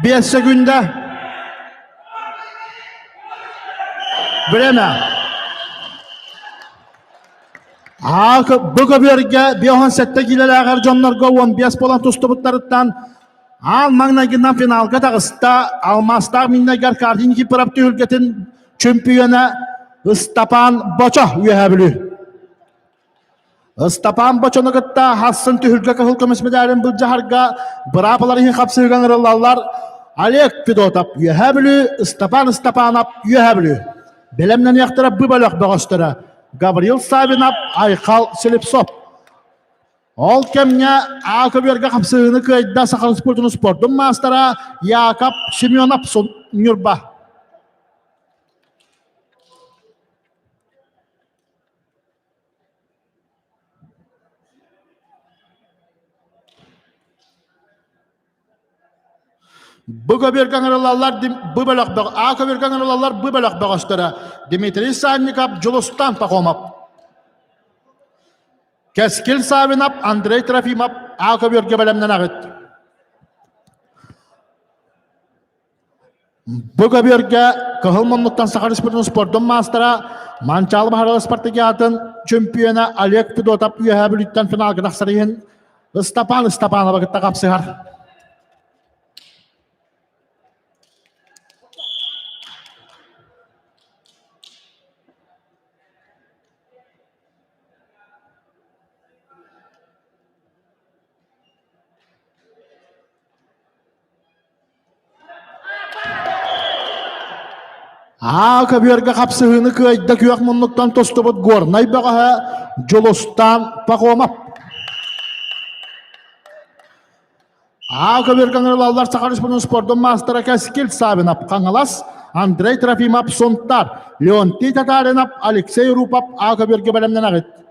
Биэс сөкүндэ. Время. Аа, бу көбүөргэ 57 киилэлээх эр дьоннорго 15 буолан тустубуттарыттан Аан маҥнайгынан финалга таҕыста Алмаастаах Миннайгар Кардин Кипров түһүлгэтин чөмпүйүөнэ. Ыстапаан Бочо Үөһээ Бүлүү. Ыстапаан Бочону кытта хассын түһүлгэ кыһыл көмүс медалин былдьаһарга быраапалар иһин хапсыһыыга ыҥырыллаллар Олег Федотов Үөһээ Бүлүү, Ыстапаан Ыстапаанап Үөһээ Бүлүү. Бэлэмнэниэхтэрэ бу бөлөх бөҕөстөрө Гаврил Савинов, Айхал Слепцов. Ол кэмҥэ А көбүөргэ хапсыһыыны кыайда Саха спортун спордун маастара Яков Семенов Ньурба. Бу көбүөргэ ыҥырыллаллар бу бөлөх А көбүөргэ ыҥырыллаллар бу бөлөх бөҕөстөрө Дмитрий Санников, Дьулустан Пахомов. Кэскил Савинов, Андрей Трофимов А көбүөргэ бэлэмнэнэҕит. Бу көбүөргэ Кыһыл муннуктан Саха Республикатын спордун маастара Манчаалы Баһаралы спартакиатын чөмпүйүөнэ Олег Федотов Үөһээ Бүлүүттэн финалга тахсар иһин Ыстапаан Ыстапанова кытта хапсыһар. Аа көбүөргэ хапсыһыыны кыайда күөх муннуктан тустубут Горнай бөҕөһө Дьулустаан Пахомов. Аа көбүөргэ ыҥырылаллар Саха Республикатын спордун маастара Кэскил Савинов Хаҥалас, Андрей Трофимов Сунтар, Леонтий Татаринов, Алексей Рупов Аа көбүөргэ бэлэмнэнэҕит.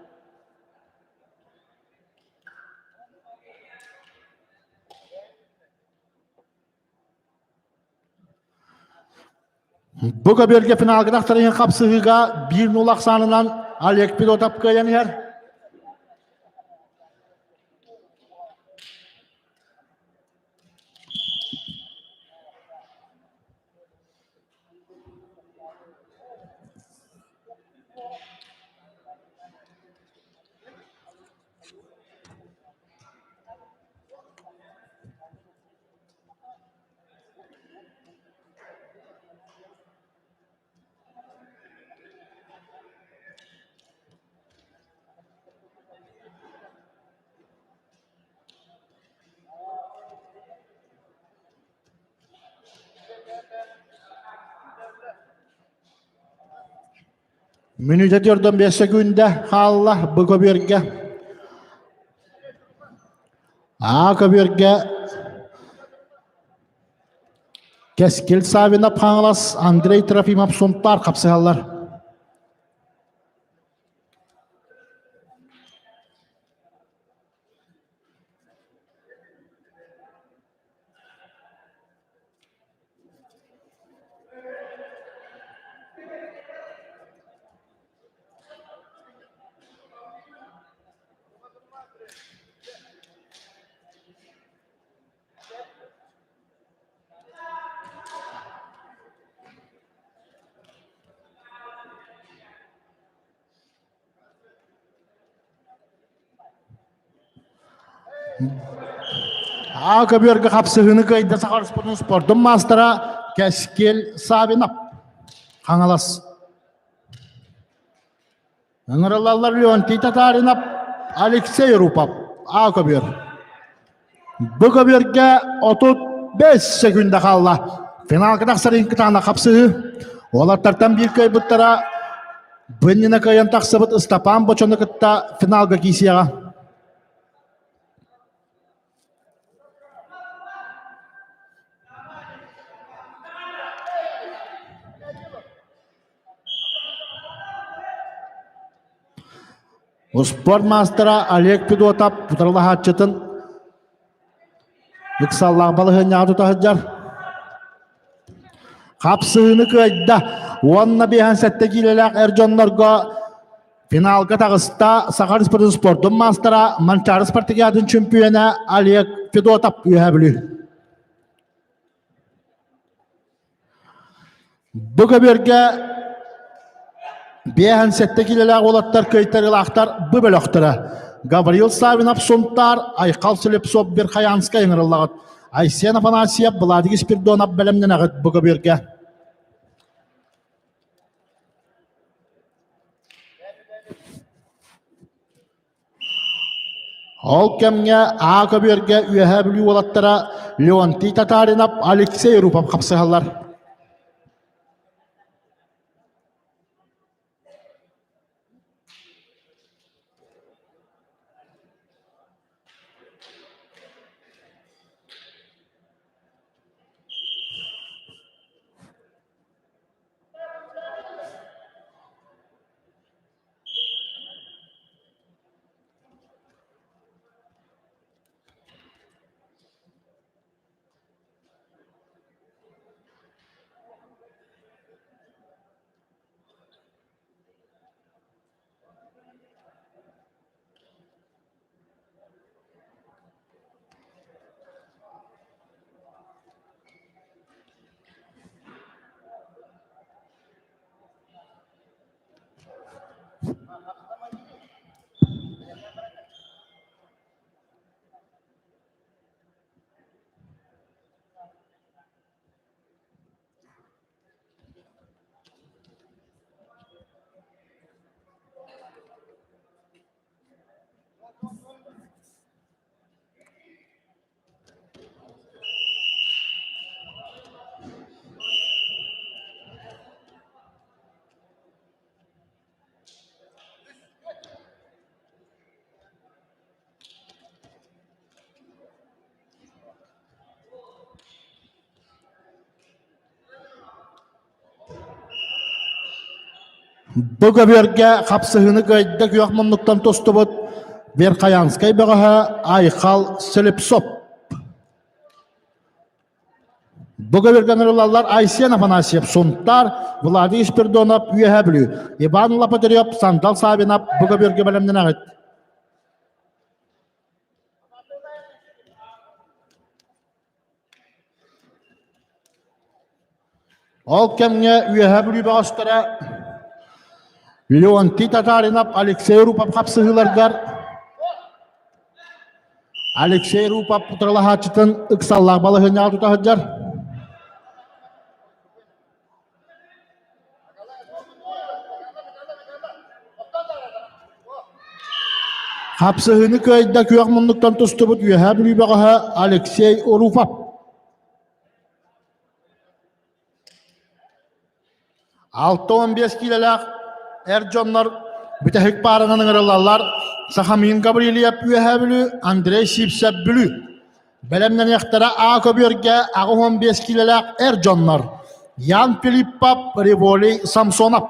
Бу көбүөргэ финалга тахсар иһин хапсыһыыга 1-0 ахсаанынан Олег Пилотов кыайан иһэр. Мүнүүтэ төрдөн 5 секүндэ хаалла бу көбүөргэ. А көбүөргэ Кэскил Савинов Хаҥалас, Андрей Трофимов Сунтаар хапсыһаллар. Аа көбүөргэ хапсыһыыны кыайда Саха спордун спордун маастара Кэскил Савинов Хаҥалас. Ыҥырыллаллар Леонтий Татаринов, Алексей Рупов. Аа көбүөр. Бу көбүөргэ 35 секунда хаалла. Финалга тахсар иһин кытаанах хапсыһыы. Уолаттартан биир кыайбыттара Быннина кыайан тахсыбыт Ыстапаан Бочону кытта финалга киисиэҕэ. Успуорт маастара Олег Федотов утарылаһааччытын ыксаллаах балаһыанньаҕа тута сылдьар. Хапсыһыыны кыайда уонна биэһэн сэттэ киилэлээх эр дьоннорго финалга таҕыста Саха Республикатын спордун маастара Манчаары спартакиадатын чөмпүйүөнэ Олег Федотов Үөһээ Бүлүү. Бу көбүөргэ 57 киилэлээх уолаттар кыайтарыылаахтар бу бөлөхтөрө. Гаврил Савинов Сунтаар, Айхал Слепцов Верхоянскай ыҥырыллаҕыт. Айсен Афанасьев, Владимир Спиридонов бэлэмнэнэҕит бу көбүөргэ. Ол кэмҥэ Аа көбүөргэ Үөһээ Бүлүү уолаттара Леонтий Татаринов, Алексей Рупов хапсыһаллар. Бу көбүөргэ хапсыһыыны кыайда күөх муннуктан тустубут Верхоянскай бөҕөһө Айхал Слепцов. Бу көбүөргэ ылаллар Айсен Афанасьев Сунтаар, Владимир Спирдонов Үөһээ Бүлүү, Иван Лопатырев, Сандал Савинов бу көбүөргэ бэлэмнэнэҕит. Ол кэмҥэ Үөһээ Бүлүү бөҕөстөрө Леонтий Татаринов, Алексей Рупов хапсыһыыларыгар Алексей Рупов утарылаһааччытын ыксаллаах балаһыанньаҕа тута сылдьар. Хапсыһыыны кыайда күөх муннуктан тустубут Үөһээ Бүлүү бөҕөһө Алексей Руфов. 65 киилэлээх эр дьоннор бүтэһик пааранан ыҥырыллаллар Сахамин Гаврильев Үөһээ Бүлүү, Андрей Сивцев Бүлүү. Бэлэмнэниэхтэрэ А көбүөргэ 85 киилэлээх эр дьоннор Ян Филиппов, Револий Самсонов.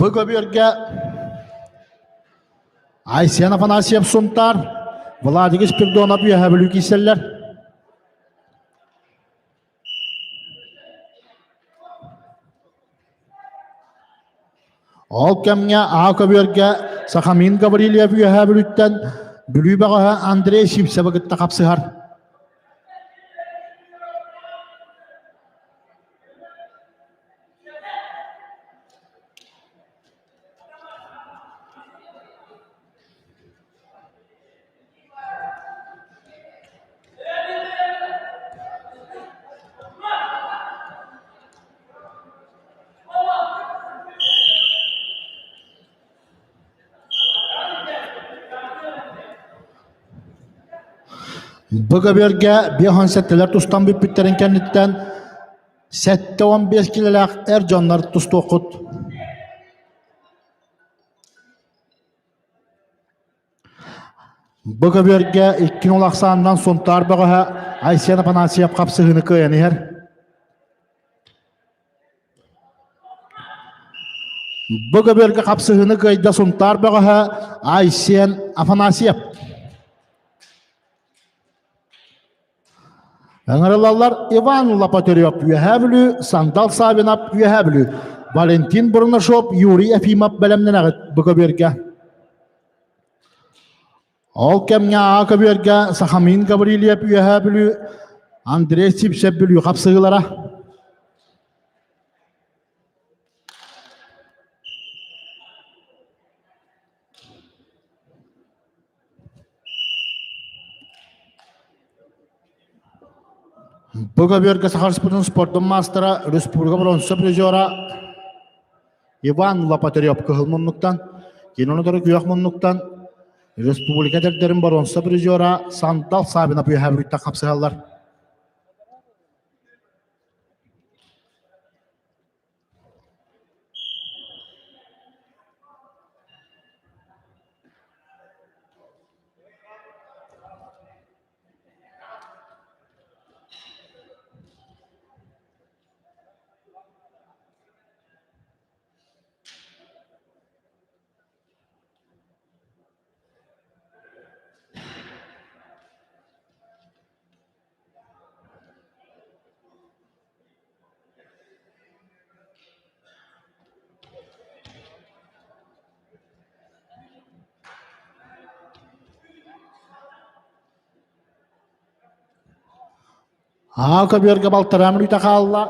Бу көбүөргэ Айсен Афанасьев Сунтаар, Владик Спирдонов Үөһээ Бүлүү киирсэллэр. Ол кэмҥэ Аа көбүөргэ Сахамин Гаврильев Үөһээ Бүлүүттэн Бүлүү бөҕөһө Андрей Сивцевы кытта хапсыһар. Бу көбүөргэ 57-лэр тустан бүппүттэрин кэнниттэн 75 килэлээх эр дьоннор тустуоххут. Бу көбүөргэ 2-0 ахсаанынан Сунтаар бөҕөһө Айсен Афанасьев хапсыһыыны кыайан иһэр. Бу көбүөргэ хапсыһыыны кыайда Сунтаар бөҕөһө Айсен Афанасьев. Ыҥырылаллар Иван Лопатырев Үөһээ Бүлүү, Сандал Савинов Үөһээ Бүлүү, Валентин Бурнашов, Юрий Ефимов бэлэмнэнэҕит бу көбүөргэ. Ол кэмҥэ Аа көбүөргэ Сахамин Гаврильев Үөһээ Бүлүү, Андрей Сивцев Бүлүү хапсыһыылара. Бу көбүөргэ Саха Республикатын спордун маастара, республика бронза призера Иван Лопатырев кыһыл муннуктан, кинону күөх муннуктан республика эдэрдэрин боруонса призера Сандал Савинов үөһээ Бүлүүттэн хапсыһаллар. Аа көбүөргэ балтараа мүнүүтэ хаалла.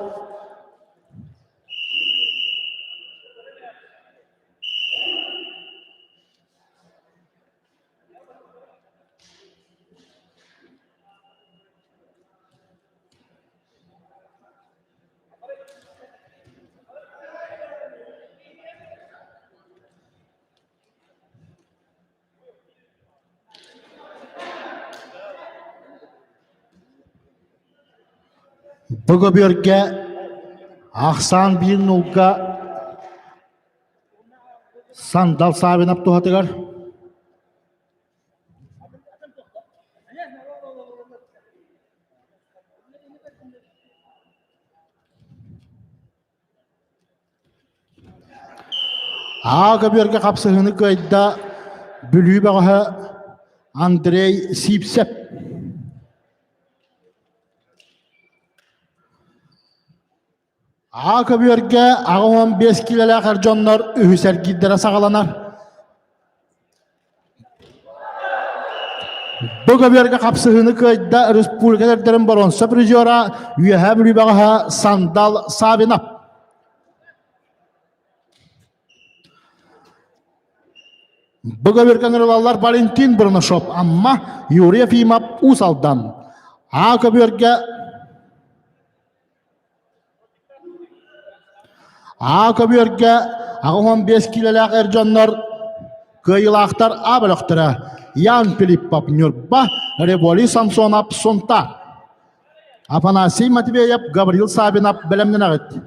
Бу көбүөргэ ахсаан биир нуулга Сандал Савинов туһатыгар Аа көбүөргэ хапсыһыыны кыайда Бүлүү бөҕөһө Андрей Сиипсэп. Аа көбүөргэ 85 киилэлээх эр дьоннор үһүс эргиирдэрэ саҕаланар. Бу көбүөргэ хапсыһыыны кыайда республика эдэрдэрин боруонса призера Үөһээ Бүлүү бөҕөһө Сандал Савинов. Бу көбүөргэ ыҥырылаллар Валентин Бурнашов Амма, Юрий Ефимов Уус Алдан. А көбүөргэ А көбүөргэ 85 киилэлээх эр дьоннор кыайыылаахтар А бөлөхтөрө Ян Филиппов Ньурба, Револий Самсонов Сунтаар. Афанасий Матвеев, Гаврил Савинов бэлэмнэнэҕит.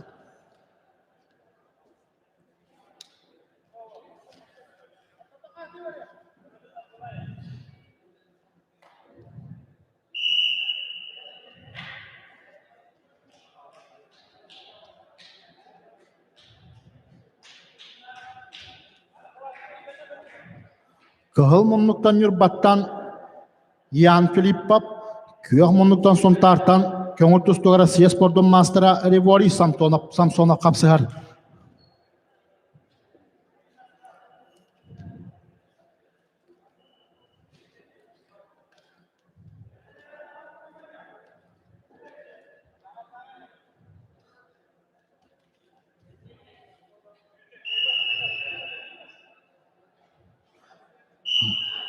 Кыһыл муннуктан Ньурбаттан Ян Филиппов, күөх муннуктан Сунтаартан көҥүл тустууга Россия спордун маастара Реворий Самсонов хапсыһар.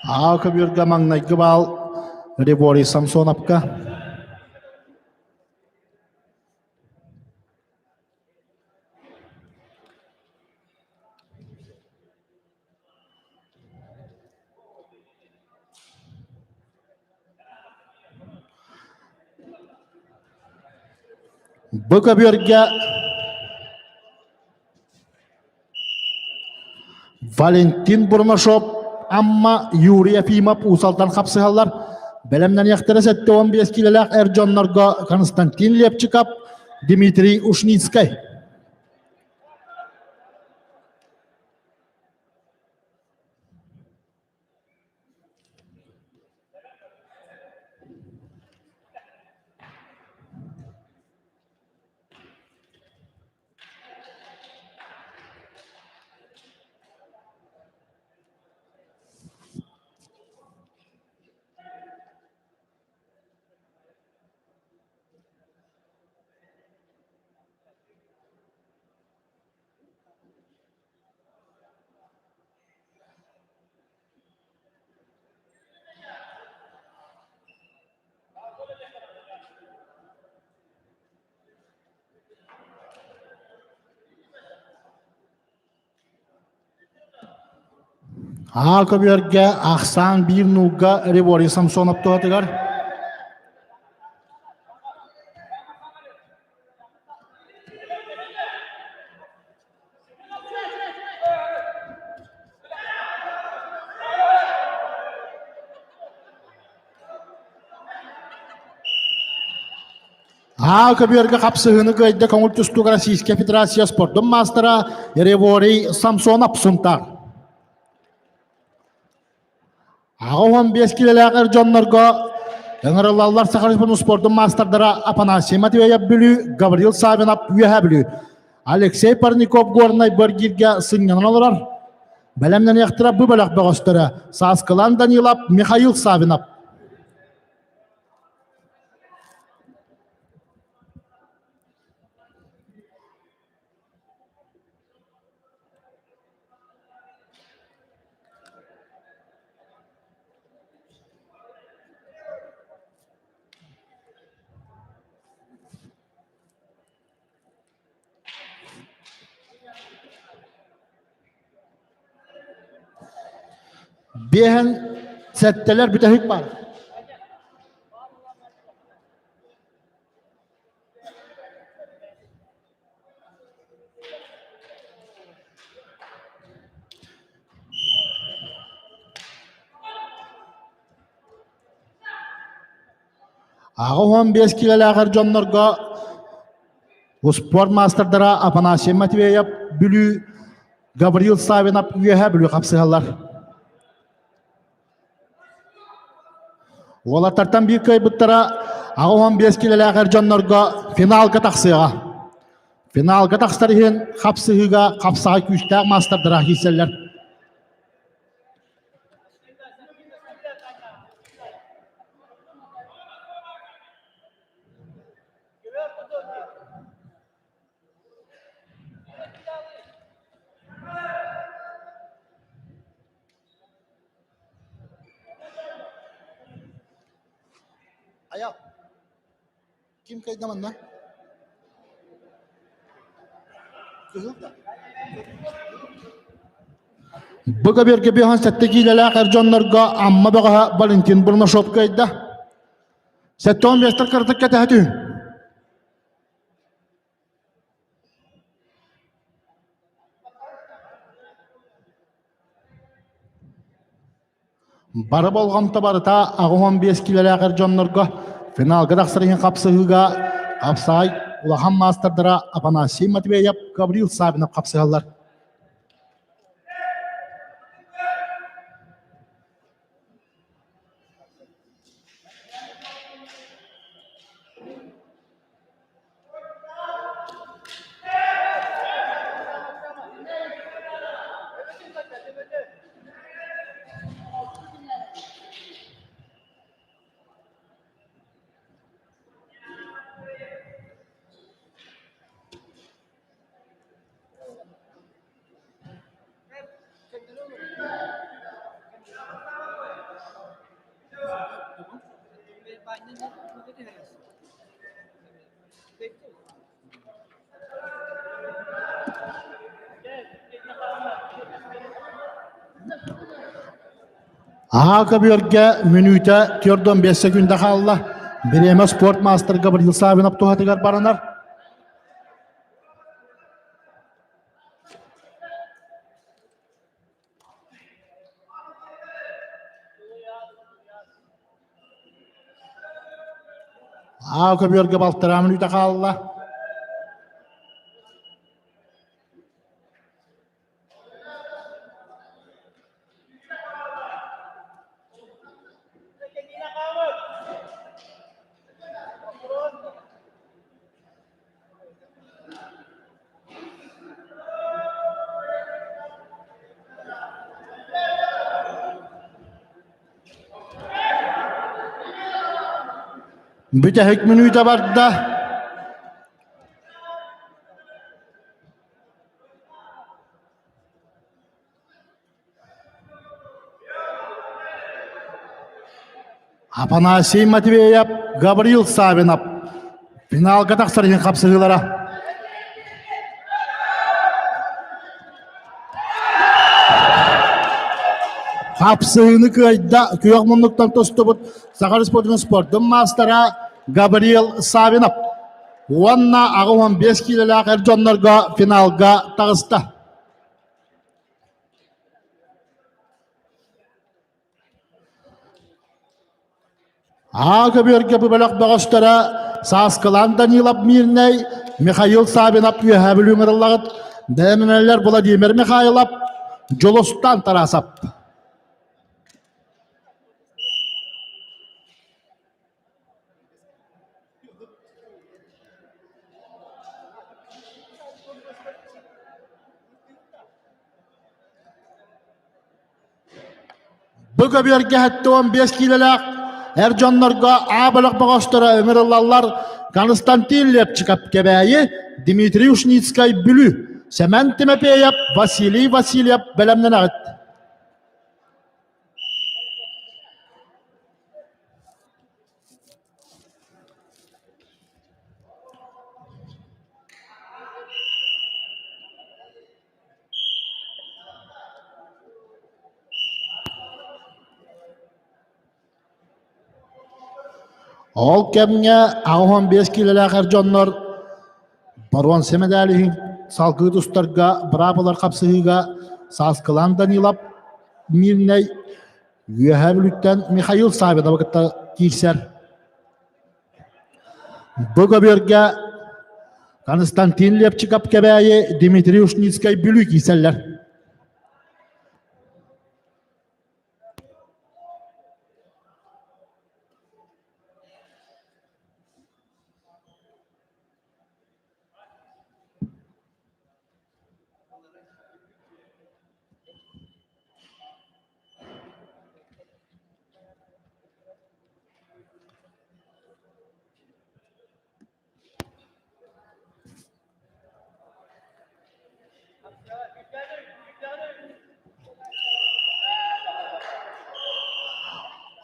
Аа көбүөргэ маҥнайгы баал Реборий Самсоновка. Бу көбүөргэ Валентин Бурнашов, Амма, Юрий Ефимов Уус Алдан хапсыһаллар. Бэлэмнэниэхтэрэ 75 киилэлээх эр дьоннорго Константин Лепчиков, Дмитрий Ушницкай. Аа көбүөргэ ахсаан биир нуулга Реворий Самсонов туһатыгар. Аа көбүөргэ хапсыһыыны кыайда көҥүл тустууга Российская Федерация спордун маастара Реворий Самсонов Сунтаар. 85 килэлээх эр дьоннорго ыҥырыллаллар Саха Республикатын спордун маастардара Афанасий Матвеев Бүлүү, Гаврил Савинов Үөһээ Бүлүү, Алексей Парников Горнай Быргиргэ сынньанан олорор. Бэлэмнэниэхтэрэ бу бөлөх бөҕөстөрө Сааскылан Данилов, Михаил Савинов. Биэһэн сэттэлэр бүтэһик бар. 85 киилэлээх эр дьоннорго успуорт маастардара Афанасий Матвеев Бүлүү, Гаврил Савинов Үөһээ Бүлүү хапсыһаллар. Уолаттартан биир кыайбыттара 85 киилэлээх эр дьоннорго финалга тахсыаҕа. Финалга тахсар иһин хапсыһыыга хапсаҕай күүстээх маастардара киирсэллэр. Аял. Ким кайда манна? Кыһыл да. Бу көбүөргэ биһон сэттэ киилэлээх эр дьоннорго Амма бөҕөһө Валентин Бурнашов кыайда. 75 кыратык кэтэһэ түһүҥ. Бары болҕомто барыта 85 киилэлээх эр дьоннорго финалга тахсар иһин хапсыһыыга хапсаҕай улахан маастардара Афанасий Матвеев, Гаврил Савинов хапсыһаллар. Аһаа көбүөргэ мүнүүтэ 45 секунда хаалла. Бириэмэ спорт маастар Гаврил Савинов туһатыгар баранар. Аа көбүөргэ балтараа мүнүүтэ хаалла. Бүтэһик мүнүүтэ барда. Афанасий Матвеев, Гаврил Савинов финалга тахсар иһин хапсыһыылара. Хапсыһыыны кыайда күөх муннуктан тустубут Саха Республикатын спордун маастара Гавриил Савинов уонна 85 киилэлээх эр дьоннорго финалга таҕыста. Аа көбүөргэ бу бөлөх бөҕөстөрө Сааскылаан Данилов Мирнэй, Михаил Савинов Үөһээ Бүлүү ыҥырыллаҕыт, бэйэминэлэр Владимир Михайлов, Дьулустан Тарасов. Бу көбүөргэ 75 киилэлээх эр дьоннорго А бөлөх бөҕөстөрө ыҥырыллаллар Константин Лепчиков Кэбээйи, Дмитрий Ушницкай Бүлүү, Сэмэн Тимофеев, Василий Васильев бэлэмнэнэҕит. Ол кэмҥэ 85 киилэлээх эр дьоннор боруонса мэдээлиһин салгыы тустарга быраабылар хапсыһыыга Сааскылаан Данилов Мирнэй Үөһээ Бүлүүттэн Михаил Савиновы кытта киирсэр. Бу көбүөргэ Константин Лепчиков Кэбээйи, Дмитрий Ушницкай Бүлүү киирсэллэр.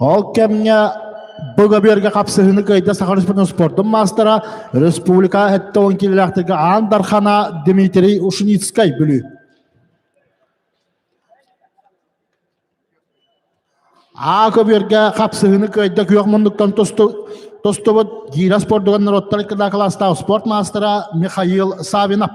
Ол кэмҥэ бу көбүөргэ хапсыһыыны кыайда Саха Республикатын спордун маастара, республика 70 киилэлээхтэргэ Аан Дархана Дмитрий Ушницкай Бүлүү. Аа көбүөргэ хапсыһыыны кыайда күөх муннуктан тустубут гиирэ спордугар норуоттар икки кылаастаах спорт маастара Михаил Савинов.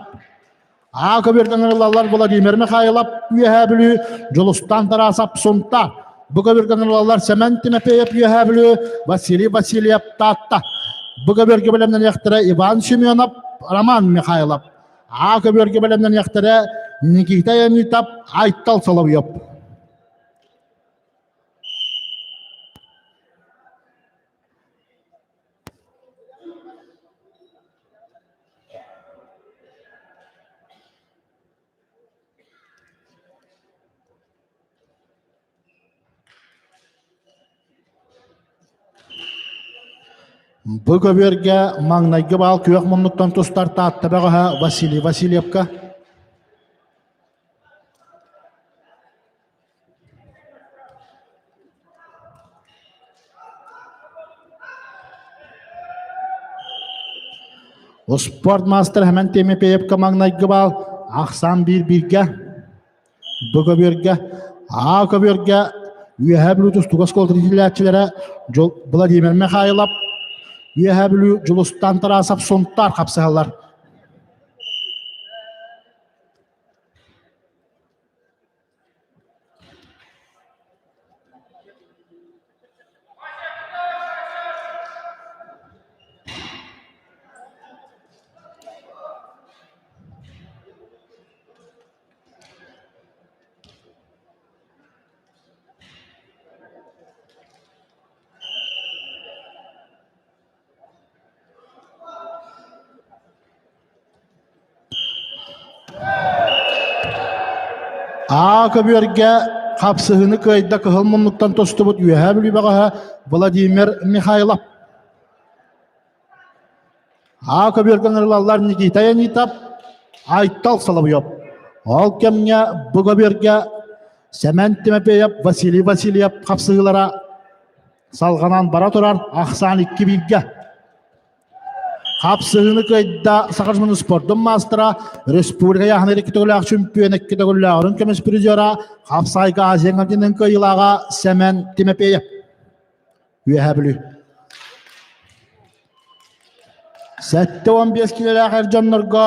Аа көбүөргэ ыҥырыллаллар Владимир Михайлов Үөһээ Бүлүү, Дьулустан Тарасов Сунтаар. Бу көбүөргэ ыҥырыллаллар Сэмэн Тимофеев Үөһээ Бүлүү, Василий Васильев Таатта. Бу көбүөргэ бэлэмнэниэхтэрэ Иван Семенов, Роман Михайлов. Аа көбүөргэ бэлэмнэниэхтэрэ Никита Янитов, Айтал Соловьев. Бу көбүөргэ маҥнайгы баал күөх муннуктан тустар Таатта бөҕөһө Василий Васильевка. Спорт маастар Хэмэн Тимофеевка маҥнайгы баал ахсаан биир бииргэ Б көбүөргэ А көбүөргэ Үөһээ Бүлүү тустууга оскуолатын иитиллээччилэрэ Владимир Михайлов, Үөһээ Бүлүү Дьулустан Тарасов Сунтаар хапсыһаллар. Аа көбүөргэ хапсыһыыны кыайда кыһыл муннуктан тостубут Үөһээ Бүлүү бөҕөһө Владимир Михайлов. Аа көбүөргэ ыҥырылаллар Никита Янитов, Айтал Соловьев. Ол кэмҥэ бу көбүөргэ Сэмэн Тимофеев, Василий Васильев хапсыһыылара салҕанан бара турар ахсаан икки бииргэ. Хапсыһыыны кыайда Саха Республикатын спордун маастара, республика яһын икки төгүлээх чемпион, икки төгүллээҕин көмүс призера, хапсайга Азия континент кыайыылааҕа Сэмэн Тимофеев. Үөһээ Бүлүү. 75 килэлээх эр дьоннорго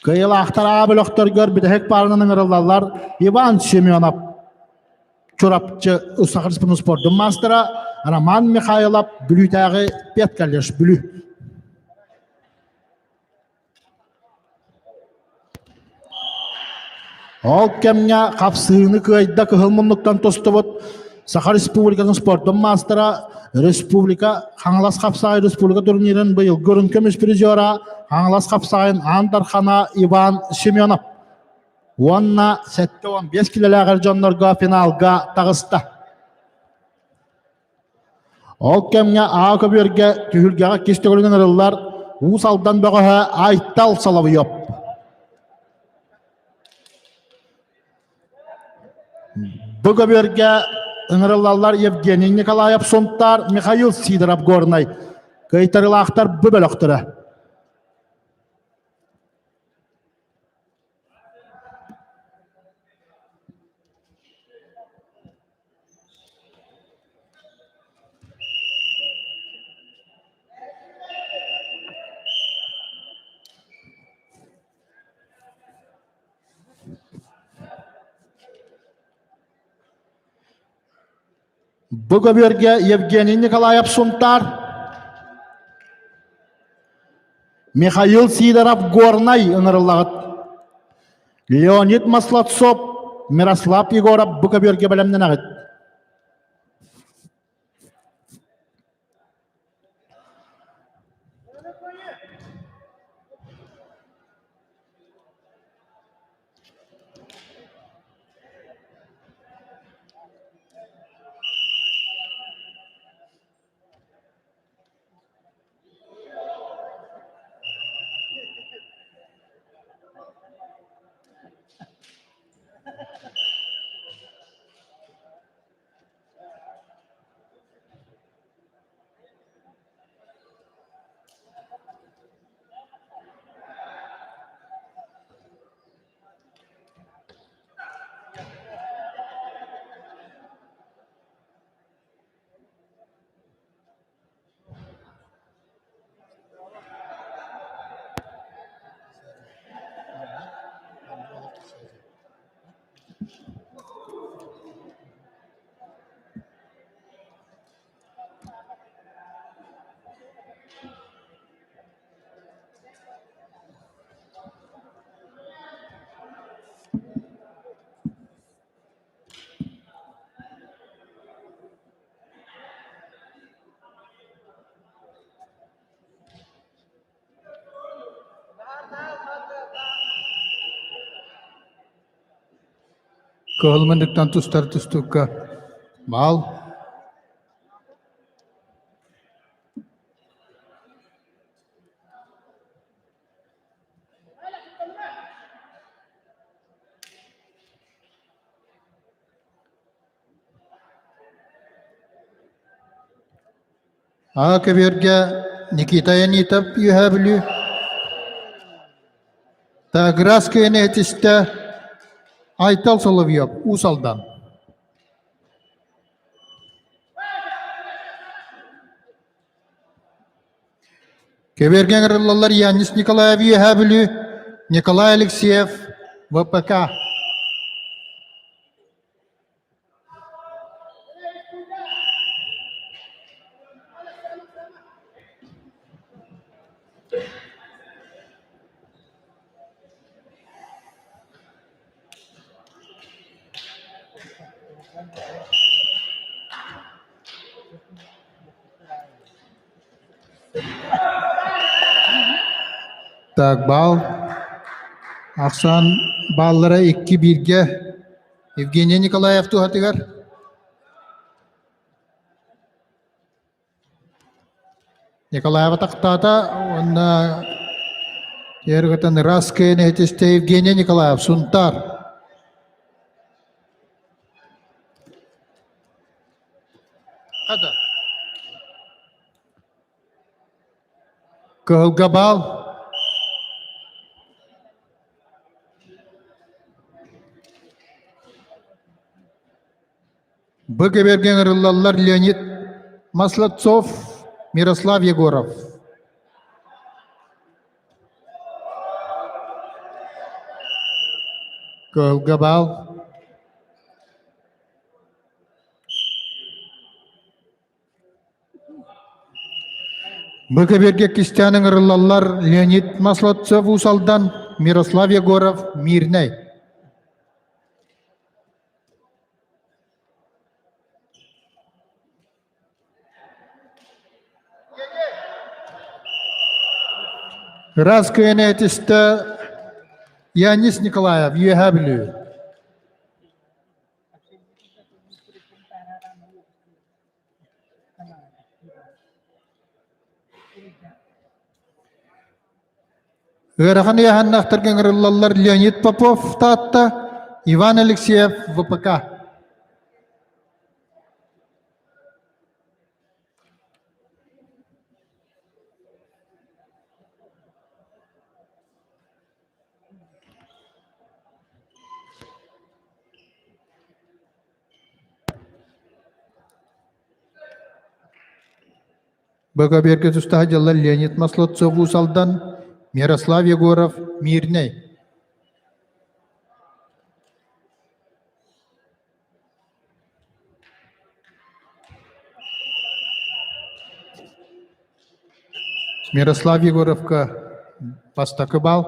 кыайыылаахтар аа бөлөхтөргөр бүтэһик паарынан ыҥырыллаллар Иван Семенов, Чурапчы Саха Республикатын спордун маастара Роман Михайлов, Бүлүүтээҕи педколледж Бүлүү. Ол кэмҥэ хапсыһыыны кыайда кыһыл муннуктан тустубут Саха Республикатын спордун маастара, республика Хаҥалас хапсаҕай республика турнирын быйылгы үрүҥ көмүс призера Хаҥалас хапсаҕайын Аан Дархана Иван Семенов уонна 75 килэлээх эр дьоннорго финалга таҕыста. Ол кэмҥэ Аа көбүөргэ түһүлгэҕэ иккис төгүлүн ыҥырыллар Уус Алдан бөҕөһө Айтал Соловьев. Бу көбүөргэ ыҥырыллаллар Евгений Николаев Сунтаар, Михаил Сидоров Горнай. Кыайтарыылаахтар бу бөлөхтөрө. Бу көбүөргэ Евгений Николаев Сунтаар, Михаил Сидоров Горнай ыҥырыллаҕыт. Леонид Маслацов, Мирослав Егоров бу көбүөргэ бэлэмнэнэҕит. Кыһыл мындыктан тустар тустукка баал. Аҕа көбүөргэ Никита Янитов Үөһээ Бүлүү Таграс киэнэ этистэ Айтал Соловьев Уус Алдан Көбүөргэ ыҥырыллаллар Янис Николаев Үөһээ Бүлүү Николай Алексеев ВПК Так, баал ахсаан бааллара икки бииргэ Евгений Николаев туһатыгар. Николаева тахтаата уонна Терготан ыраас кыайан иһитистэ Евгений Николаев Сунтаар. Хада. Кыһылга баал. Бу кэбэргэ ыҥырыллаллар Леонид Маслацов, Мирослав Егоров. Кыһылга баал. Бу кэбиэргэ кистээн ыҥырыллаллар Леонид Маслацов Уус Алдан, Мирослав Егоров Мирнэй. Ыраас кыайан этистэ Янис Николаев, Үөһээ Бүлүү. Ыарахан ыйааһыннаахтарга ыҥырыллаллар Леонид Попов, Таатта, Иван Алексеев, ВПК. Бөгөбүөргэ тустаах дьыллар Леонид Маслоцов Уус Алдан, Мирослав Егоров Мирнэй. Мирослав Егоровка бастакы бал.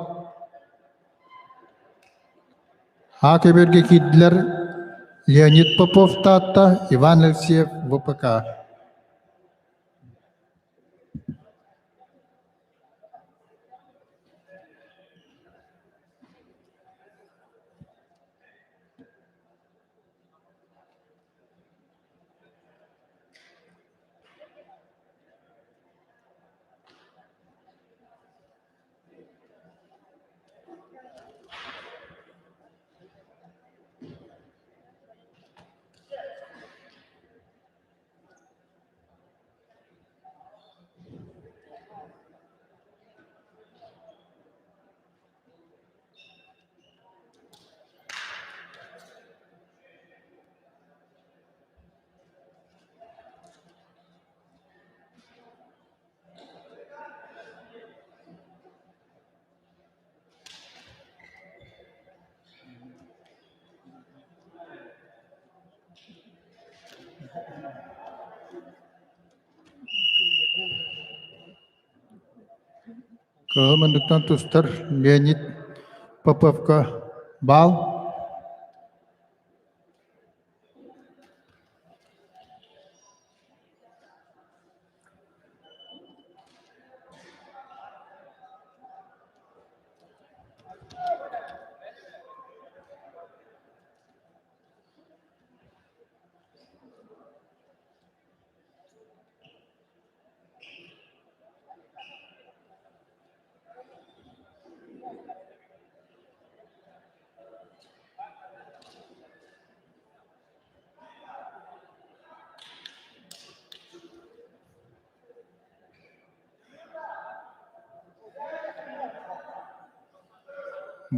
А көбүөргэ киирдилэр Леонид Попов Таатта, Иван Алексеев ВПК. Кыһыл мундуктан тустар Леонид Поповка баал.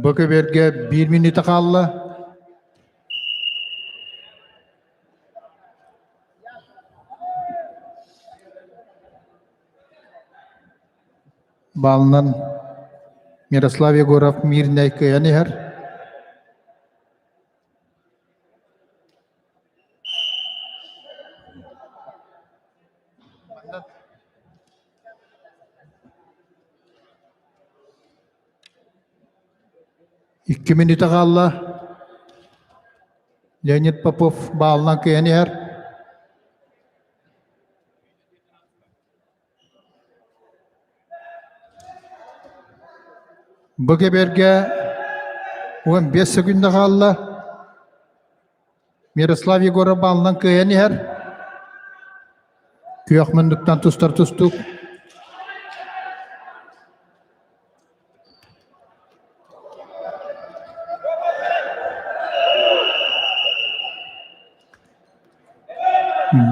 Бу көбүөргэ биир мүнүүтэ хаалла. Баалынан Мирослав Егоров Мирнэй кыайан иһэр. Икки мүнүүтэ хаалла. Леонид Попов баалынан кыайан иһэр. Бу кэбиэргэ 15 секунда хаалла. Мирослав Егоров баалынан кыайан иһэр. Күөх муннуктан тустар тустуук.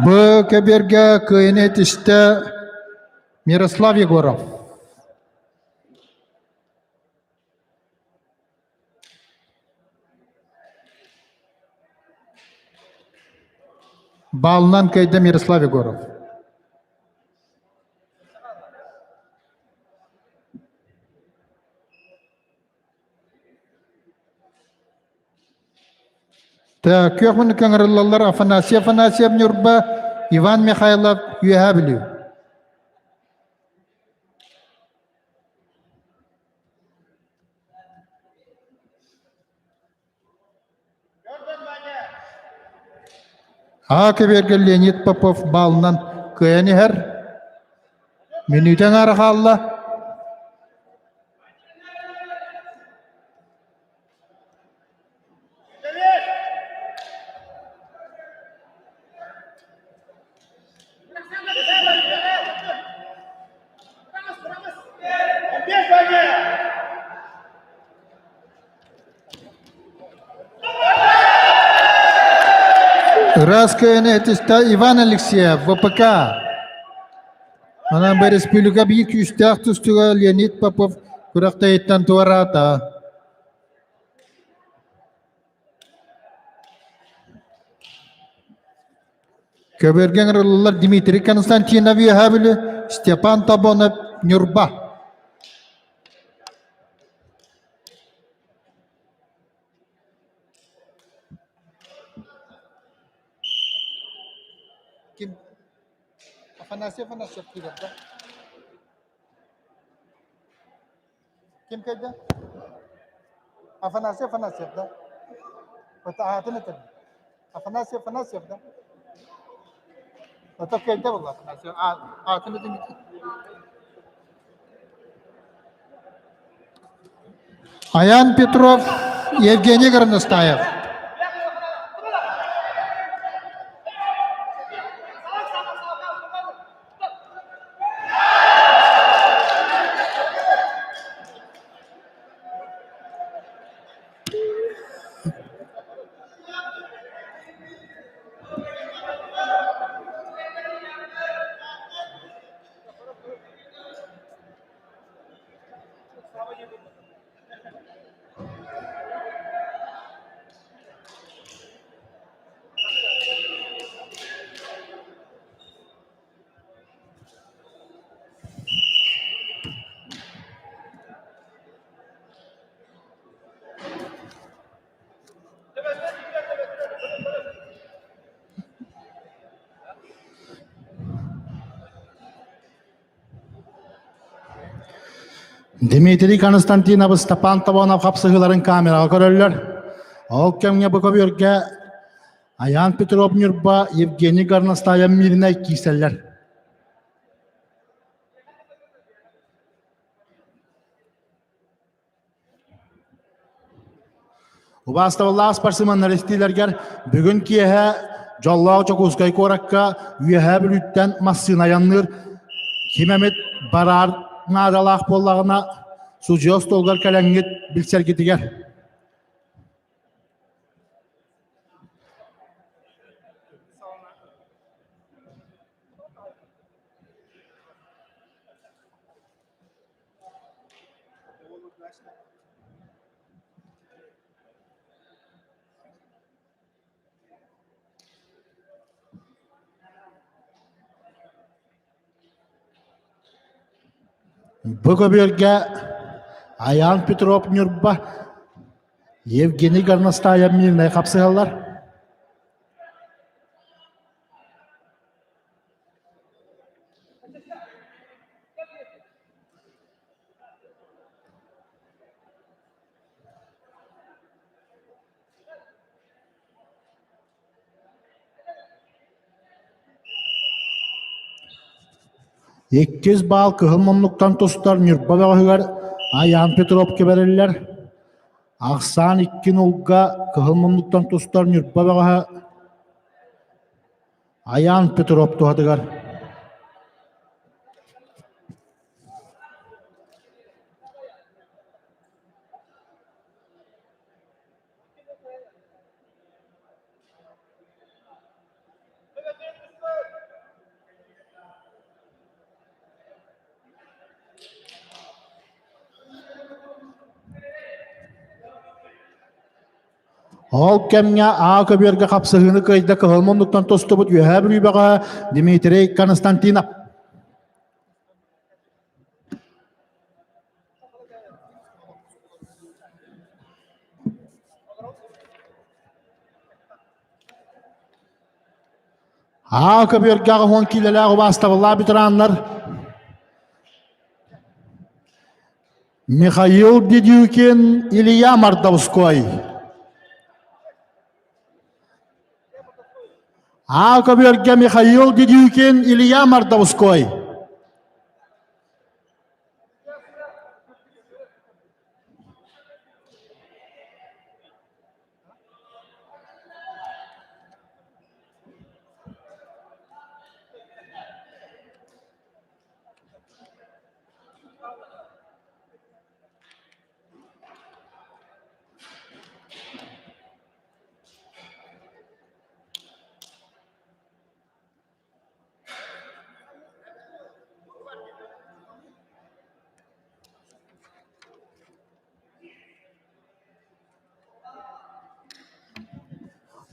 Б кэбиэргэ кыайыны этистэ Мирослав Егоров. Баалынан кыайда Мирослав Егоров. Күөх муннукка ыҥырыллаллар Афанасий Афанасьев Ньурба, Иван Михайлов Үөһээ Бүлүү. Аа кэбиэргэ Леонид Попов баалынан кыайан иһэр. Мүнүүтэ аҥаара хаалла. Ыраас кыайыны этистэ Иван Алексеев, ВПК. Онон бу республика биир күүстээх тустууга Леонид Попов күрэхтэһииттэн туораата. Көбүөргэ ыҥырыллар Дмитрий Константинов Үөһээ Бүлүү, Степан Тобонов Ньурба. Ким? Афанасий Афанасьев киирэр да? Ким кэлдэ? Афанасий Афанасьев да? Вот аатын этэр. Афанасий Афанасьев да? Ото кэлдэ буолла Афанасий. Аатын этин. Аян Петров, Евгений Горностаев. Дмитрий Константинов Степан Тобонов хапсыһыыларын камераҕа көрөллөр. Ол кэмҥэ бу көбүөргэ Аян Петров Ньурба, Евгений Горностаев Мирнэй киирсэллэр. Убаастабыллаах спортсменнар истиилэргэр бүгүн киэһэ дьоллоох Дьокуускай куоракка Үөһээ Бүлүүттэн массыына айанныыр ким эмит бараар наадалаах буоллаҕына судьуйа остуолугар кэлэҥҥит билсэргитигэр. Бу көбүөргэ Айаан Петров Ньурба, Евгений Горностаев Мирнэй хапсыһаллар. Иккис баал кыһыл муннуктан тустар Ньурба бөҕөһүгэр Айаан Петровка бэриллэр. Ахсаан икки нулга кыһыл муннуктан тустар Ньурба бөҕөһө Айаан Петров туһатыгар. Ол кэмҥэ Аа көбүөргэ хапсыһыыны кыайда кыһыл муннуктан тустубут Үөһээ Бүлүүбэҕэ Дмитрий Константинов. Аа көбүөргэ 80 киилэлээх убаастабыллаах ветераннар Михаил Дедюкин, Илья Мордовской. Аа көбүөргэ Михаил Дедюкин, Илья Мордовской.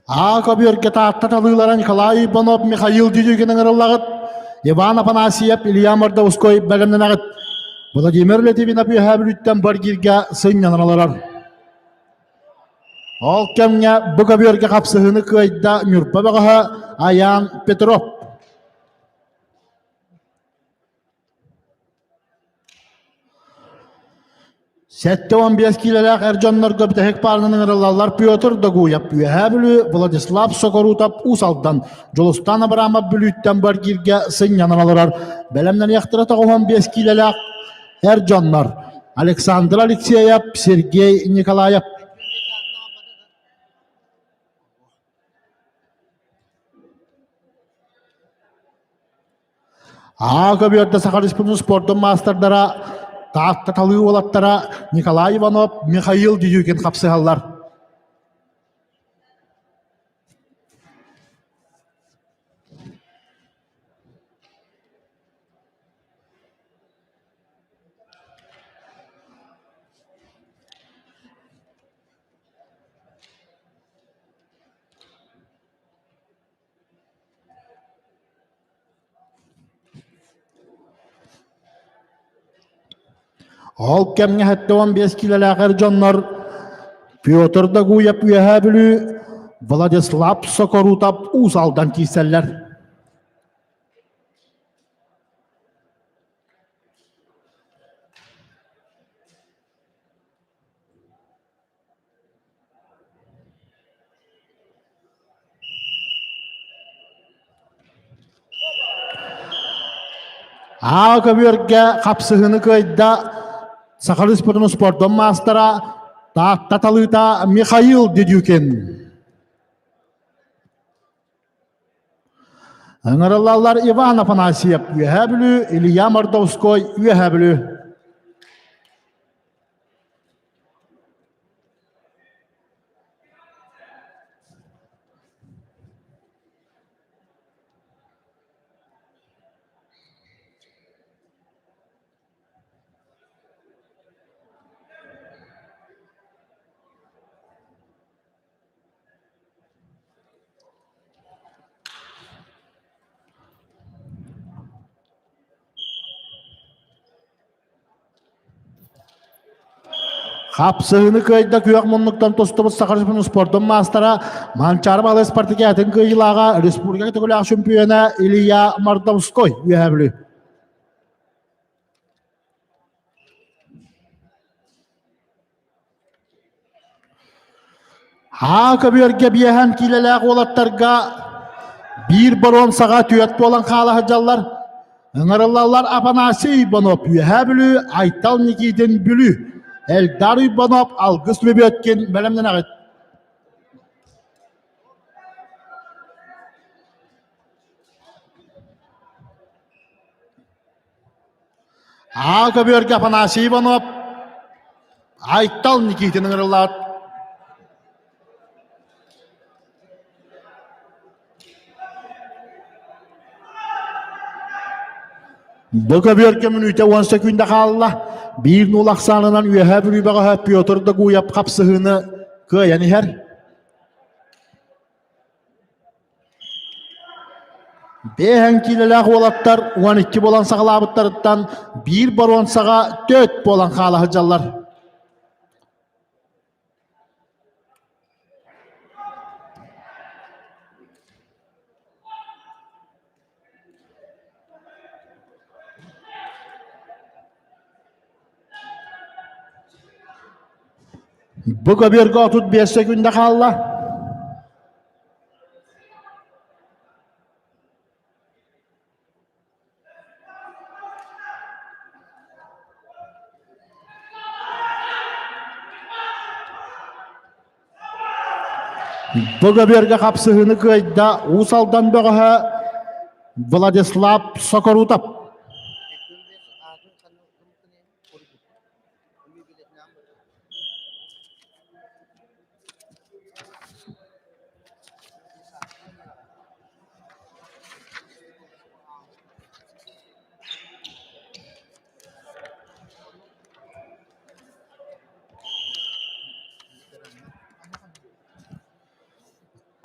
Аа көбүөргэ Таатта талыылара Николай Иванов, Михаил Дедюкин ыҥырыллаҕыт, Иван Афанасьев, Илья Мордовской бэлэмнэнэҕит. Владимир Летевинов Үөһээ Бүлүүттэн Баргирга сынньанан олорор. Ол кэмҥэ бу көбүөргэ хапсыһыыны кыайда Ньурба бөҕөһө Айаан Петров. 75 киилэлээх эр дьоннорго бүтэһик паарынан ыҥырыллаллар Петр Догуев, Үөһээ Бүлүү, Владислав Сокорутов, Уус Алдан, Дьулустаан Абрамов Бүлүүттэн Баргиргэ сынньанан олорор. Бэлэмнэниэхтэрэ 95 киилэлээх эр дьоннор Александр Алексеев, Сергей Николаев. Аа көбүөрдэ Саха Республикатын спордун маастардара Таатта талыы уолаттара Николай Иванов, Михаил Дедюкин хапсыһаллар. Ол кэмҥэ 75 киилэлээх эр дьоннор Петр Догуев Үөһээ Бүлүү, Владислав Сокорутов Уус Алдан киирсэллэр. Аа көбүөргэ хапсыһыыны кыайда Саха Республикатын спордун маастара Таатта талыыта Михаил Дедюкин. Ыҥырыллаллар Иван Афанасьев Үөһээ Бүлүү, Илья Мордовской Үөһээ Бүлүү. Хапсыһыыны кыайда күөх муннуктан тустубут Саха Республикатын спордун маастара, Манчаары баҕалыы спартакиатын кыайыылааҕа, республика төгүлээх чөмпүйүөнэ Илья Мордовской Үөһээ Бүлүү. Аа көбүөргэ биэһэн киилэлээх уолаттарга биир боруонсаҕа түөрт буолан хаала сылдьаллар. Ыҥырыллаллар Афанасий Иванов Үөһээ Бүлүү, Айтал Никитин Бүлүү, Эльдар Иванов Алгыс Лебедкин бэлэмнэнэҕит. Аа көбүөргэ Афанасий Иванов, Айтал Никитин ыҥырыллаат. Бу көбүөргэ мүнүүтэ 10 секунда хаалла. Биир нуул ахсаанынан Үөһээ Бүлүү бөҕөһө Петр Догуев хапсыһыыны кыайан иһэр. Бэһэн киилэлээх уолаттар 12 буолан саҕалаабыттарыттан биир боруонсаҕа 4 буолан хаала сылдьаллар. Бу көбүөргэ 35 секунда хаалла. Бу көбүөргэ хапсыһыыны кыайда Уус Алдан бөҕөһө Владислав Сокорутов.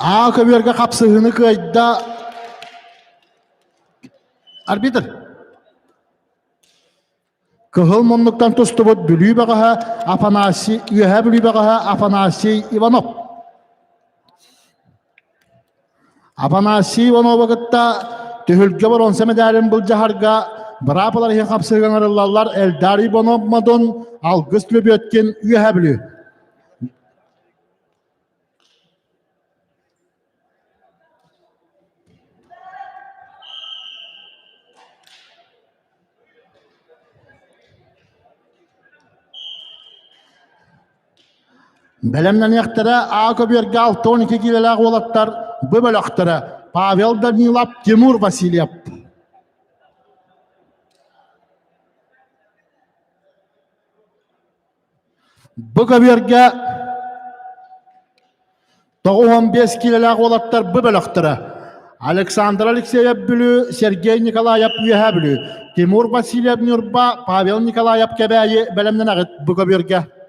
Аа көбүөргэ хапсыһыыны кыайда арбитр. Кыһыл муннуктан тустубут Бүлүү бөҕөһө Афанасий, Үөһээ Бүлүү бөҕөһө Афанасий Иванов. Афанасий Иванова кытта түһүлгэ боруонса мэдээлин былдьаһарга быраапалар иһин хапсыһыган ыҥырыллаллар Эльдар Иванов Модун, Алгыс Лөбүөткин Үөһээ Бүлүү. Бэлэмнэниэхтэрэ А көбүөргэ 62 киилэлээх уолаттар Б бөлөхтөрө Павел Данилов, Тимур Васильев. Бу көбүөргэ 95 киилэлээх уолаттар бу бөлөхтөрө Александр Алексеев Бүлүү, Сергей Николаев Үөһээ Бүлүү, Тимур Васильев Ньурба, Павел Николаев Кэбээйи бэлэмнэнэҕит бу көбүөргэ.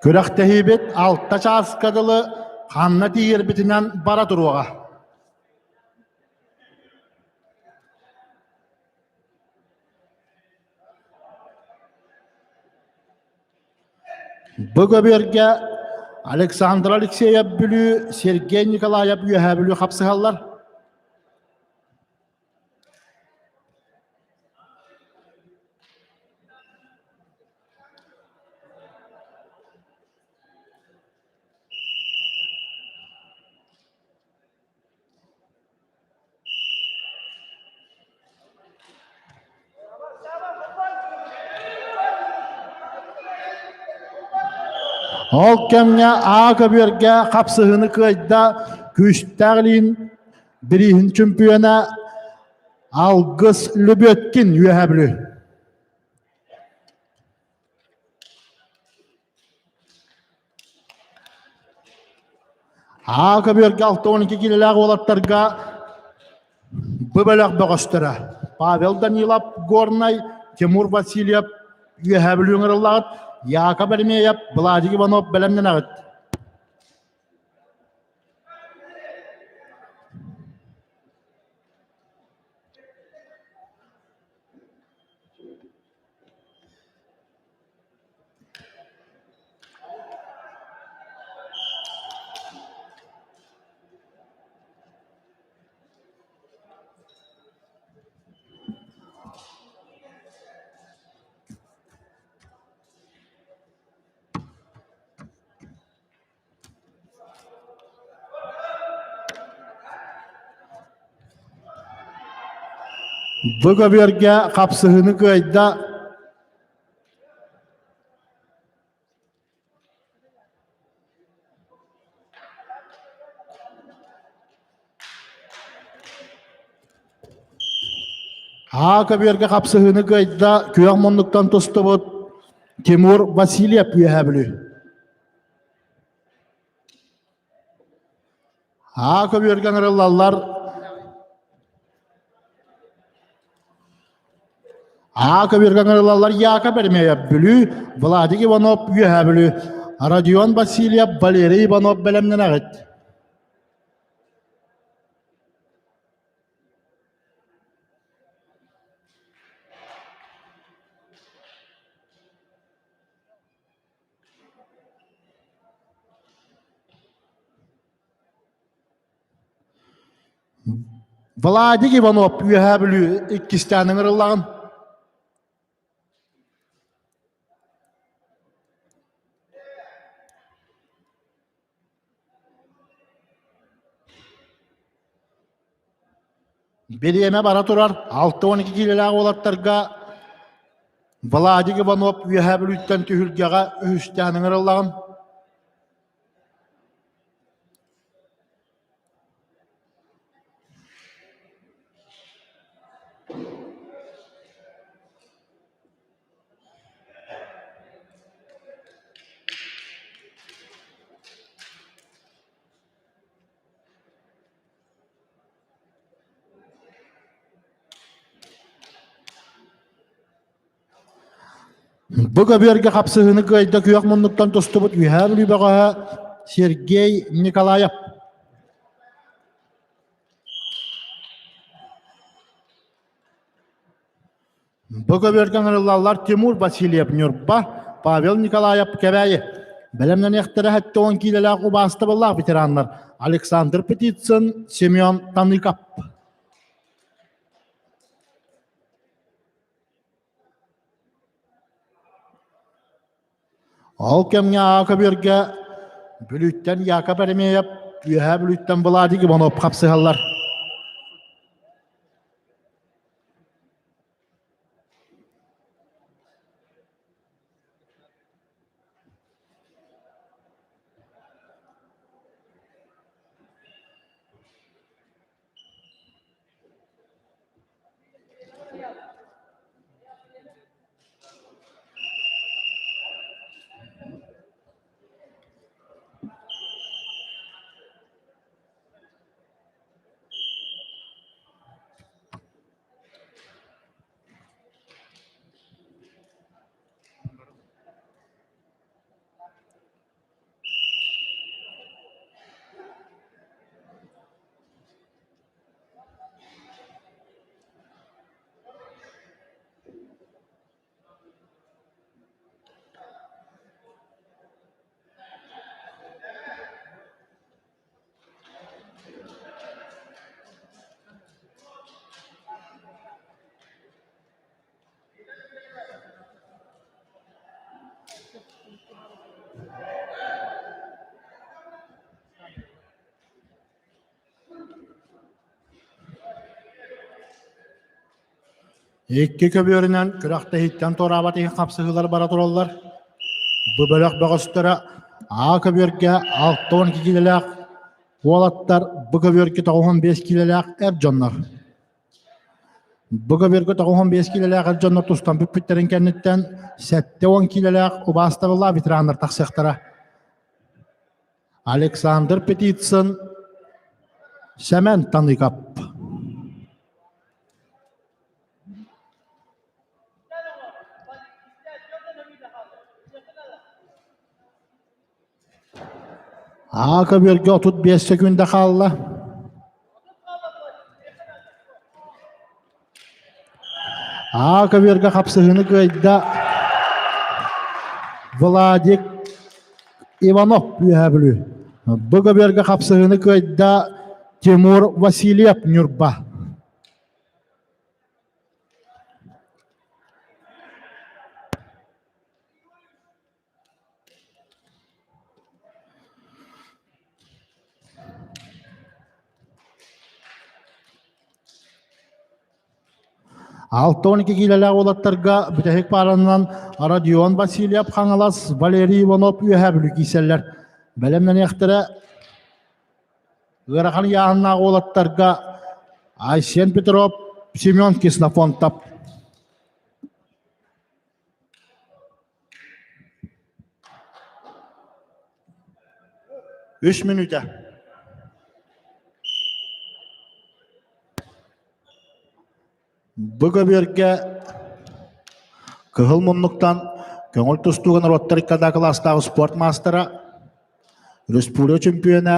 Күрэхтэһиибит алта чааска дылы ханна тиийэрбитинэн бара туруоҕа. Бу көбүөргэ Александр Алексеев Бүлүү, Сергей Николаев Үөһээ Бүлүү хапсыһаллар. Ол кэмҥэ Аа көбүөргэ хапсыһыыны кыайда күүстээх илиин бирииһин чөмпүйүөнэ Алгыс Лөбүөткин Үөһээ Бүлүү. Аа көбүөргэ 62 киилэлээх уолаттарга бу бөлөх бөҕөстөрө Павел Данилов Горнай, Тимур Васильев Үөһээ Бүлүү ыҥырыллаҕыт, Яков Еремеев, Владик Иванов бэлэмнэнэҕит. Бу көбүөргэ хапсыһыыны кыайда Аа көбүөргэ хапсыһыыны кыайда күөх муннуктан тустубут Тимур Васильев Үөһээ Бүлүү. Аа көбүөргэ ыҥырыллаллар Аа көбүөргэ ыҥырыллаллар Яков Еремеев Бүлүү, Владик Иванов Үөһээ Бүлүү, Родион Васильев, Валерий Иванов бэлэмнэнэҕит. Владик Иванов Үөһээ Бүлүү иккистээн ыҥырыллаҕын. Бириэмэ бара турар 62 киилэлээх уолаттарга Владик Иванов Үөһээ Бүлүүттэн түһүлгэҕэ үһүстээн ыҥырыллаҕын. Бу көбүөргэ хапсыһыыны кыайда күөх муннуктан тустубут Үөһээ Бүлүү бөҕөһө Сергей Николаев. Бу көбүөргэ ыҥырыллаллар Тимур Васильев Ньурба, Павел Николаев Кэбээйи. Бэлэмнэниэхтэрэ 70 киилэлээх убаастабыллаах ветераннар Александр Птицын, Семен Таныков. Ол кэмҥэ Аа көбүөргэ Бүлүүттэн Яков Еремеев, Үөһээ Бүлүүттэн Владик Иванов хапсыһаллар. Икки көбүөрүнэн күрэхтэһииттэн туораабат иһин хапсыһыылар бара тураллар. Бу бөлөх бөҕөстөрө А көбүөргэ 62 киилэлээх уолаттар, Б көбүөргэ 95 киилэлээх эр дьоннор. Бу көбүөргэ 95 киилэлээх эр дьоннор тустан бүппүттэрин кэнниттэн 70 киилэлээх убаастабыллаах ветераннар тахсыахтара. Александр Петицын, Сэмэн Таныкап. Аа көбүөргэ 35 секунда хаалла. Аа көбүөргэ хапсыһыыны кыайда Владик Иванов Үөһээ Бүлүү. Бу көбүөргэ хапсыһыыны кыайда Тимур Васильев Ньурба. 62 киилэлээх уолаттарга бүтэһик пааранан Родион Васильев Хаҥалас, Валерий Иванов Үөһээ Бүлүү киирсэллэр. Бэлэмнэниэхтэрэ ыарахан ыйааһыннаах уолаттарга Айсен Петров, Семен Ксенофонтов. Үс мүнүүтэ. Бу көбүөргэ кыһыл муннуктан көҥүл тустууга норуоттар икки кылаастаах спорт маастара, республика чемпиона,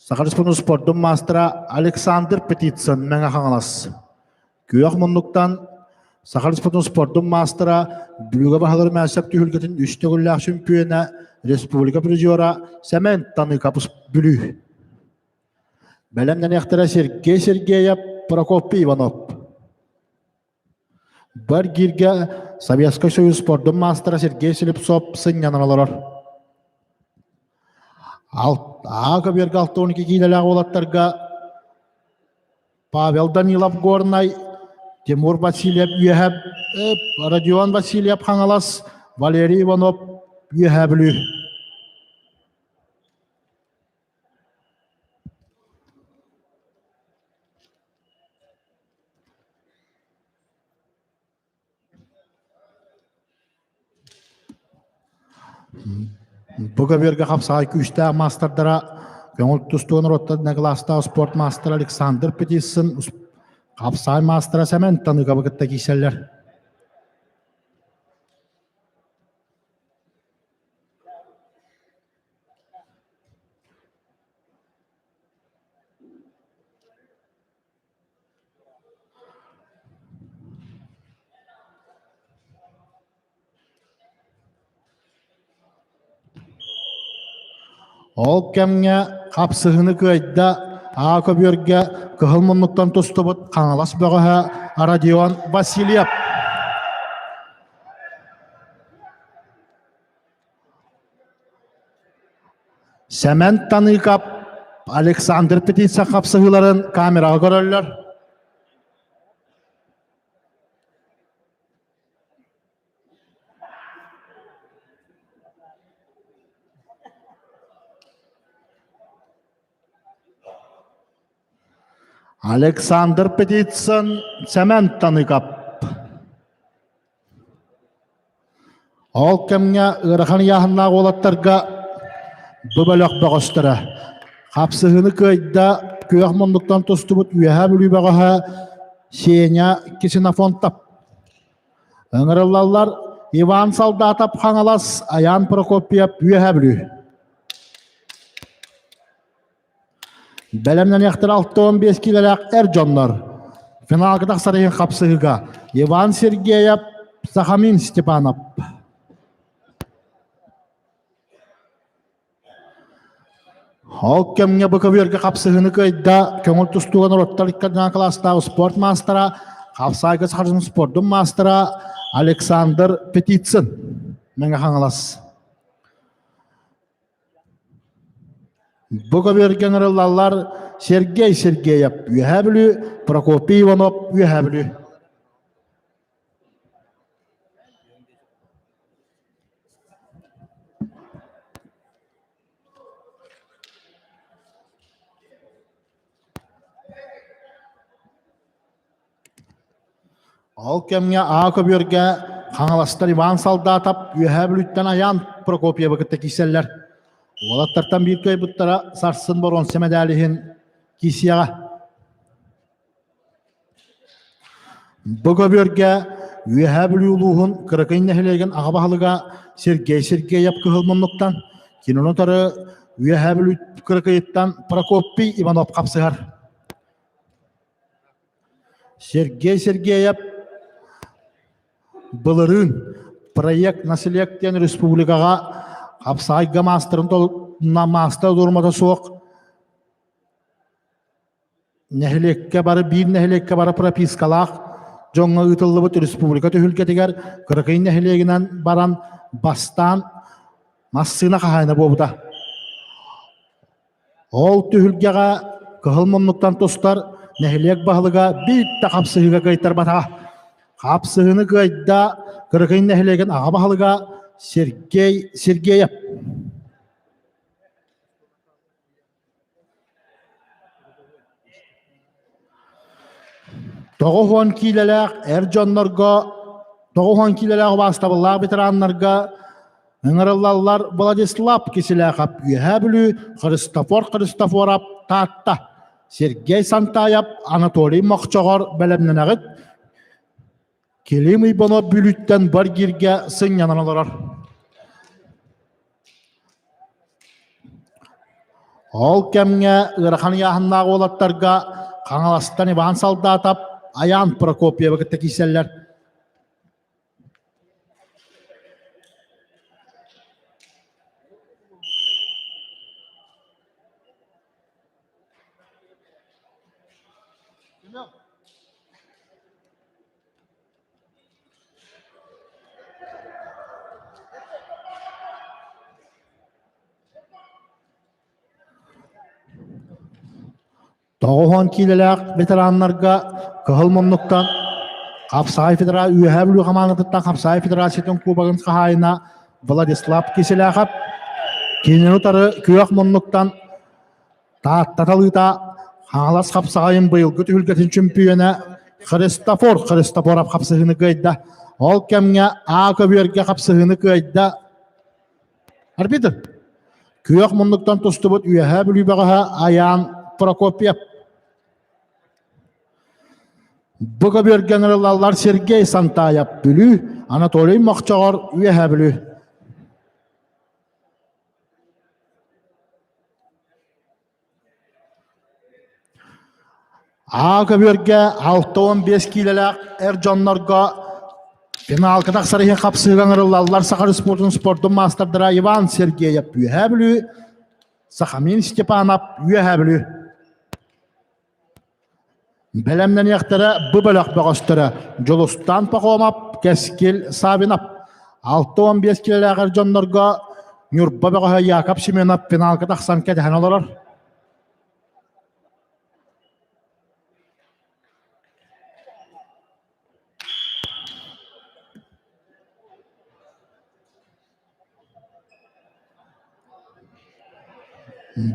Саха Республикатын спордун маастара Александр Птицын Мэҥэ Хаҥалас. Күөх муннуктан Саха Республикатын спордун маастара, Бүлүүгэ баһылар Мээсэп түһүлгэтин үс төгүллээх чемпиона, республика призера Сэмэн Таныкап Бүлүү. Бэлэмнэниэхтэрэ Сергей Сергеев, Прокопий Иванов. Баргиргэ Советскай Союз спордун маастара Сергей Слепцов сынньанан олорор. А көбүөргэ 62 киилэлээх уолаттарга Павел Данилов Горнай, Тимур Васильев Үөһэ, Родион Васильев Хаҥалас, Валерий Иванов Үөһээ Бүлүү. Бу көбүөргэ хапсаҕай күүстээх маастардара көҥүл тустууга норуоттар кылаастаах спорт маастара Александр Петицын, хапсаҕай маастара Сэмэн Таныковы кытта киирсэллэр. Ол кэмҥэ хапсыһыыны кыайда Аа көбүөргэ кыһыл муннуктан тустубут Хаҥалас бөҕөһө Родион Васильев. Сэмэн Таныыкап, Александр Птица хапсыһыыларын камераҕа көрөллөр. Александр Птицын, Сэмэн Таныыкап. Ол кэмҥэ ыарахан ыйааһыннаах уолаттарга бу бөлөх бөҕөстөрө хапсыһыыны кыайда күөх муннуктан тустубут Үөһээ Бүлүү бөҕөһө Сеня Ксенофонтов. Ыҥырыллаллар Иван Солдатов Хаҥалас, Аян Прокопьев Үөһээ Бүлүү. Бэлэмнэниэхтэрэ 65 киилэлээх эр дьоннор. Финалга тахсар иһин хапсыһыыга Иван Сергеев, Сахамин Степанов. Ол кэмҥэ бу көбүөргэ хапсыһыыны кыайда көҥүл тустууга норуоттар икки кылаастаах спорт маастара, хапсаайга сахатын спордун маастара Александр Петицын, Мэҥэ Хаҥалас. Бу көбүөргэ ыҥырыллаллар Сергей Сергеев Үөһээ Бүлүү, Прокопий Иванов Үөһээ Бүлүү. Ол кэмҥэ Аа көбүөргэ Хаҥаластар Иван Солдатов Үөһээ Бүлүүттэн Айаан Прокопьевы кытта киирсэллэр. Уолаттартан биир кыайбыттара сарсын боруонса мэдээлиһин иһин киирсиэҕэ. Бу көбүөргэ Үөһээ Бүлүү улууһун Кыракый нэһилиэгин аҕа баһылыга Сергей Сергеев Кыһыл Муннуктан, кинини утары Үөһээ Бүлүү Кыракыйыттан Прокопий Иванов хапсыһар. Сергей Сергеев былырыын проект наследие диэн республикаҕа хапсаайга маастарын маастар дуормата суох нэһилиэккэ бары биир нэһилиэккэ бары пропискалаах дьоҥҥо ыытыллыбыт республика түһүлгэтигэр Кыракый нэһилиэгинэн баран бастаан массыына хаһаайына буолбута. Ол түһүлгэҕэ кыһыл муннуктан тустар нэһилиэк баһылыга биир да хапсыһыыга кыайтарбатаҕа. Хапсыһыыны кыайда Кыракый нэһилиэгин аҕа баһылыга Сергей Сергеев. 90 киилэлээх эр дьоннорго, 90 киилэлээх убаастабыллаах ветераннарга ыҥырыллаллар Владислав Киселяхов Үөһээ Бүлүү, Христофор Христофоров Таатта, Сергей Сантаев, Анатолий Мохчоҕор бэлэмнэнэҕит. Килим Уйбанов Бүлүүттэн Баргиргэ сынньанан олорор. Ол кэмҥэ ыарахан ыйааһыннаах уолаттарга Хаҥаластан Иван Солдатов, Айаан Прокопьевы кытта киирсэллэр. 90 киилэлээх ветераннарга кыһыл муннуктан Хапсаҕай федера Үөһээ Бүлүү хамаандатыттан Хапсаҕай Федерациятын кубогын хаһаайына Владислав Киселяхов кинини утары күөх муннуктан Таатта талыыта Хаҥалас хапсаҕайын быйылгы түһүлгэтин чөмпүйүөнэ Христофор Христофоров хапсыһыыны кыайда. Ол кэмҥэ А көбүөргэ хапсыһыыны кыайда Арбитр. Күөх муннуктан тустубут Үөһээ Бүлүү бөҕөһө Айаан Прокопьев. Бу көбүөргэ ыҥырыллаллар Сергей Сантаев Бүлүү, Анатолий Мохчоҕор Үөһээ Бүлүү. Аа көбүөргэ 65 киилэлээх эр дьоннорго финалга тахсар иһин хапсыыга ыҥырыллаллар Саха Республикатын спордун маастардара Иван Сергеев Үөһээ Бүлүү, Сахамин Степанов Үөһээ Бүлүү. Бэлэмнэниэхтэрэ бу бөлөх бөҕөстөрө Дьулустаан Пахомов, Кэскил Савинов. 65 киилэлээх эр дьоннорго Ньурба бөҕөһө Яков Семенов финалга тахсан кэтэһэн олорор.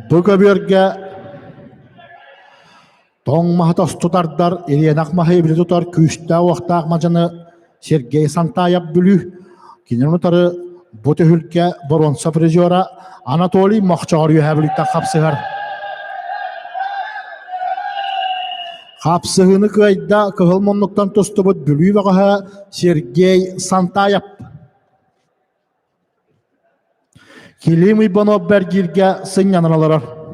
Бу көбүөргэ тоҥ маһы тосту тардар, ириэнэх маһы ибили тутар күүстээх-уохтаах мадьыны Сергей Сантаев Бүлүү, кинини утары бу түһүлгэ боруонса призера Анатолий Мохчоҕор Үөһээ Бүлүүттэн хапсыһар. Хапсыһыыны кыайда кыһыл муннуктан тустубут Бүлүү бөҕөһө Сергей Сантаев. Килим Уйбанов бэргииргэ сынньанан олорор.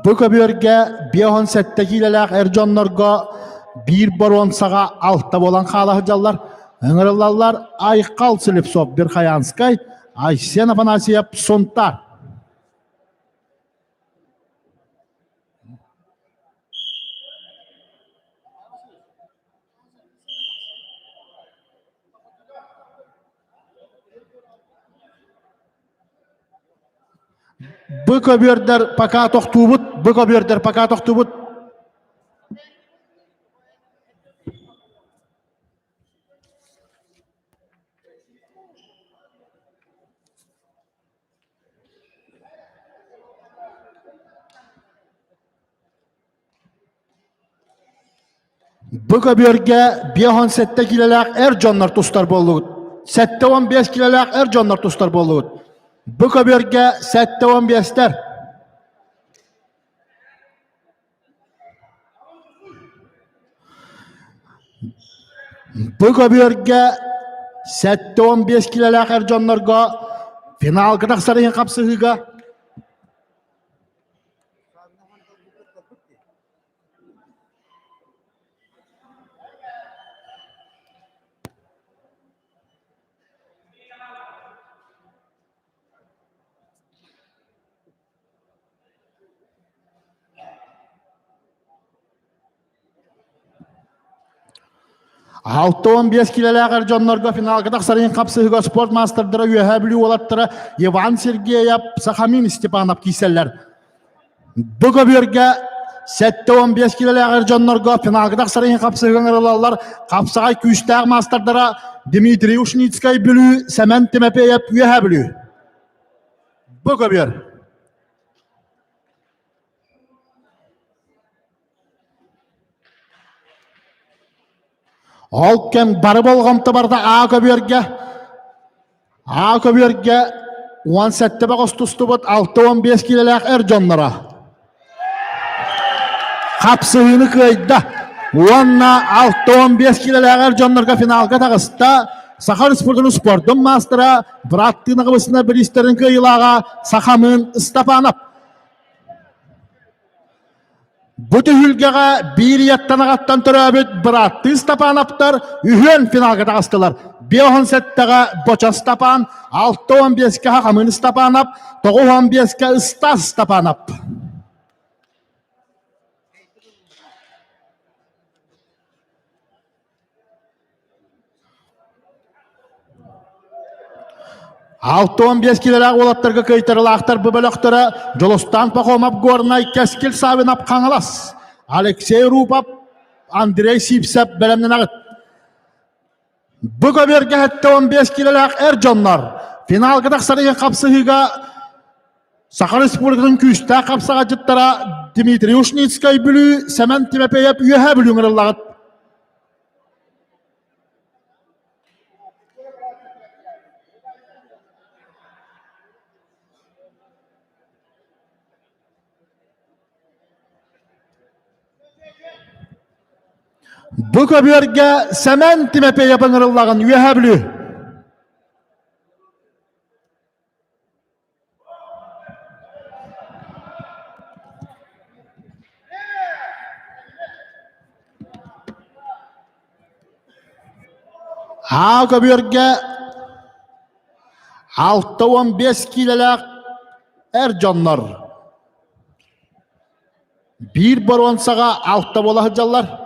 Бу көбүөргэ 57 киилэлээх эр дьоннорго биир боруонсаҕа алта буолан хаала сылдьаллар. Ыҥырыллаллар Айхал Слепцов Верхоянскай, Айсен Афанасьев Сунтаар. Бу көбүөрдэр пока тохтуубут, бу көбүөрдэр пока тохтуубут. Бу көбүөргэ 57 киилэлээх эр дьоннор тустар буоллугут. 75 киилэлээх эр дьоннор тустар буоллугут. Бу көбүөргэ 75-тэр. Бу көбүөргэ 75 киилэлээх эр дьоннорго финалга тахсар иһин хапсыһыыга 65 киилэлээх эр дьоннорго финалга тахсар иһин хапсыһыыга спорт маастардара Үөһээ Бүлүү уолаттара Иван Сергеев, Сахамин Степанов киирсэллэр. Бу көбүөргэ 75 киилэлээх эр дьоннорго финалга тахсар иһин хапсыһыыга ыҥырылаллар хапсаҕай күүстээх маастардара Дмитрий Ушницкай Бүлүү, Сэмэн Тимофеев Үөһээ Бүлүү. Бу көбүөр. Ол кэм бары болҕомто барда Аа көбүөргэ. Аа көбүөргэ 17 бөҕөс тустубут 65 киилэлээх эр дьонноро. Хапсыһыыны кыайда уонна 65 киилэлээх эр дьоннорго финалга таҕыста. Саха Республикатын спордун маастара быраттыы наҕабысына бириистэрин кыайыылааҕа Сахамыын Ыстапанов. Бу түһүлгэҕэ биир ийэттэн аҕаттан төрөөбүт бырааттыы Степановтар үһүөн финалга таҕыстылар. Биоһон сэттэҕэ Бочо Степан, 65-кэ Хахамын Степанов, 95-кэ Ыстас Степанов. 65 килэлээх уолаттарга кыайтарылаахтар бу бөлөхтөрө Дьулустаан Пахомов Горнай, Кэскил Савинов Хаҥалас, Алексей Рупов, Андрей Сивцев бэлэмнэнэҕит. Бу көбүөргэ 75 килэлээх эр дьоннор финалга тахсар иһин хапсыһыыга Саха Республикатын күүстээх хапсаҕайдьыттара Дмитрий Ушницкай Бүлүү, Сэмэн Тимофеев Үөһээ Бүлүү ыҥырыллаҕыт. Бу көбүөргэ Сэмэн Тимофеев ыҥырыллаҕын Үөһээ Бүлүү. Аа көбүөргэ 65 киилэлээх эр дьоннор биир боруонсаҕа алта буола сылдьаллар.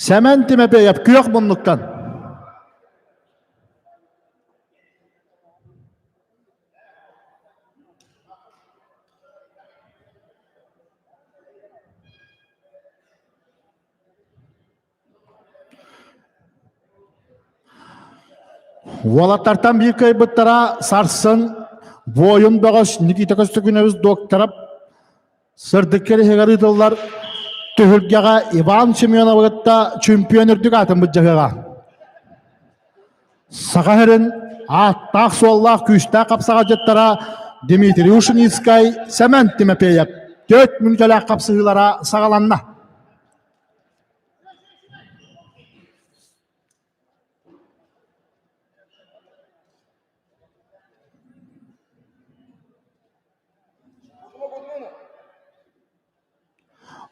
Сэмэн Тимофеев күөх муннуктан. Уолаттартан биир кыайбыттара сарсын буойун бөҕөс Никита Көстөкүнэбис докторов сырдык кэриһигэр ыытыллар түһүлгэҕэ Иван Семеновы кытта чемпион үрдүк аатын былдьаһыаҕа. Саха сирин ааттаах-суоллаах күүстээх хапсаҕайдьыттара Дмитрий Ушницкай, Сэмэн Тимофеев түөрт мүнүүтэлээх хапсыһыылара саҕаланна.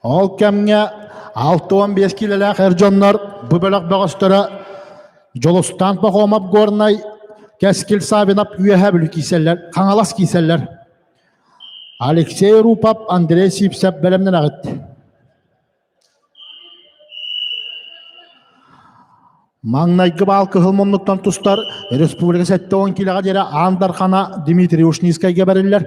Ол кэмҥэ 65 киилэлээх эр дьоннор бу бөлөх бөҕөстөрө Дьулустаан Пахомов Горнай, Кэскил Савинов Үөһээ Бүлүү киирсэллэр, Хаҥалас киирсэллэр. Алексей Рупов, Андрей Сивцев бэлэмнэнэҕит. Маҥнайгы баал кыһыл муннуктан тустар республика 70 киилэҕэ диэри Аан Дархана Дмитрий Ушницкайга бэриллэр.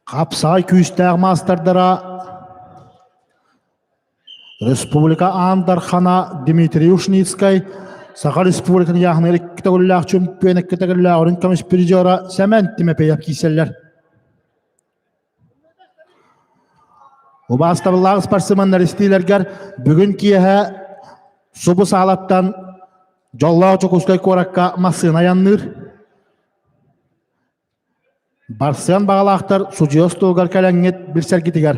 Хапсаҕай күүстээх маастардара Республика Аан Дархана Дмитрий Ушницкай, Саха Республикатын ыйааһыныгар икки төгүллээх чөмпүйүөн, икки төгүллээх үрүҥ көмүс призера Сэмэн Тимофеев киирсэллэр. Убаастабыллаах спортсменнар истиилэргэр бүгүн киэһэ субу саалаттан Дьоллоох Дьокуускай куоракка массыына айанныыр. Барсыан баҕалаахтар судьуйа остуолугар кэлэҥҥит билсэргитигэр.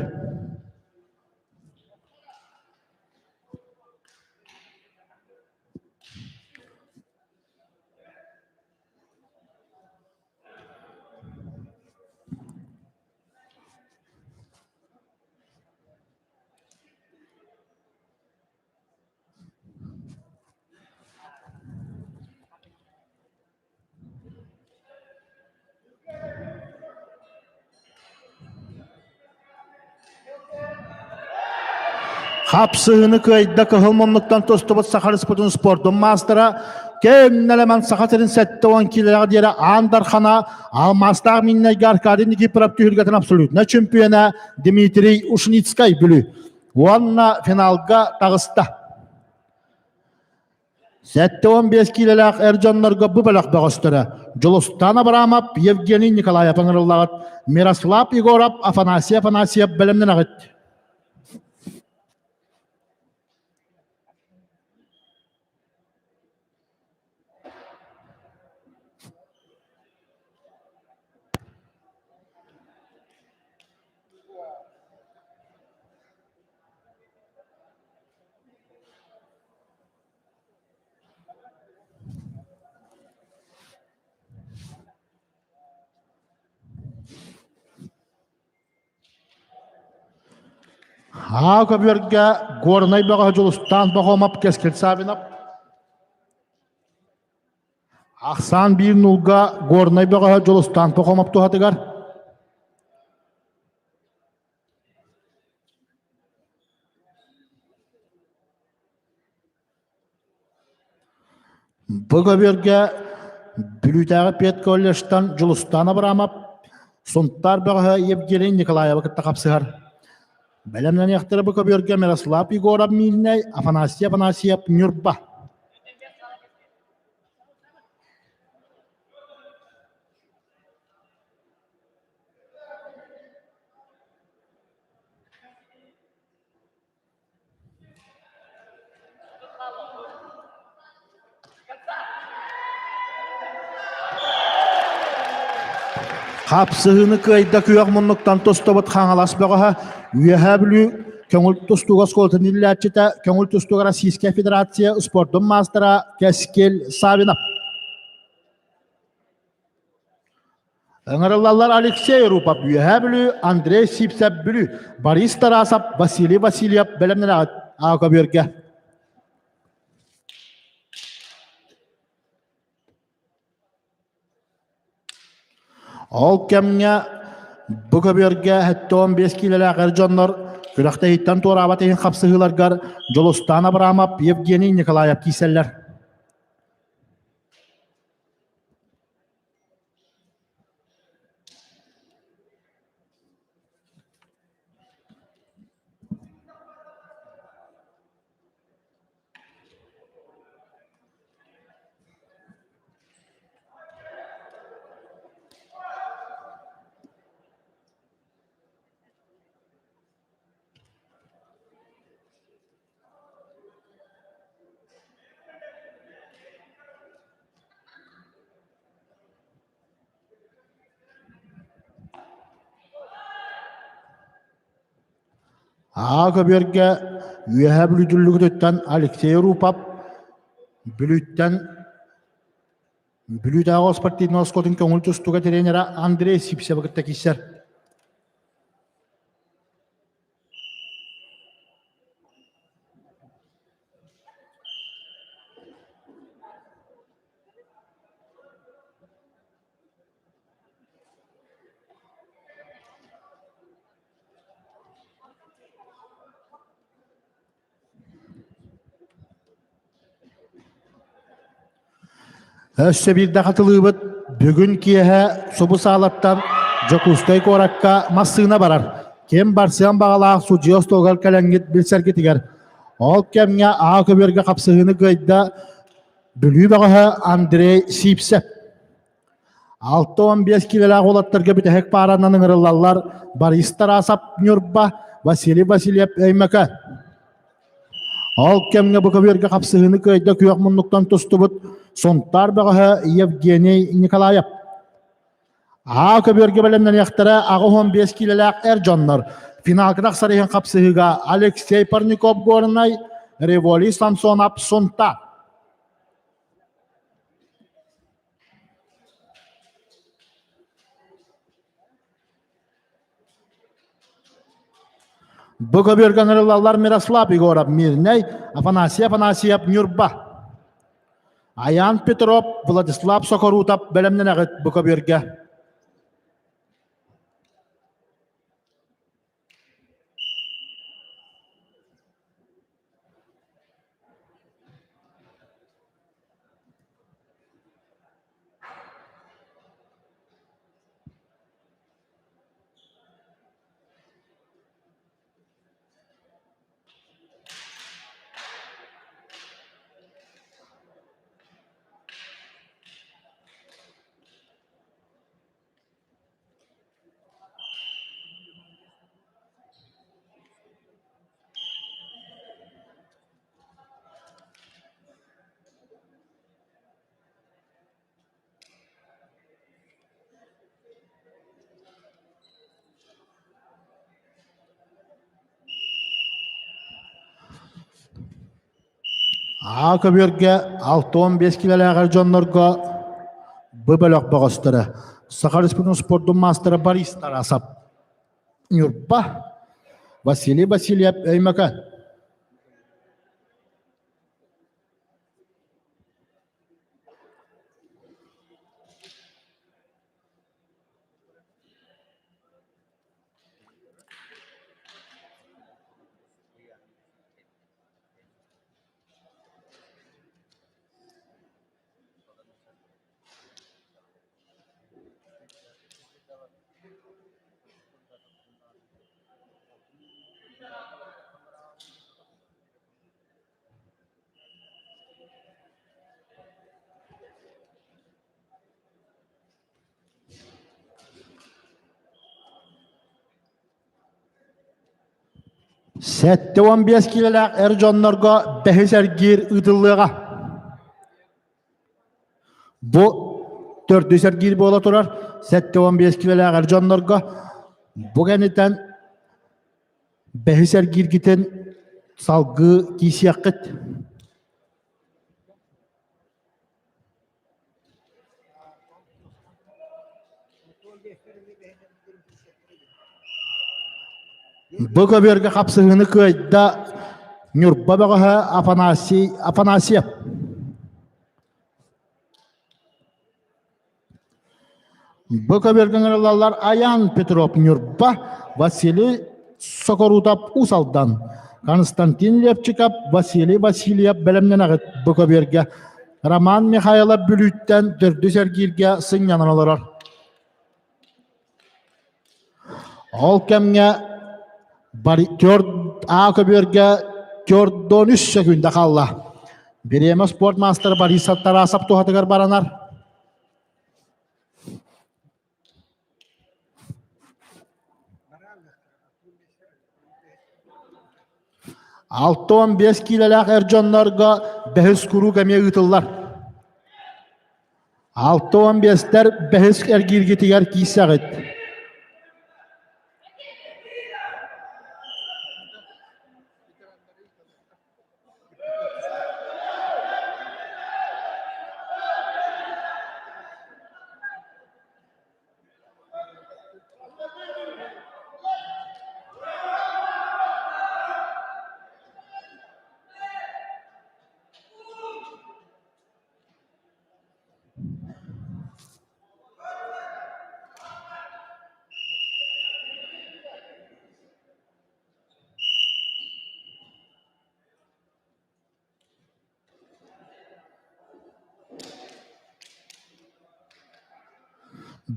Хапсыһыыны кыайда кыһыл муннуктан тустубут Саха Республикатын спордун маастара кэмнэлэмэн Саха сирин 70 киилэҕэ диэри Аан Дархана алмаастаах Миннайга Аркадий Никифоров түһүлгэтин абсолютнай чемпиона Дмитрий Ушницкай Бүлүү уонна финалга таҕыста. 75 киилэлээх эр дьоннорго бу бөлөх бөҕөстөрө Дьулустан Абрамов, Евгений Николаев ыҥырыллаҕыт, Мирослав Егоров, Афанасий Афанасьев бэлэмнэнэҕит. Аа көбүөргэ Горнай бөҕөһө Дьулустаан Пахомов Кэскил Савинов Ахсаан биир нуулга Горнай бөҕөһө Дьулустаан Пахомов туһатыгар Бу көбүөргэ Бүлүүтээҕи педколледжтан Дьулустаан Абрамов, Сунтаар бөҕөһө Евгений Николаевы кытта хапсыһар. Бэлэмнэниэхтэрэ бу көбүөргэ Мирослав Егоров Миирнэй, Афанасий Афанасьев Ньурба. Хапсыһыыны кыайда күөх муннуктан тустубут Хаҥалас бөҕөһө Үөһээ Бүлүү көҥүл тустууга оскуолатын ииллээччитэ, көҥүл тустууга Российская Федерация спордун маастара Кэскил Савинов. Ыҥырыллаллар Алексей Рупов Үөһээ Бүлүү, Андрей Сивцев Бүлүү, Борис Тарасов, Василий Васильев бэлэмнэнэҕит аа көбүөргэ. Ол кэмҥэ бу көбүөргэ 75 киилэлээх эр дьоннор күрэхтэһииттэн туораабат иһин хапсыһыыларгар Дьулустаан Абрамов, Евгений Николаев киирсэллэр. Аа көбүөргэ Үөһээ Бүлүүдүллүгүтүттэн Алексей Рупов, Бүлүүттэн Бүлүүтээҕи спортивнай оскуолатын көҥүл тустууга тренера Андрей Сипсевы кытта киирсэр. Өссө биирдэ хатылыыбыт. Бүгүн киэһэ субу саалаттан Дьокуускай куоракка массыына барар. Ким барсыан баҕалаах судьуйа остуолугар кэлэҥҥит билсэргитигэр. Ол кэмҥэ Аа көбүөргэ хапсыһыыны кыайда Бүлүү бөҕөһө Андрей Сипсев. 65 киилэлээх уолаттарга бүтэһик пааранан ыҥырыллаллар Борис Тарасов Ньурба, Василий Васильев Өймөкөөн. Ол кэмҥэ бу көбүөргэ хапсыһыыны кыайда күөх муннуктан тустубут Сунтаар бөҕөһө Евгений Николаев. Аа көбүөргэ бэлэмнэниэхтэрэ 85 киилэлээх эр дьоннор. Финалга тахсар иһин хапсыһыыга Алексей Парников Горнай, Револий Самсонов Сунта. Бу көбүөргэ ыҥырыллаллар Мирослав Егоров Мирнэй, Афанасий Афанасьев Ньурба. Аян Петров, Владислав Сокорутов бэлэмнэнэҕит бу көбүөргэ. Аа көбүөргэ 65 килэлээҕэр дьоннорго бу бөлөх бөҕөстөрө Саха Республикатын спордун маастара Борис Тарасов, Ньурба, Василий Васильев, Өймөкөөн. 75 киилэлээх эр дьоннорго бэһис эргиир ыытыллыаҕа. Бу төрдүс эргиир буола турар 75 киилэлээх эр дьоннорго бу кэнниттэн бэһис эргииргитин салгыы киисиэххит. Бу көбүөргэ хапсыһыыны кыайда Ньурба бөҕөһө Афанасий Афанасьев. Бу көбүөргэ ыҥырыллаллар Аян Петров Ньурба, Василий Сокорутов Уус Алдан, Константин Лепчиков, Василий Васильев бэлэмнэнэҕит бу көбүөргэ. Роман Михайлов Бүлүүттэн төрдүс эргииргэ сынньанан олорор. Ол кэмҥэ А көбүөргэ 43 сөкүүндэ хаалла. Бириэмэ спорт маастара Борис Тарасов туһатыгар баранар. 65 киилэлээх эр дьоннорго бэһис куруук эмиэ ыытыллар. 65-тэр бэһис эргииргитигэр киирсэҕит.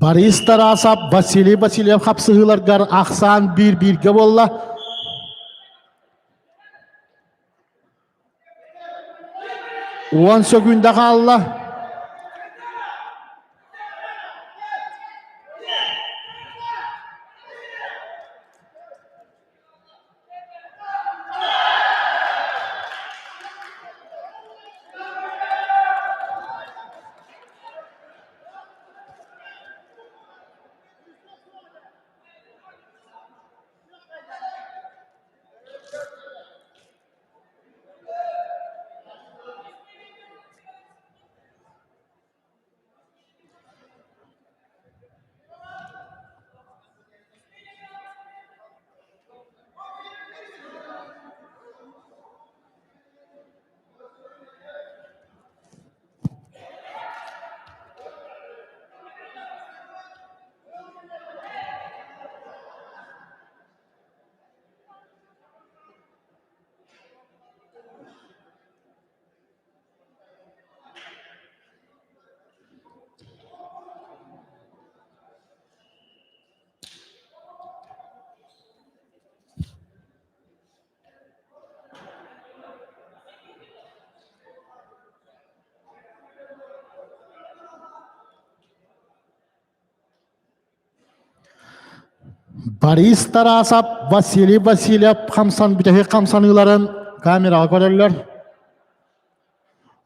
Борис Тарасов, Василий Васильев хапсыһыыларгар ахсаан биир-бииргэ буолла. Уон сөкүүндэ хаалла. Борис Тарасов, Василий Васильев хамсан бүтэһик хамсаныыларын камераҕа көрөллөр.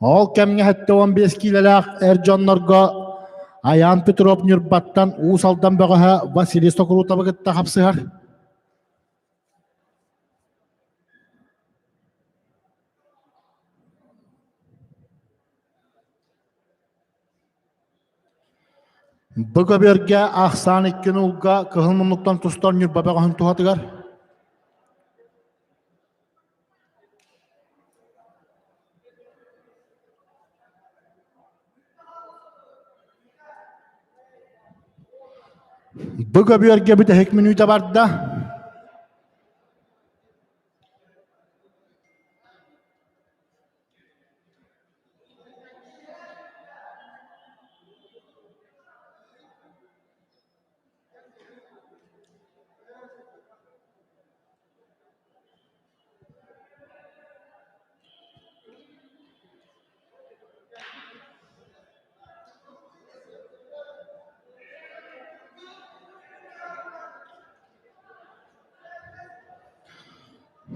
Ол кэмҥэ 75 киилэлээх эр дьоннорго Айаан Петров Ньурбаттан Уус Алдан бөҕөһө Василий Сокурутовы кытта хапсыһар. Бу көбүөргэ ахсаан иккин уулга кыһыл муннуктан тустар Ньурба бөҕөһүн туһатыгар. Бу көбүөргэ бүтэһик мүнүүтэ барда.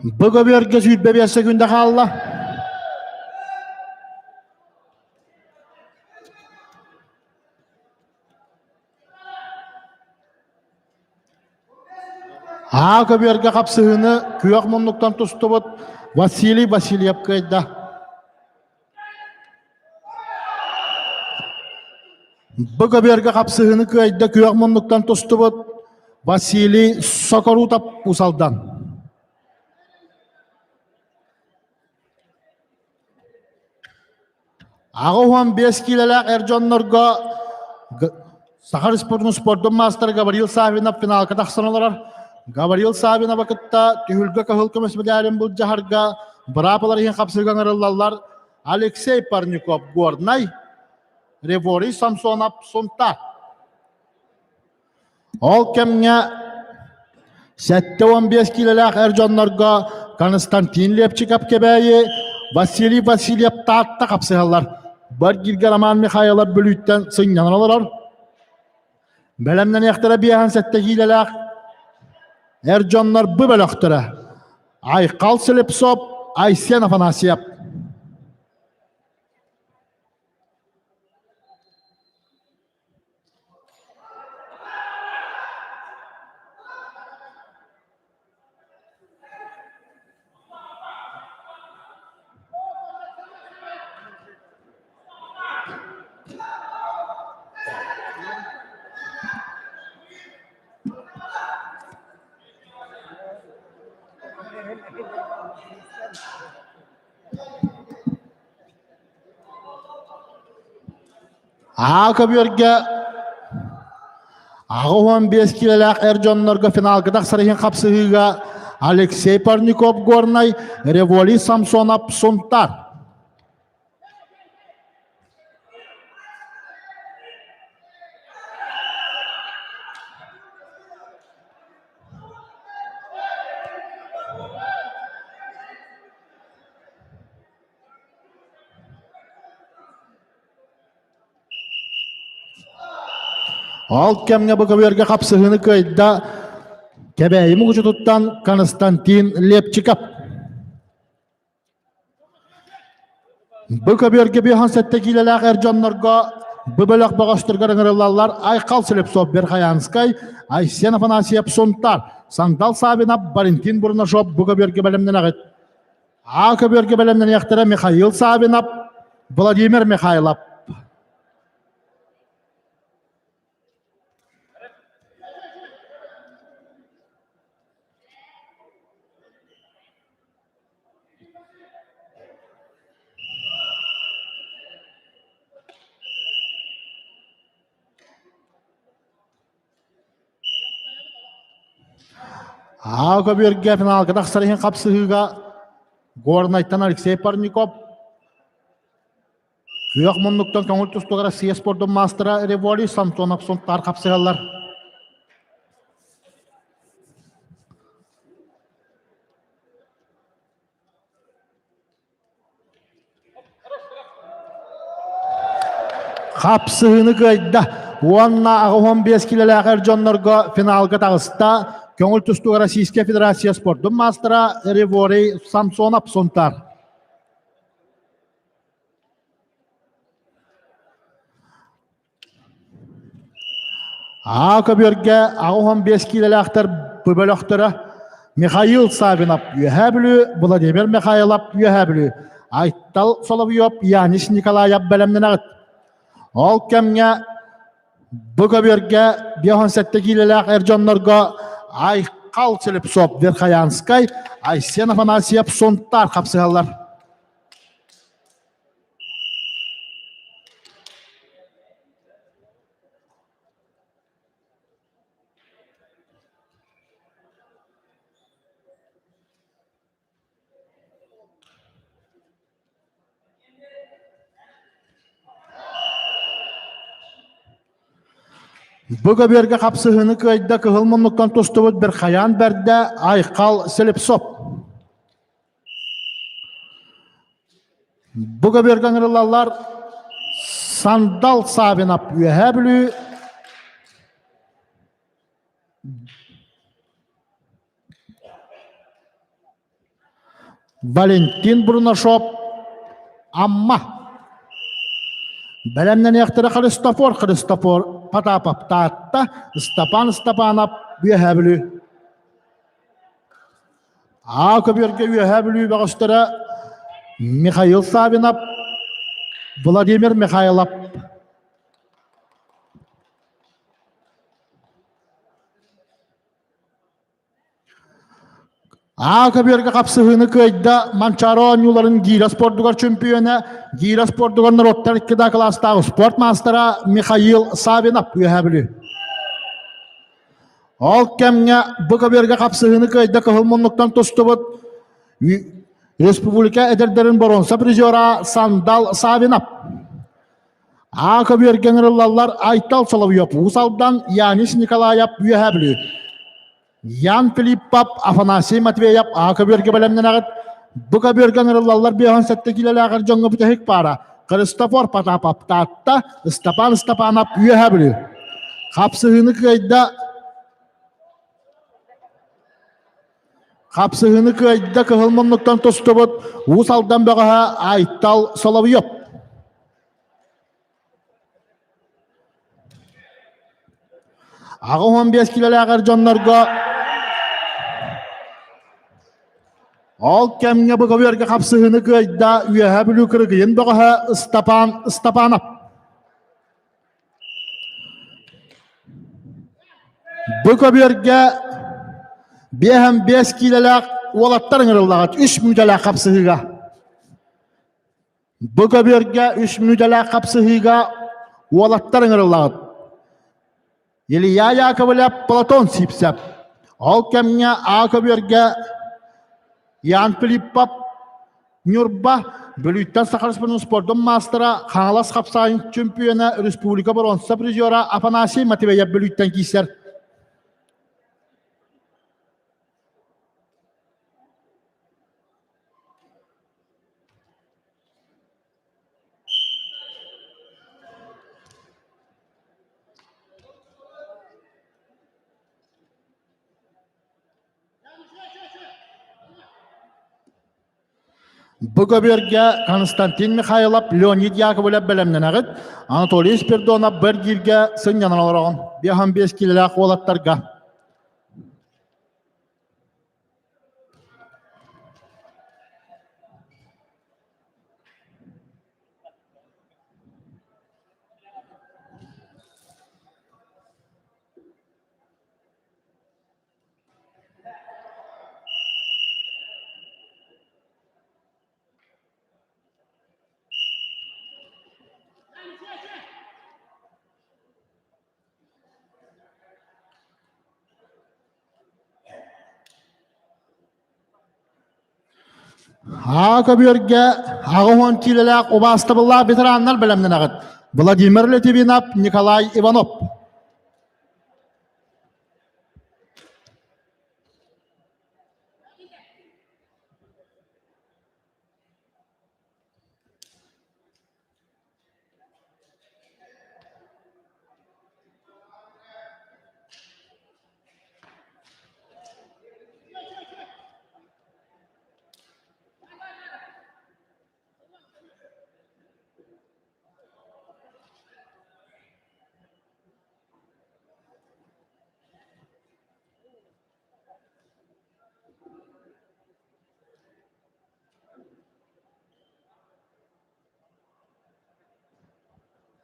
Бу көбүөргэ 25 секунда хаалла. Аа көбүөргэ хапсыһыыны күөх муннуктан тустубут Василий Васильев кыайда. Бу көбүөргэ хапсыһыыны кыайда күөх муннуктан тустубут Василий Сокорутов Усалдан. 85 киилэлээх эр дьоннорго Саха Республикатын спордун маастара Гаврил Саввинов финалга тахсан олорор. Гаврил Саввиновы кытта түһүлгэ кыһыл көмүс мэдээлин былдьаһарга быраапалар иһин хапсыыга ыҥырыллаллар Алексей Парников Горнай, Реворий Самсонов Сунтар. Ол кэмҥэ 75 киилэлээх эр дьоннорго Константин Лепчиков Кэбээйи, Василий Васильев Таатта хапсыһаллар. Баргиргэ Роман Михайлов Бүлүүттэн сынньанан олорор. Бэлэмнэниэхтэрэ биэһэн сэттэ киилэлээх эр дьоннор бу бөлөхтөрө. Айхал Слепцов, Айсен Афанасьев. Аа көбүөргэ 85 киилэлээх эр дьоннорго финалга тахсар иһин хапсыһыыга Алексей Парников Горнай, Револий Самсонов Сунтар. Ол кэмҥэ бу көбүөргэ хапсыһыыны кыайда Кэбээйи мугучутуттан Константин Лепчиков. Бу көбүөргэ биэһэн сэттэ киилэлээх эр дьоннорго бу бөлөх бөҕөстөргөр ыҥырыллаллар Айхал Слепцов Верхоянскай, Айсен Афанасьев Сунтар, Сандал Савинов, Валентин Бурнашов бу көбүөргэ бэлэмнэнэҕит. А көбүөргэ бэлэмнэниэхтэрэ Михаил Савинов, Владимир Михайлов. Аа көбүөргэ финалга тахсар иһин хапсыһыыга Горнайтан Алексей Парников күөх муннуктан көҥүл тустууга Россия спордун маастара Револий Самсонов Сунтаар хапсыһаллар. Хапсыһыыны кыайда уонна 85 килэлээх эр дьоннорго финалга таҕыста. Көҥүл тустууга Российская Федерация спордун маастара Реворий Самсонов Сунтар. Аа көбүөргэ 85 киилэлээхтэр бөлөхтөрө Михаил Савинов Үөһээ Бүлүү, Владимир Михайлов Үөһээ Бүлүү, Айтал Соловьев, Янис Николаев бэлэмнэнэҕит. Ол кэмҥэ бу көбүөргэ 57 киилэлээх эр дьоннорго Айхал Слепцов Верхоянскай, Айсен Афанасьев Сунтаар хапсыһаллар. Бу көбүөргэ хапсыһыыны кыайда кыһыл муннуктан тустубут Берхаян бэрдэ Айхал Слепцов. Бу көбүөргэ ыҥырыллаллар Сандал Савинов Үөһээ Бүлүү Валентин Бурнашов Амма Бэлэмнэниэхтэрэ Христофор Христофор Потапов Таатта Степан Степанов Үөһээ Бүлүү Аа көбүөргэ Үөһээ Бүлүү бөҕөстөрө Михаил Савинов, Владимир Михайлов. Аа көбүөргэ хапсыһыыны кыайда Манчаары оонньууларын гиирэ спордугар чөмпүйүөнэ, гиирэ спордугар норуоттар икки да кылаастаах спорт маастара Михаил Савинов Үөһээ Бүлүү. Ол кэмҥэ бу көбүөргэ хапсыһыыны кыайда кыһыл муннуктан тустубут республика эдэрдэрин боруонса призера Сандал Савинов. Аа көбүөргэ ыҥырыллаллар Айтал Соловьев Уус Алдан, Янис Николаев Үөһээ Бүлүү. Ян Филиппов, Афанасий Матвеев Аа көбүөргэ бэлэмнэнэҕит. Бу көбүөргэ ыҥырыллаллар 57 киилэлээҕэр дьоҥҥо бүтэһик паара Христофор Потапов Таатта, Степан Степанов Үөһээ Бүлүү. Хапсыһыыны кыайда Хапсыһыыны кыайда кыһыл муннуктан тустубут Уус Алдан бөҕөһө Айтал Соловьев. 85 килэлээх эр дьоннорго ол кэмҥэ бу көбүөргэ хапсыһыыны кыайда Үөһээ Бүлүү Кыргыйын бөҕөһө Ыстапаан Ыстапанов. Бу көбүөргэ 55 киилэлээх уолаттар ыҥырыллаҕыт үс мүнүүтэлээх хапсыһыыга. Бу көбүөргэ үс мүнүүтэлээх хапсыһыыга уолаттар ыҥырыллаҕыт. Илья Яковлев, Платон Сипсев. Ол кэмҥэ А көбүөргэ Ян Филиппов, Ньурба, Бүлүүттэн Саха Республикатын спордун маастара, Хаҥалас хапсаайын чөмпүйүөнэ, республика боруонса призера Афанасий Матвеев Бүлүүттэн киирсэр. Бу көбүөргэ Константин Михайлов, Леонид Яковлев бэлэмнэнэҕит, Анатолий Спирдонов бэргииргэ сынньанан олороҕун. 55 киилэлээх уолаттарга. Аа көбүөргэ 80 киилэлээх убаастабыллаах ветераннар бэлэмнэнэҕит. Владимир Литвинов, Николай Иванов.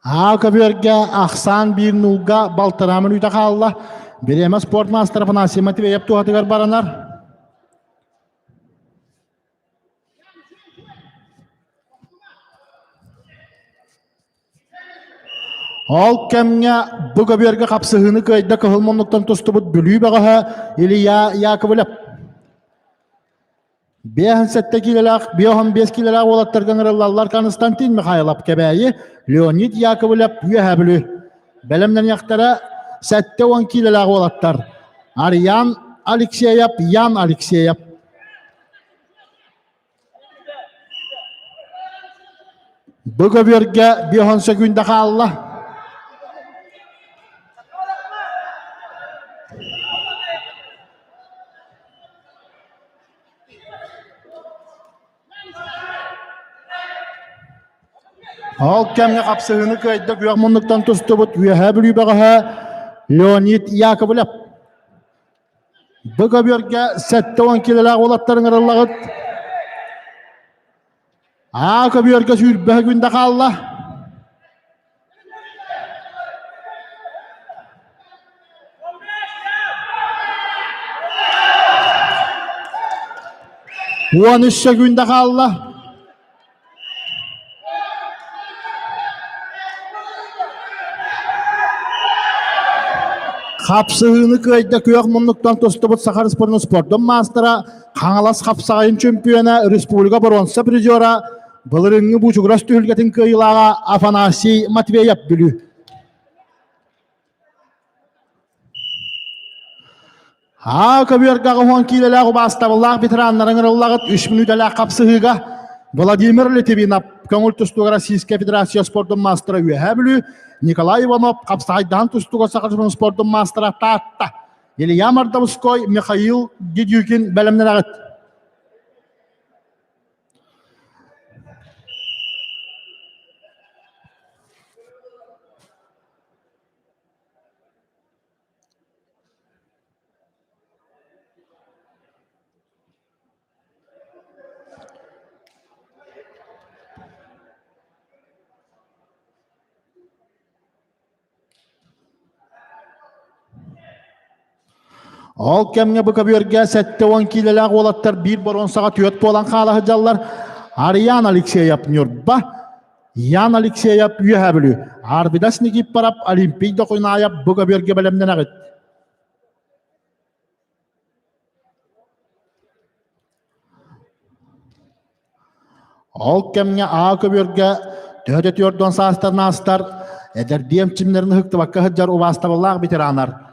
Аа көбүөргэ ахсаан биир нуулга балтараа мүнүүтэ хаалла. Бириэмэ спорт маастара Афанасий Матвеев туһатыгар баранар. Ол кэмҥэ бу көбүөргэ хапсыһыыны кыайда кыһыл муннуктан тустубут Бүлүү бөҕөһө Илья Яковлев. 57 киилэлээх, 55 киилэлээх уолаттарга ыҥырыллаллар Константин Михайлов Кэбээйи, Леонид Яковлев Үөһээ Бүлүү. Бэлэмнэниэхтэрэ 70 киилэлээх уолаттар Арьян Алексеев, Ян Алексеев. Бу көбүөргэ 50 сөкүүндэ хаалла. Ол кэмҥэ хапсыһыыны кыайда күөх муннуктан тустубут Үөһээ Бүлүү бөҕөһө Леонид Яковлев. Бу көбүөргэ 70 килэлээх уолаттар ыҥырыллаҕыт. Аа көбүөргэ сүүрбэһэ күндэ хаалла. 13 сөкүүндэ хаалла. Хапсыһыыны кыайда күөх муннуктан тустубут Саха Республикатын спордун маастара, Хаҥалас хапсаҕайын чемпиона, республика боруонса призера, былырыыҥҥы Буучугурас түһүлгэтин кыайыылааҕа Афанасий Матвеев Бүлүү. Аа көбүөргэ 80 киилэлээх убаастабыллаах ветераннар ыҥырыллаҕыт үс мүнүүтэлээх хапсыһыыга Владимир Литвинов көҥүл тустууга Российская Федерация спордун маастара Үөһээ Бүлүү, Николай Иванов хапсаҕайдаһан тустууга Саха спордун маастара Таатта, Илья Мордовской, Михаил Дедюкин бэлэмнэнэҕит. Ол кэмҥэ бу көбүөргэ 70 киилэлээх уолаттар биир боруонсаҕа түөрт буолан хаала сылдьаллар. Ариан Алексеев Ньурба, Ян Алексеев Үөһээ Бүлүү, Арвидас Никифоров Олимпий Дохунаев бу көбүөргэ бэлэмнэнэҕит. Ол кэмҥэ Аа көбүөргэ төһө да түөрт саастарын аастар, эдэрдии эмчимнэрин ыһыктыбакка сылдьар убаастабыллаах ветераннар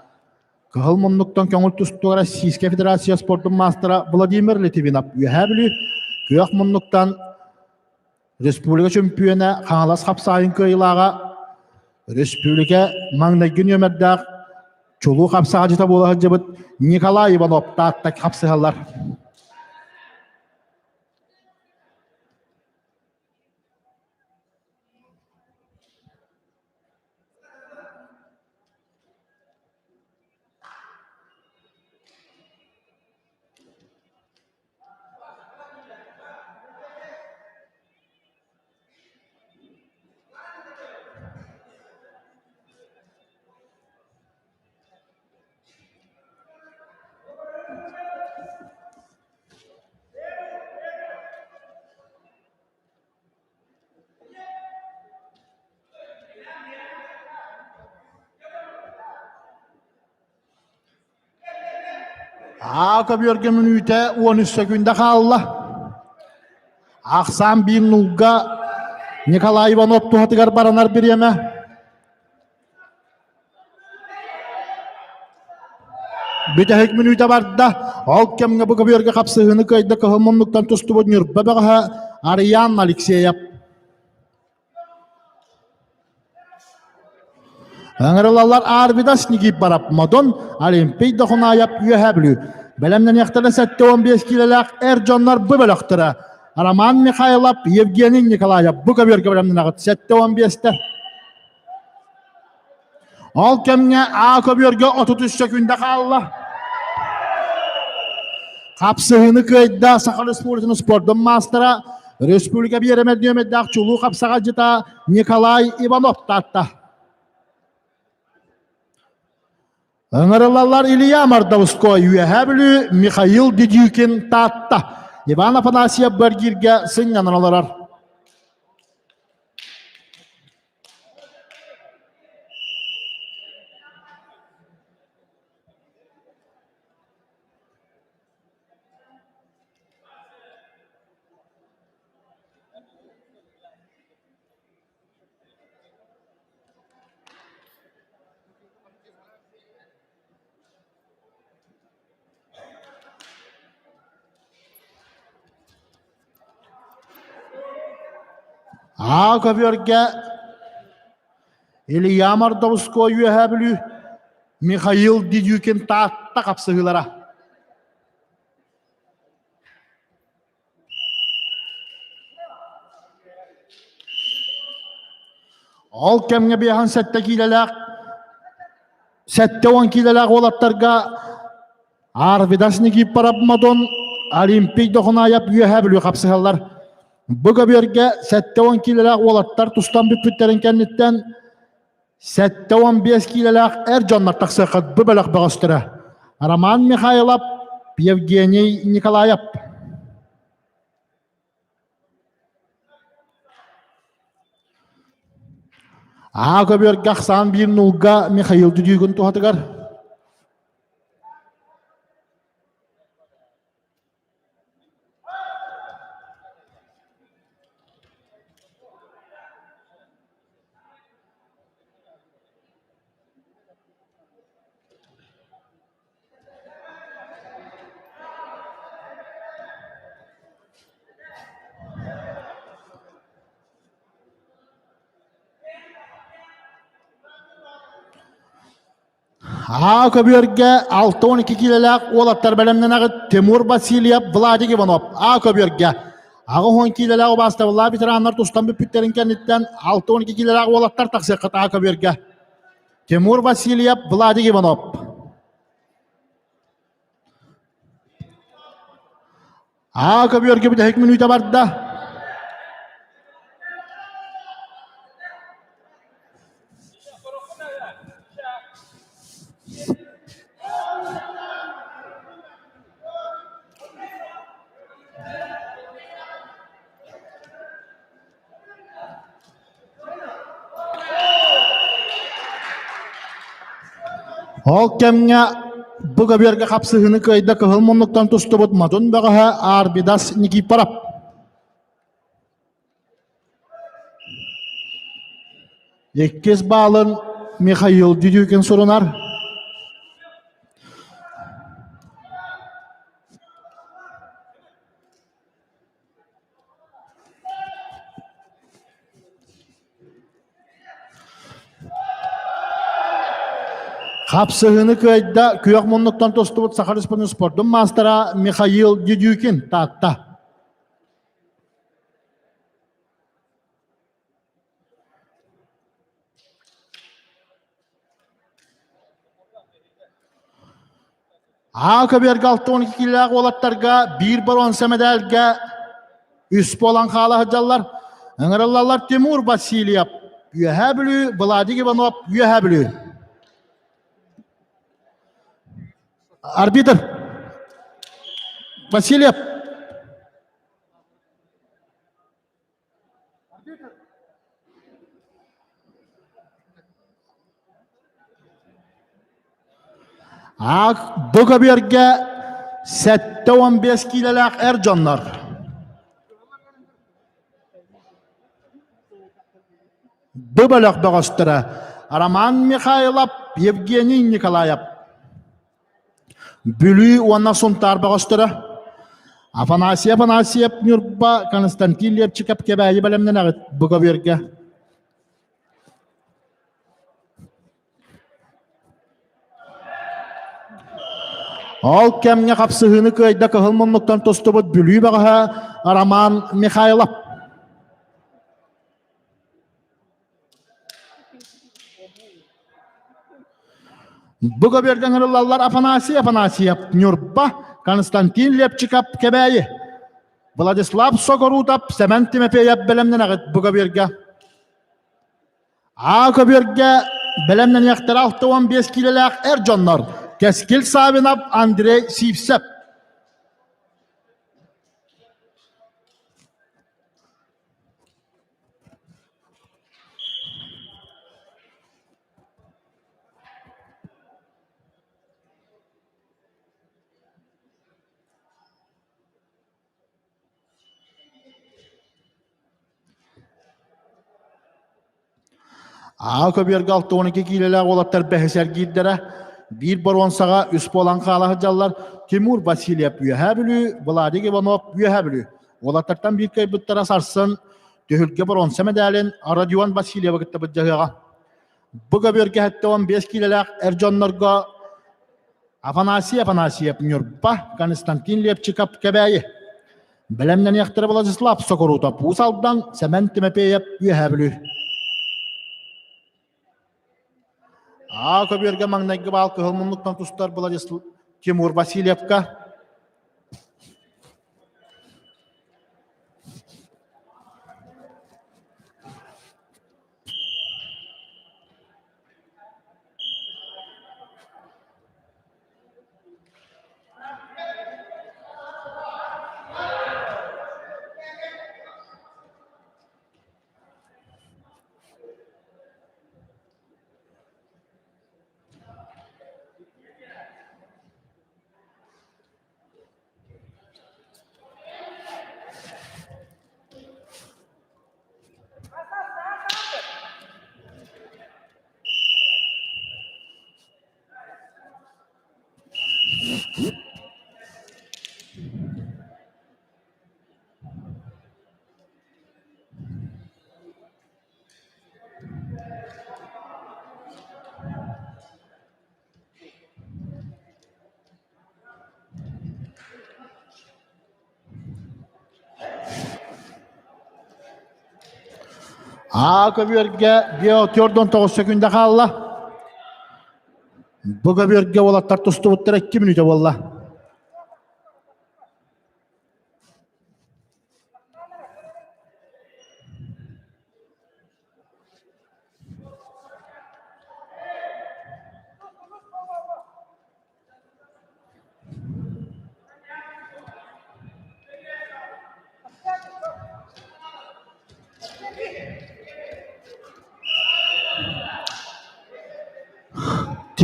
Кыһыл муннуктан көҥүл тустууга Российскай Федерация спордун маастара Владимир Литвинов Үөһээ Бүлүү, күөх муннуктан республика чөмпүйүөнэ Хаҥалас хапсаайын кыайыылааҕа, республика маҥнайгы нүөмэрдээх чулуу хапсаҕадьыта буола сылдьыбыт Николай Иванов Таатта хапсыһаллар. Аа көбүөргэ мүнүүтэ 13 сөкүүндэ хаалла. Ахсаан биир нулга Николай Иванов туһатыгар баранар бириэмэ. Бүтэһик мүнүүтэ барда. Ол кэмҥэ бу көбүөргэ хапсыһыыны кыайда кыһыл муннуктан тустубут Ньурба бөҕөһө Ариан Алексеев. Ыҥырылаллар Арвидас Никифоров Модун, Олимпий Дохунаев Үөһээ Бүлүү. Бэлэмнэниэхтэрэ 75 киилэлээх эр дьоннор бу бөлөхтөрө. Роман Михайлов, Евгений Николаев бу көбүөргэ бэлэмнэнэҕит 75-тэ. Ол кэмҥэ А көбүөргэ 33 сөкүүндэ хаалла. Хапсыһыыны кыайда Саха Республикатын спордун маастара, Республика биэрэмэр нүөмэрдээх чулуу хапсаҕайдьыта Николай Иванов Таатта. Ыҥырыллаллар Илья Мордовской, Үөһээ Бүлүү, Михаил Дедюкин, Таатта. Иван Афанасьев Баргиргэ сынньанан олорор. Аа көбүөргэ Илья Мордовской Үөһээ Бүлүү, Михаил Дедюкин Таатта хапсыһыылара. Ол кэмҥэ биэһэн сэттэ киилэлээх 70 киилэлээх уолаттарга Арвидас Никифоров Модун Олимпий Дохунаев Үөһээ Бүлүү хапсыһаллар. Бу көбүөргэ 70 киилэлээх уолаттар тустан бүппүттэрин кэнниттэн 75 киилэлээх эр дьоннор тахсыаххыт бу бөлөх бөҕөстөрө. Роман Михайлов, Евгений Николаев. Аа көбүөргэ ахсаан биир нулга Михаил Дудюгун туһатыгар. Аа көбүөргэ 62 киилэлээх уолаттар бэлэмнэнэҕит Тимур Васильев, Владик Иванов. Аа көбүөргэ 80 киилэлээх убаастабыллаах ветераннар тустан бүппүттэрин кэнниттэн 62 киилэлээх уолаттар тахсыаххыт Аа көбүөргэ. Тимур Васильев, Владик Иванов. Аа көбүөргэ бүтэһик мүнүүтэ барда. Ол кэмҥэ бу көбүөргэ хапсыһыыны кыайда кыһыл муннуктан тустубут Модун бөҕөһө Арбидас Никифоров. Иккис баалын Михаил Дедюкин сурунар. Хапсыһыыны кыайда күөх муннуктан тустубут Саха Республикатын спордун маастара Михаил Дедюкин Таатта. Аа көбүөргэ 62 киилэлээх уолаттарга биир боруонса мэдээлгэ үс буолан хаала сылдьаллар. Ыҥырыллаллар Тимур Васильев, Үөһээ Бүлүү, Владик Иванов, Үөһээ Бүлүү. Арбитр Васильев. Аак бу көбүөргэ 75 киилэлээх эр дьоннор. Бу бөлөх бөҕөстөрө Роман Михайлов, Евгений Николаев. Бүлүү уонна Сунтаар бөҕөстөрө Афанасий Афанасьев Ньурба, Константин Лепчиков Кэбээйи бэлэмнэнэҕит бу көбүөргэ. Ол кэмҥэ хапсыһыыны кыайда кыһыл муннуктан тустубут Бүлүү бөҕөһө Роман Михайлов. Бу көбүөргэ ыҥырыллаллар Афанасий Афанасьев, Ньурба, Константин Лепчиков, Кэбээйи. Владислав Сокоруутап, Сэмэн Тимофеев бэлэмнэнэҕит бу көбүөргэ. А көбүөргэ бэлэмнэниэхтэрэ 65 киилэлээх эр дьоннор Кэскил Савинов, Андрей Сивцев. Аа көбүөргэ 62 киилэлээх уолаттар бэһис эргиирдэрэ биир боруонсаҕа үс буолан хаала сылдьаллар. Тимур Васильев Үөһээ Бүлүү, Владик Иванов Үөһээ Бүлүү. Уолаттартан биир кыайбыттара сарсын түһүлгэ боруонса мэдээлин Родион Васильевы кытта былдьаһыаҕа. Бу көбүөргэ 75 киилэлээх эр дьоннорго Афанасий Афанасьев Ньурба, Константин Лепчиков Кэбээйи. Бэлэмнэниэхтэрэ Владислав Сокурутов Уус Алдан, Сэмэн Тимофеев Үөһээ Бүлүү. Аа көбүөргэ маҥнайгы баал кыһыл муннуктан тустар Владислав Тимур Васильевка. Аа көбүөргэ 549 секүндэ хаалла. Бу көбүөргэ уолаттар тустубуттара 2 мүнүүтэ буолла.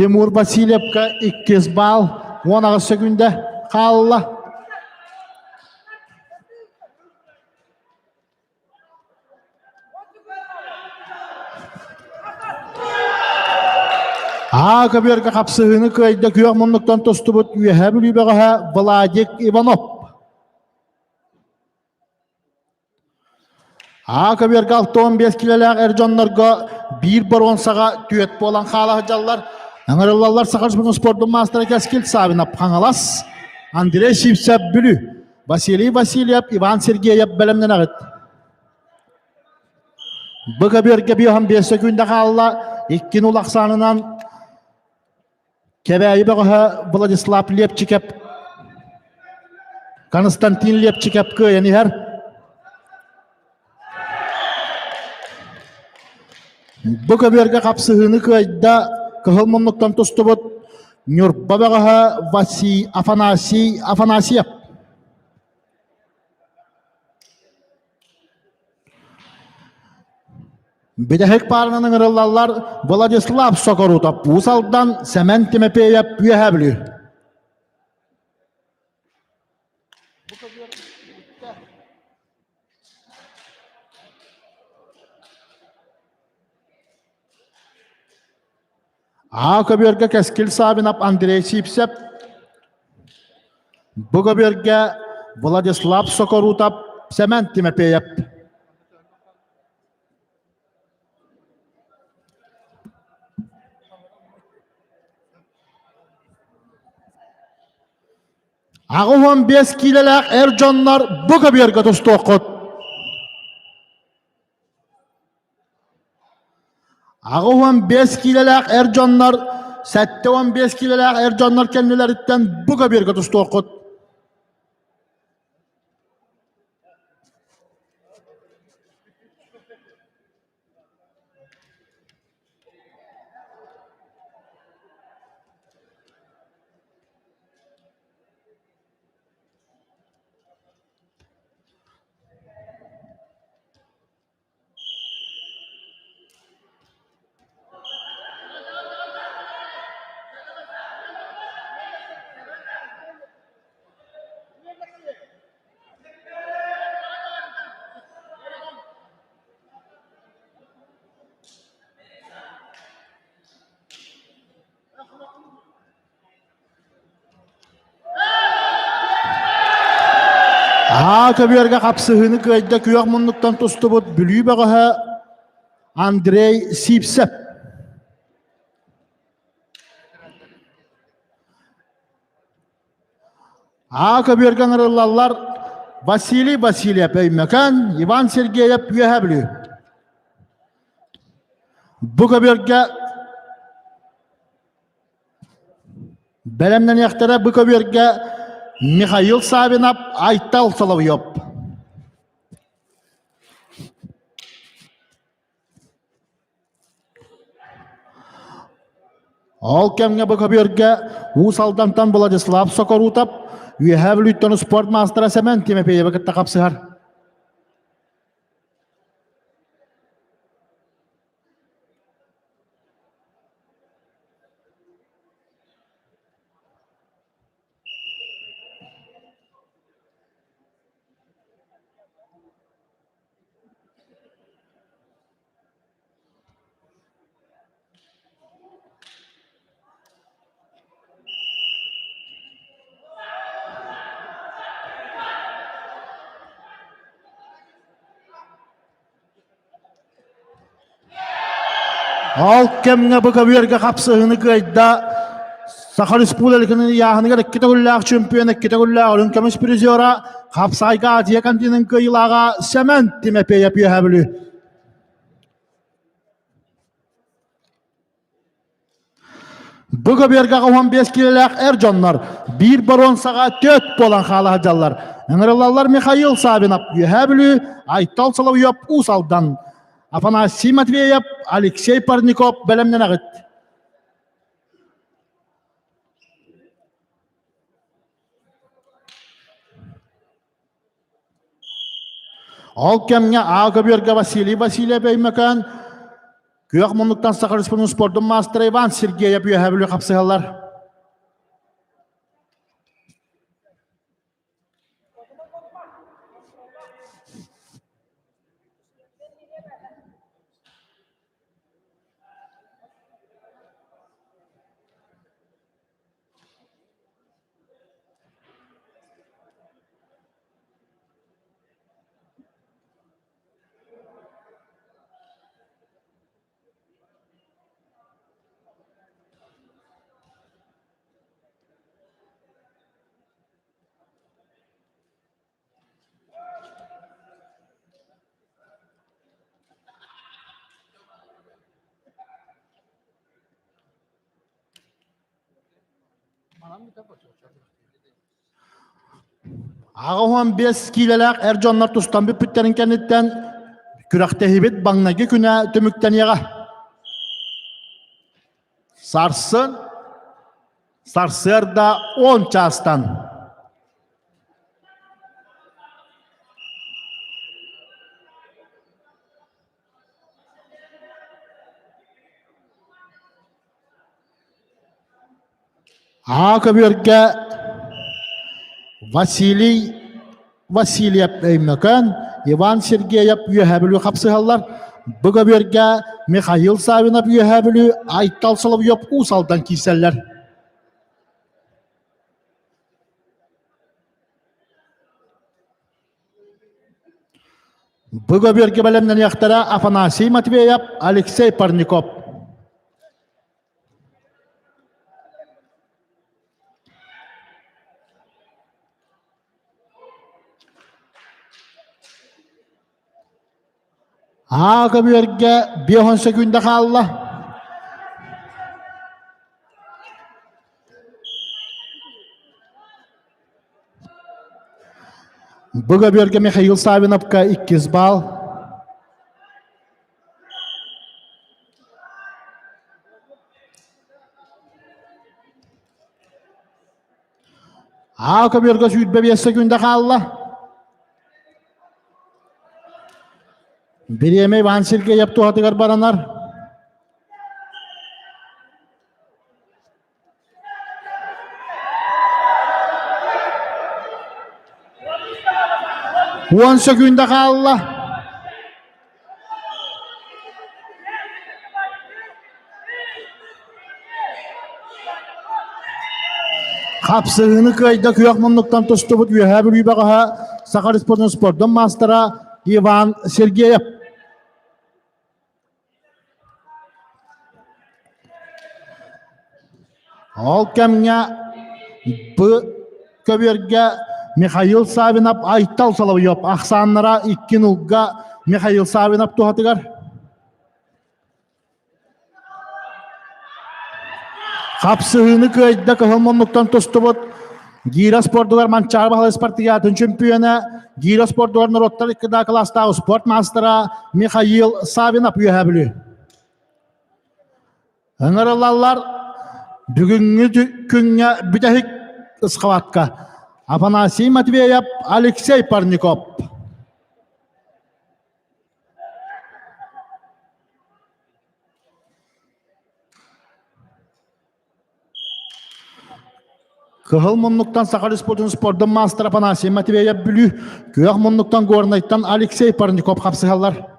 Тимур Васильевка иккис баал 18 секүндэ хаалла. Аа көбүөргэ хапсыһыыны кыайда күөх муннуктан тустубут Үөһээ Бүлүү бөҕөһө Владик Иванов. Аа көбүөргэ 65 килэлээх эр дьоннорго биир боруонсаҕа түөт буолан хаала сылдьаллар. Ыҥырыллаллар Саха Республикатын спордун маастара Кэскил Савинов Хаҥалас, Андрей Сивцев Бүлүү. Василий Васильев, Иван Сергеев бэлэмнэнэҕит. Бу көбүөргэ биоһон биэс секүндэ хаалла. Иккин улахсаанынан Кэбээйи бөҕөһө Владислав Лепчикеп Константин Лепчикеп кыайан иһэр. Бу көбүөргэ хапсыһыыны кыайда кыһыл муннуктан тустубут Ньурба бөҕөһө Василий Афанасий Афанасьев. Бүтэһик пааранан ыҥырыллаллар Владислав Сокорутов, Уус Алдан, Сэмэн Тимофеев, Үөһээ Бүлүү. Аа көбүөргэ Кэскил Савинов, Андрей Сивцев. Бу көбүөргэ Владислав Сокорутов, Сэмэн Тимофеев. 85 киилэлээх эр дьоннор бу көбүөргэ тустуоххут. 85 киилэлээх эр дьоннор 75 киилэлээх эр дьоннор кэннилэриттэн бу көбүөргэ тустуоххут. Аа көбүөргэ хапсыһыыны кыайда күөх муннуктан тустубут Бүлүү бөҕөһө Андрей Сипсеп. Аа көбүөргэ ыҥырыллаллар Василий Васильев Өймөкөөн, Иван Сергеев Үөһээ Бүлүү. Бу көбүөргэ Бэлэмнэниэхтэрэ бу көбүөргэ Михаил Савинов, Айтал Соловьев. Ол кэмҥэ бу көбүөргэ Уус Алдантан Владислав Сокорутов, Үөһээ Бүлүүттэн спорт маастара Сэмэн Тимофеевы кытта хапсыһар. Ол кэмҥэ бу көбүөргэ хапсыһыыны кыайда Саха Республикатын ыйааһыныгар икки төгүллээх чемпион, икки төгүллээх үрүҥ көмүс призера, хапсаайга Азия континент кыайыылааҕа Сэмэн Тимофеев Үөһээ Бүлүү. Бу көбүөргэ 15 киилэлээх эр дьоннор биир боруонсаҕа түөрт буолан хаала сылдьаллар. Ыҥырыллаллар Михаил Савинов Үөһээ Бүлүү, Айтал Соловьев Уус Алдан, Афанасий Матвеев, Алексей Парников бэлэмнэнэҕит. Ол кэмҥэ Аа көбүөргэ Василий Васильев Өймөкөөн, Күөх муннуктан Саха Республикатын спордун маастара Иван Сергеев Үөһээ Бүлүү хапсыһаллар. 85 киилэлээх эр дьоннор тустан бүппүттэрин кэнниттэн күрэхтэһиибит маҥнайгы күнэ түмүктэниэҕэ. Сарсын сарсыарда 10 чаастан Аа көбүөргэ Василий Васильев Өймөкөөн, Иван Сергеев Үөһээ Бүлүү хапсыһаллар. Бу көбүөргэ Михаил Савинов Үөһээ Бүлүү, Айтал Соловьев Уус Алдан киирсэллэр. Бу көбүөргэ бэлэмнэниэхтэрэ Афанасий Матвеев, Алексей Парников. Аа көбүөргэ биэһон сөкүүндэ хаалла. Бу көбүөргэ Михаил Савиновка иккис баал. Аа көбүөргэ 25 секунда хаалла. Бириэмэ Иван Сергеев туһатыгар баранар. Уон сөкүүндэ хаалла. Хапсыһыыны кыайда күөх муннуктан тустубут Үөһээ Бүлүү бөҕөһө Саха Республикатын спордун маастара Иван Сергеев. Ол кэмҥэ бу көбүөргэ Михаил Савинов, Айтал Соловьев ахсааннара 2-0 Михаил Савинов туһатыгар. Хапсыһыыны кыайда кыһыл муннуктан тустубут Гира спордугар Манчаары Баһылай спартакиадатын чөмпүйүөнэ, Гира спордугар норуоттар икки кылаастаах спорт маастара Михаил Савинов Үөһээ Бүлүү. Ыҥырыллаллар бүгүҥҥү күҥҥэ бүтэһик ысхабатка Афанасий Матвеев, Алексей Парников. Кыһыл муннуктан Саха Республикатын спордун маастара Афанасий Матвеев Бүлүү, күөх муннуктан Горнайтан Алексей Парников хапсыһаллар.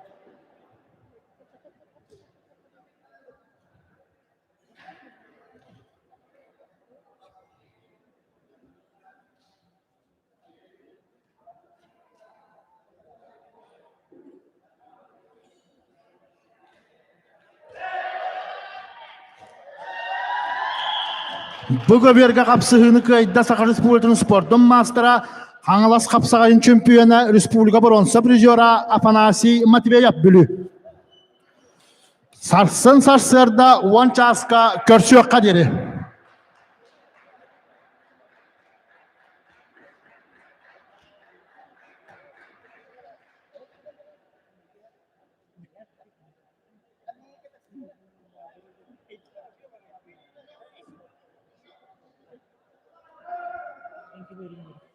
Бу көбүөргэ хапсыһыыны кыайда Саха Республикатын спордун маастара, Хаҥалас хапсаҕайын чөмпүйүөнэ, республика боруонса призера Афанасий Матвеев Бүлүү. Сарсын сарсыарда 10 чааска көрсүөххэ диэри. Thank you very much.